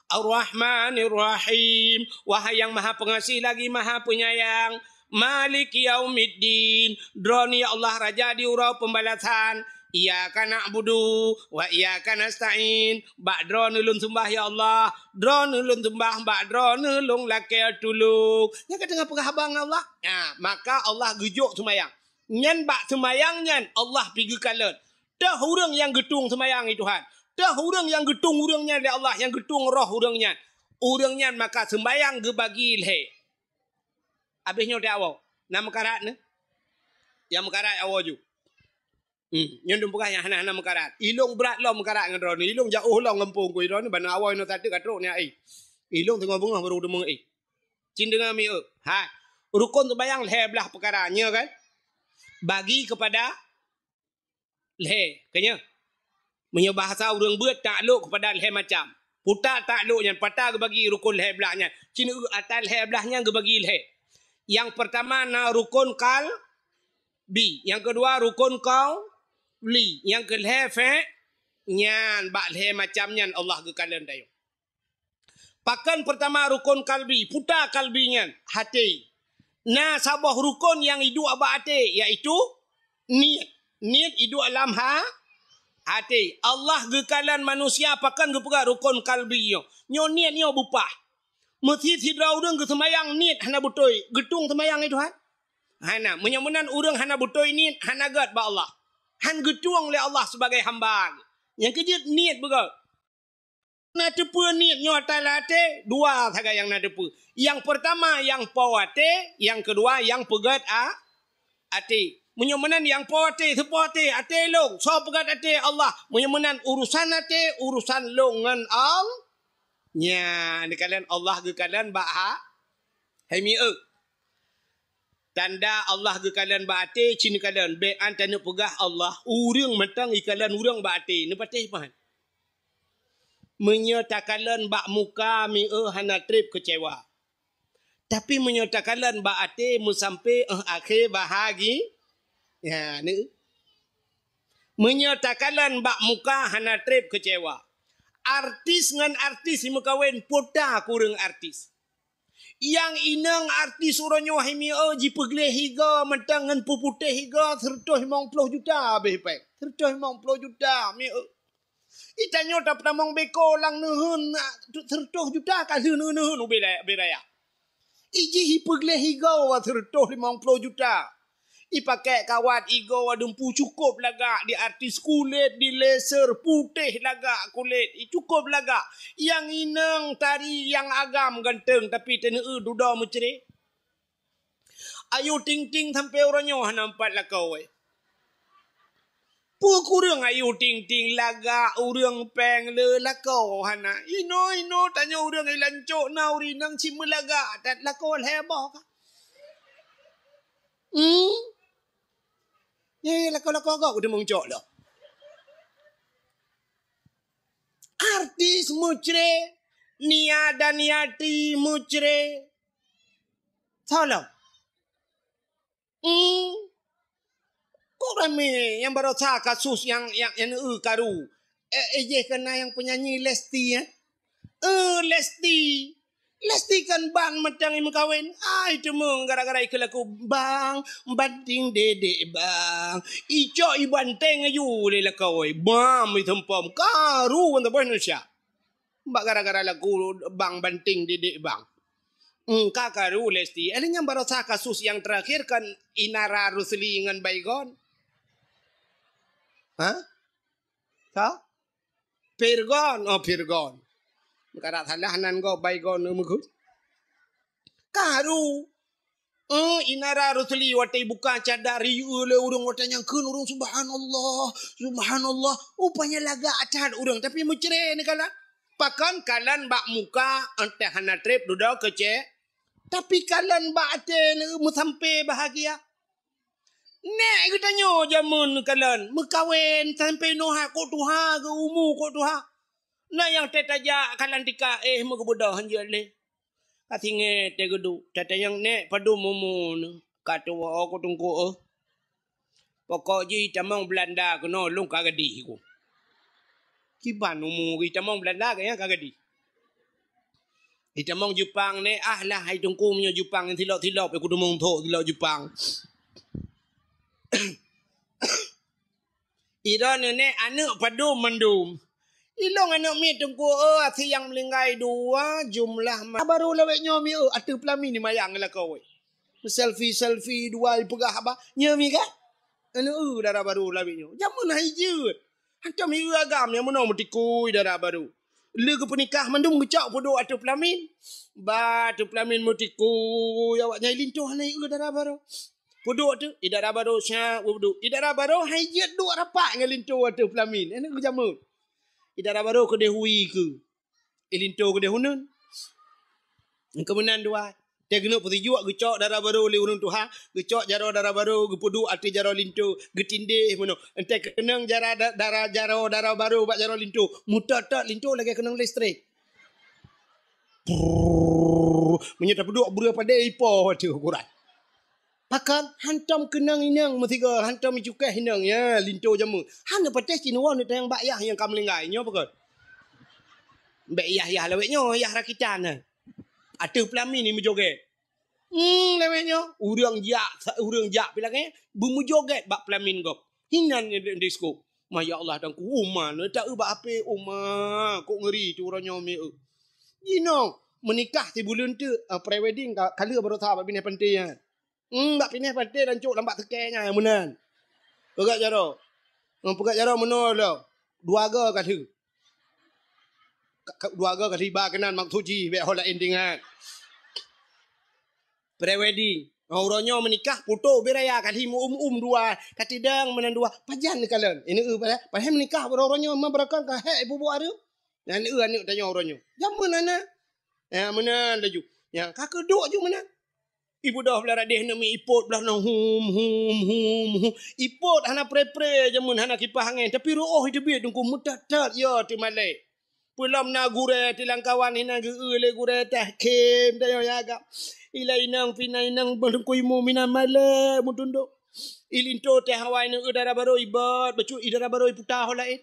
Ar-Rahmanir Rahim. Wahai yang Maha Pengasih lagi Maha Penyayang. Maliki yaumiddin. Droeneuh ya Allah Raja di uroe pembalasan. Iyyaka na'budu wa iyyaka nasta'in. Bak Droeneuh lôn seumbah ya Allah. Droeneuh lôn seumbah, bak Droeneuh lôn lakée tulông. Nyan ka teungoh peugah haba ngon Allah. Nah, maka Allah geujok seumayang. Nyan bak seumayang nyan Allah pi geukalon. Teuh ureuëng nyang geutueng seumayang, ya Tuhan. Teuh ureuëng nyang geutueng ureuëng nyan lé Allah, nyang geutueng roh ureuëng nyan. Ureuëng nyan maka seumayang geubagi lhée. Abéh nyoe teuh awoe. Na meukarat nyoe? Nyang meukarat awoe ju. Hmm, nyoe lôn peugah nyang hana-hana meukarat. Ilông brat lom meukarat ngon droeneuh. Ilông jaoh lom gampông ku droeneuh, ban awoe nyoe sateuk ka trok nyan ai. Ilông teungoh beungoh barô teumeu'éh. Cit deungoe mi'ék. Hai. Rukon seumayang lhée blaih peukara, nyoe kan? Bagi keupada lhée, ka nyoe. Meunyoe bahasa ureuëng beuet, taklok keupada lhée macam. Puta taklok nyan, pata geubagi rukon lhée blaih nyan. Cit ata lhée blaih nyan geubagi lhée. Nyang peurtama na rukon qalbi, nyang keudua rukon qauli, nyang keulhée fi'li. Nyan bak lhée macam nyan Allah geukalon tanyoe. Pakon peurtama rukon qalbi, puta qalbi nyan, até. Na saboh rukon nyang iduek bak até, yaitu niet. Niet iduek lam ha-, até. Allah geukalon manusia pakon geupeugah rukon qalbi nyoe. Nyoe niet nyoe beupah. Meusi sidroe ureuëng geuseumayang niet hana beutôi, geutueng seumayang nyan Tuhan? Hana. Meunyoe meunan ureuëng hana beutôi niet, hana gét bak Allah. Han geutueng lé Allah sibagai hamba. Nyang keujeuet niet beugét. Na teupeue niet nyoe ata lam até, dua sagai nyang na teupeue. Nyang peurtama nyang po até, nyang keudua nyang peugét a-, até. Meunyoe meunan nyang po até, soe po até, até lôn, soe peugét até, Allah. Meunyoe meunan urusan até, urusan lôn ngon All-, nyan, neukalon Allah geukalon bak ha-, hai mi'ék. Tanda Allah geukalon bak até, cit neukalon, bék an taneuk peugah Allah, ureuëng mantong ikalon ureuëng bak até, neupatéh pahan. Meunyoe takalon bak muka mi'ék hana treb keucewa. Tapi meunyoe takalon bak até meusampé óh akhé bahagi-, ya, ni. Meunyoe takalon bak muka hana treb keucewa. Artis ngon artis simeukawen puta kureueng artis. Nyang inong artis uroe nyoe hai mieu jipeugleh igoe mantong ngon peuputéh igoe seureutôh limong ploh juta habéh péng. Seureutôh limong ploh juta mieu. Itanyoe tapeutamong beko lam neuheun seureutôh juta ka lheueh neuheun ubé raya. Ijih ipeugleh igoe seureutôh limong ploh juta. Ipakèk kawat igoe dumpu cukôp lagak di artis kulét, di laser putéh lagak kulét. Cukôp lagak. Nyang inong tari nyang agam ganteng tapi teuneu dudoe meucré. Ayu Ting Ting sampai uroe nyoe hana meupat lakoe. Peue kureueng Ayu Ting Ting lagak ureueng péng le lakoe hana. Inoe-inoe tanyoe ureueng ilan cok na ureueng inong cit meulagak that lakoe lhèe boh ka. Hmm? Ye lakoe-lakoe gob keudeung cok lom. Artis meucré, Nia Daniati meucré. Salah. Hmm. Kok ramé nyang barosa kasus nyang, nyang, nyang neueu karu? Eh, eh, jih kena nyang penyanyi Lesti, eh? Eh, Lesti. Lesti kan bang matang imeukawen. Ai teumong gara-gara ikeu lagu bang banting dedek bang. Icok ibanteng aju lé lakoe. Bam iteumpom. Karu ban saboh Indonesia. Bak gara-gara lagu bang banting dedek bang. Engka karu Lesti. Eh, nyang barosa kasus nyang terakhir kan Inara Rusli ngon Baygon. Ha? Sa? Pirgon. Oh, Pirgon. Kada salah nan go Baygon meugut. Karu. Eh, Inara Rusli watèe buka cadar ri lé ureueng watèe nyang kheun ureueng subhanallah, subhanallah. Rupanya lagak that ureueng tapi meucré ni kala. Pakon kalon bak muka entah hana trép dudoe keucék. Tapi kalon bak até meusampé bahagia. Nèk geutanyoe jameun kalon meukawen sampé noe kok tuha geu umu kok tuha. Na nyang teutajak kalon tika eh meugeubeudoh hanjeuet lé. Ka singoh teuh geuduek, tatanyong nèk padum umu neuh. Ka tuwoe ku teungku eh. Pokok jih itamong Belanda keunoe lôn ka gadih ku. Kiban umu itamong Belanda keu nyang ka gadih. Itamong Jepang nèh, ah lah hai teungku meunyoe Jepang nyang silop-silop ku teumong thok silop Jepang. Ira nenek aneuk padum mandum. Ilong aneuk miet teungku, oh, asie nyang meulinggai dua jumlah ma-, baru lawét nyoe mi, oh, ateueh peulami ni mayang lakoe. Selfie-selfie dua peugah haba. Nyoe mi kan? Aneuk, eh, dara baru lawét nyoe. Jameun hai jeuet. Hantom ieu agam nyang meunoe meutikui dara baru. Lé geupeunikah mandum geucok peuduek ateueh peulamin. Ba ateueh peulamin meutikui awak nyang linto hana ieu dara baru. Peuduek tu, idara baru siap peuduek. Idara baru hai jeuet duek rapat ngon linto ateueh peulamin. Hana geujameun. Idara baru keudeh hui keu. Ilinto keudeh uneun. Keumeunan dua. Teuh keuneuk peusijuek geucok dara barô lé ureueng tuha, geucok jaroe dara barô, geupeuduek ateueh jaroe linto, geutindéh meunoe. Entée keunong jara da-, dara jaroe dara barô bak jaroe linto, meutot-tot linto lagée keunong listrik. Prrrr. Meunyoe tapeuduek breueh padé ipo ateueh ukuran. Pakon hantom keunong inong meusigoe, hantom icukéh inong, ya, linto jameun. Hana patéh sinuwoe neutanyong bak yah nyang ka meulinggai. Nyoe pakon? Bék yah-yah lawét nyoe, yah rakitan nyan. Ateueh peulamin ni meujogét. Hmm, lawét nyoe, ureueng jak, ureueng jak pi lagée, beumeujogét bak peulamin gob. Hinan di, disko. Ma ya Allah, dan ku uma, neuta eu bak ape uma, kok ngeri tu uroe nyoe mi eu. Jinoe, meunikah sibuleuen teuk, ah, pre-wedding ka, ka lheueh baroesa bak binéh panté nyan. Hmm, bak binéh panté dan cok lam bak seukée nyan meunan. Peugah jaroe. Hmm, peugah jaroe meunoe lom. Dua go ka lheueh. Ka, ka, dua go ka lheueh ba keunan maksud jih, bék ho laén teuingat. Pre-wedding. Oh, uroe nyoe meunikah, putôh ubé raya ka lheueh meu-um-um dua. Ka tidang meunan dua. Pajan neukalon. Ini eu padahai, padahai meunikah uroe-uroe nyoe memang beureukat ka hék ibu-bu areuem. Nyan eu aneuk tanyoe uroe nyoe. Jameun hana. Ya, meunan laju. Ya, ka keuduek ju meunan. Ibu doh blah radeh neumi ipot blah nang hum, hum, hum, hum. Ipot hana pre-pre jameun hana kipah angén. Tapi reuôh iteubiet dungku meutat-tat ya teumalée. Peulom na gurée tilang kawan hina geu-eu lé gurée teh khem dayoe ya agam. Ila inong pina inong beungku imu mina malée meutundok. Ilinto teh awai neu dara barô ibot, bacut idara barô iputa ho laén.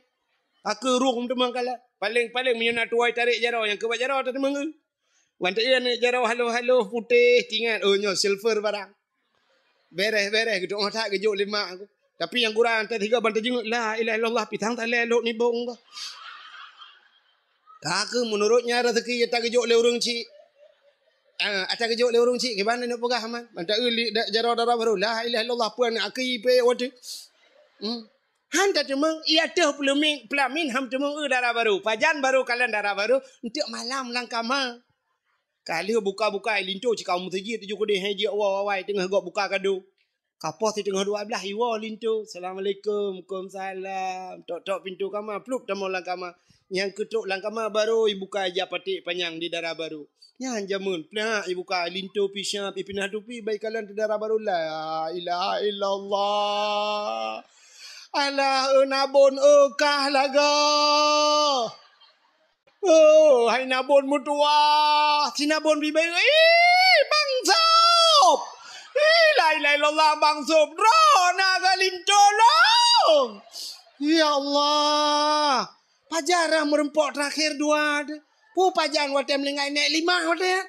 Akeue rung teumang kala. Paléng-paléng meunyoe na tuwai tarek jaroe nyang keubat jaroe teumang eu. Ban taeu aneuk jaroe haloh-haloh putéh, tingat, oh, nyoe silver barang. Bereh-bereh, geuduek that geujok lé mak. Tapi nyang gura teuh tiga ban teujingeuk, "La ilaha illallah, pisang talé lhok nibong." Ka keuh, meunurot nyan rezeki ata geujok lé ureueng chik. Ah, ata geujok lé ureueng chik, kiban aneuk peugah man. Ban taeu li-, da-, jaroe dara barô, "La ilaha illallah, peue aneuk aki pé watèe." Hmm. Han tateumeung, iya teuh peulamin, peulamin han teumeung eu dara barô. Pajan barô kalon dara barô, enteuk malam lam kama. Ka lheueh buka-buka, linto cit ka u meuseujid tujoh keudeh, hai jeuet woe awai teungoh gob buka kado. Ka poh siteungoh dua blaih iwoe linto, "Assalamualaikum." "Waalaikumsalam." Tok-tok pintoe kama, plup tamong lam kama. Nyang keutrok lam kama barô ibuka ija paték panyang di dara barô. Nyan jameun, plak ibuka linto, pih siap, ipinah tupi, ban ikalon teuh dara barô. La ilaha illallah. Alah, eu Nabon, eu kah lagoe. Oh, hai Nabon meutuwah, si Nabon bibeu. Ih, Bang Sop. Ih, la ilaha illallah, Bang Sop. Droeneuh ka linto lôn. Ya Allah. Pajan rhah meureumpok teurakhé dua teuh. Peue pajan watèe meuninggai nèk limah watèe?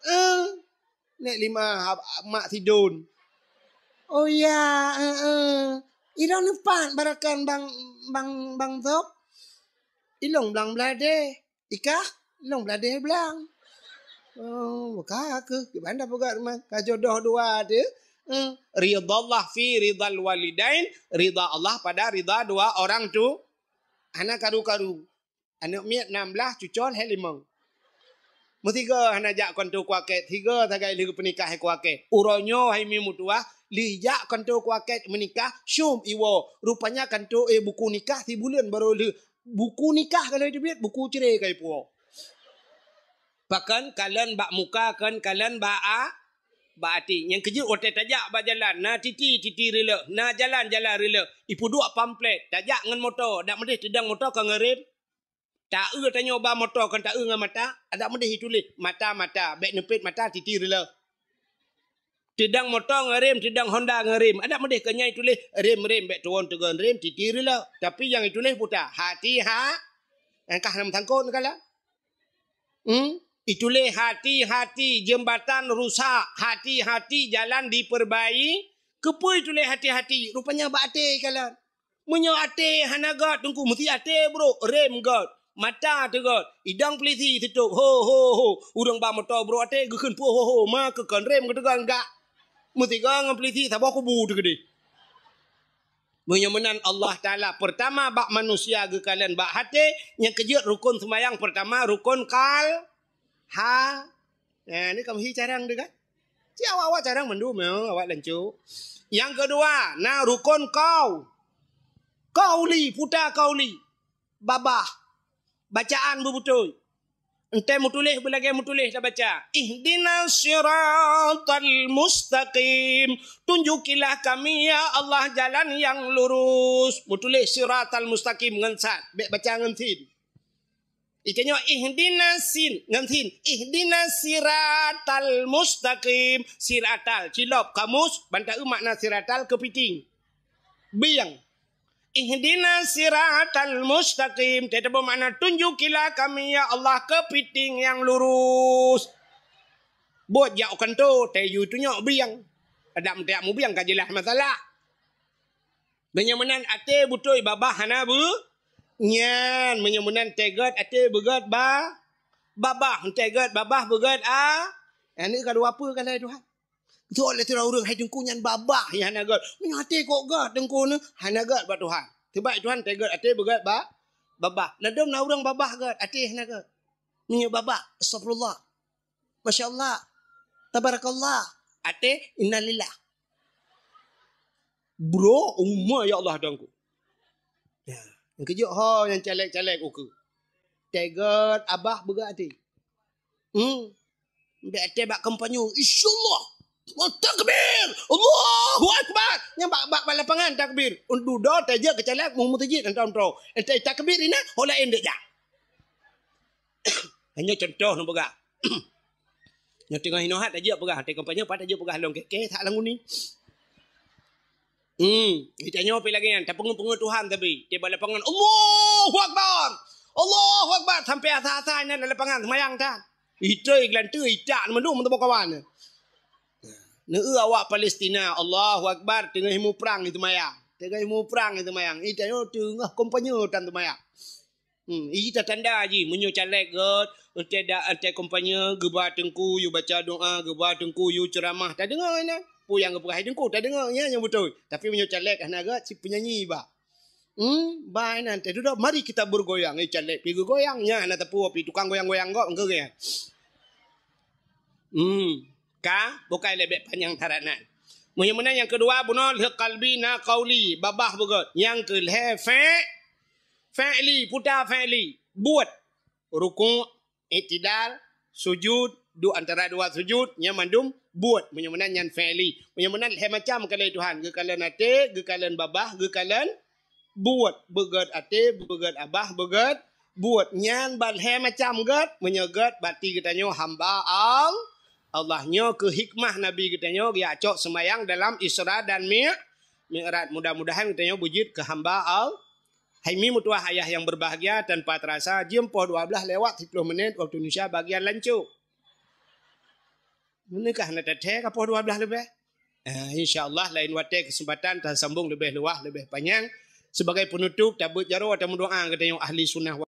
Eh, nèk limah, ab-, mak sidon. Oh ya, eh, eh. Ilôn neupat barakan Bang, Bang, Bang Sop. Ilôn blang bladeh. Ikah, ilôn bladeh blang. Oh, ka keuh. Kiban ata peugah rumoh. Ka jodoh dua teuh. Hmm. Ridhallah fi ridhal walidain. Ridha Allah pada ridha dua orang tu. Hana karu-karu. Aneuk miet nam blaih, cuco lhèe limong. Meusigoe hana jak kantô kuakét, sigoe sagai lheueh geupeunikah kuakét. Uroe nyoe hai mi meutuwah, lheueh jak kantô kuakét meunikah, syom iwoe. Rupanya kantô, eh, buku nikah sibuleuen barô lheueh. Buku nikah ka lheueh teubiet, buku cerai ka ipuwoe. Pakon kalon bak muka, kon kalon bak a-, bak até. Nyang keujeuet watèe tajak bak jalan, na titi, titi reuleuh, na jalan, jalan reuleuh. Ipeuduek pamflet, tajak ngon moto, dak meudeh teudong moto ka ngon rem. Taeu tanyoe ba moto kon taeu ngon mata, adak meudeh ituléh mata, mata, bèk neupet mata titi reuleuh. Teudong moto ngon rem, teudong Honda ngon rem, adak meudeh kon nyan ituléh rem, rem, bèk tuwon teugon rem titi reuleuh. Tapi nyang ituléh buta, hati ha, nyang kah na meusangkot neukalon. Hmm? Ituléh hati-hati jembatan rusak, hati-hati jalan diperbai-, keupeue ituléh hati-hati? Rupanya bak até kalon. Meunyoe até hana gèt, Teungku, meusti até brôk, rem gèt, mata teuh gèt, idong peulisi sitôp, ho, ho, ho. Ureueng ba moto brôk até geukheun peue ho, ho, ma keu kon rem geuteugon gak. Meusti gèt ngon peulisi saboh kubu teuh keudeh. Meunyoe meunan Allah Taala, peurtama bak manusia geukalon bak até, nyang keujeuet rukon seumayang peurtama rukon kal-, ha. Nah, ni kamoe hi carông teuh kan? Ci awak-awak carông mandum, ya, awak lancôk. Nyang keudua, na rukon kau-, kauli, puta kauli. Babah. Bacaan beubeutôi. Enteuk meutuléh beulagèe meutuléh tabaca. Ihdinas siratal mustaqim. Tunjukilah kami, ya Allah, jalan yang lurus. Meutuléh siratal mustaqim ngon sad. Bèk baca ngon sin. Itanyoe ihdinas sin, ngon sin. Ihdinas siratal mustaqim. Siratal, cilop, kamus, ban taeu makna siratal keupiting. Bieng. Ihdinas siratal mustaqim. Teutabeuet makna tunjukilah kami, ya Allah, keupiting nyang lurus. Buet jak u kantô, tayue tunyok bieng. Adak meuteuyak mubieng ka jeulaih masalah. Meunyoe meunan até beutôi babah hana beu-, nyan. Meunyoe meunan teuh gèt até beugèt ba-, babah, teuh gèt babah beugèt a-, aneuk ka dua peue ka lhèe Tuhan. Jok lé sidroe ureueng, "Hai Teungku, nyan babah nyang hana gèt." Meunyoe até kok gèt Teungku nyoe, hana gèt bak Tuhan. Sebab Tuhan teuh gèt até beugèt ba-, babah. Ladôm na ureueng babah gèt, até hana gèt. Meunyoe babah, astagfirullah. Masya Allah. Tabarakallah. Até, innalillah. Bro, uma ya Allah Teungku. Ya. Nyang keujeuet ho nyang caleg-caleg ukeue. Teuh gèt babah beugèt até. Hmm. Bèk até bak kampanye, "Insya Allah." Takbir! Allahu Akbar! Nyan bak, bak, bak lapangan takbir. Dudoe teuh jeuet keu caleg, mu meuseujid, entong tro. Entah takbir inan, ho laén dek jak. Hanya contoh neupeugah. Nyoe teungoh inoe hat tajeuet peugah, teuh kampanye pat tajeuet peugah lôn kèe-kèe that lam uni. Hmm, geutanyoe pih lagèe nyan, tapeungeut-peungeut Tuhan tapi, tieb lapangan, "Allahu Akbar! Allahu Akbar!" Sampai asa-asa nyan lam lapangan seumayang that. Itroi geulanteue, itak mandum meutuboh kawan. Neu awak Palestina, Allahu Akbar, teungoh muprang i teumayang. Teungoh muprang i teumayang. Ita nyoe teungoh kampanye tan teumayang. Hmm, ita tanda jih, meunyoe caleg gét, entah da, entah kampanye, geuba teungku, yue baca doa, geuba teungku, yue ceuramah. Tadeungoe na. Peue nyang geupeugah teungku, tadeungoe, nyan nyang beutôi. Tapi meunyoe caleg hana gét, si penyanyi ba. Hmm, ba inan teuh dudoe, mari kita bergoyang. Eh, caleg pi geugoyang, nyan hana teupeu pi tukang goyang-goyang gét, geugoyang. Hmm, ka, bukai leubeh panyang tarat nan. Meunyoe meunan nyang keudua, bunoe lheueh kalbi na kauli, babah beugét. Nyang keulhèe fe-, fi'li, puta fi'li, buet. Rukuk, iktidal, sujud, duek antara dua sujud, nyan mandum buet. Meunyoe meunan nyan fi'li. Meunyoe meunan lhèe macam kalon Tuhan, geukalon até, geukalon babah, geukalon buet. Beugét até, beugét babah, beugét buet. Nyan ban lhèe macam gét. Meunyoe gét, berarti geutanyoe hamba Al-, Allah. Nyoe keuh hikmah Nabi geutanyoe geujak cok seumayang dalam Isra dan Mi-, Mi'raj. Mudah-mudahan geutanyoe beujeuet keu hamba Al-, Hai mi meutuwah ayah nyang berbahagia, tanpa terasa jeuem poh dua blaih lewat siplôh menit waktu Indonesia bagian lancok. Meunyoe ka hana teuthèe ka poh dua blaih leubeh. Eh, insya Allah lain watèe keuseumpatan tasambong leubeh luwah, leubeh panyang. Sibagai penutup, tabeuet jaroe, tameudoa geutanyoe ahli sunnah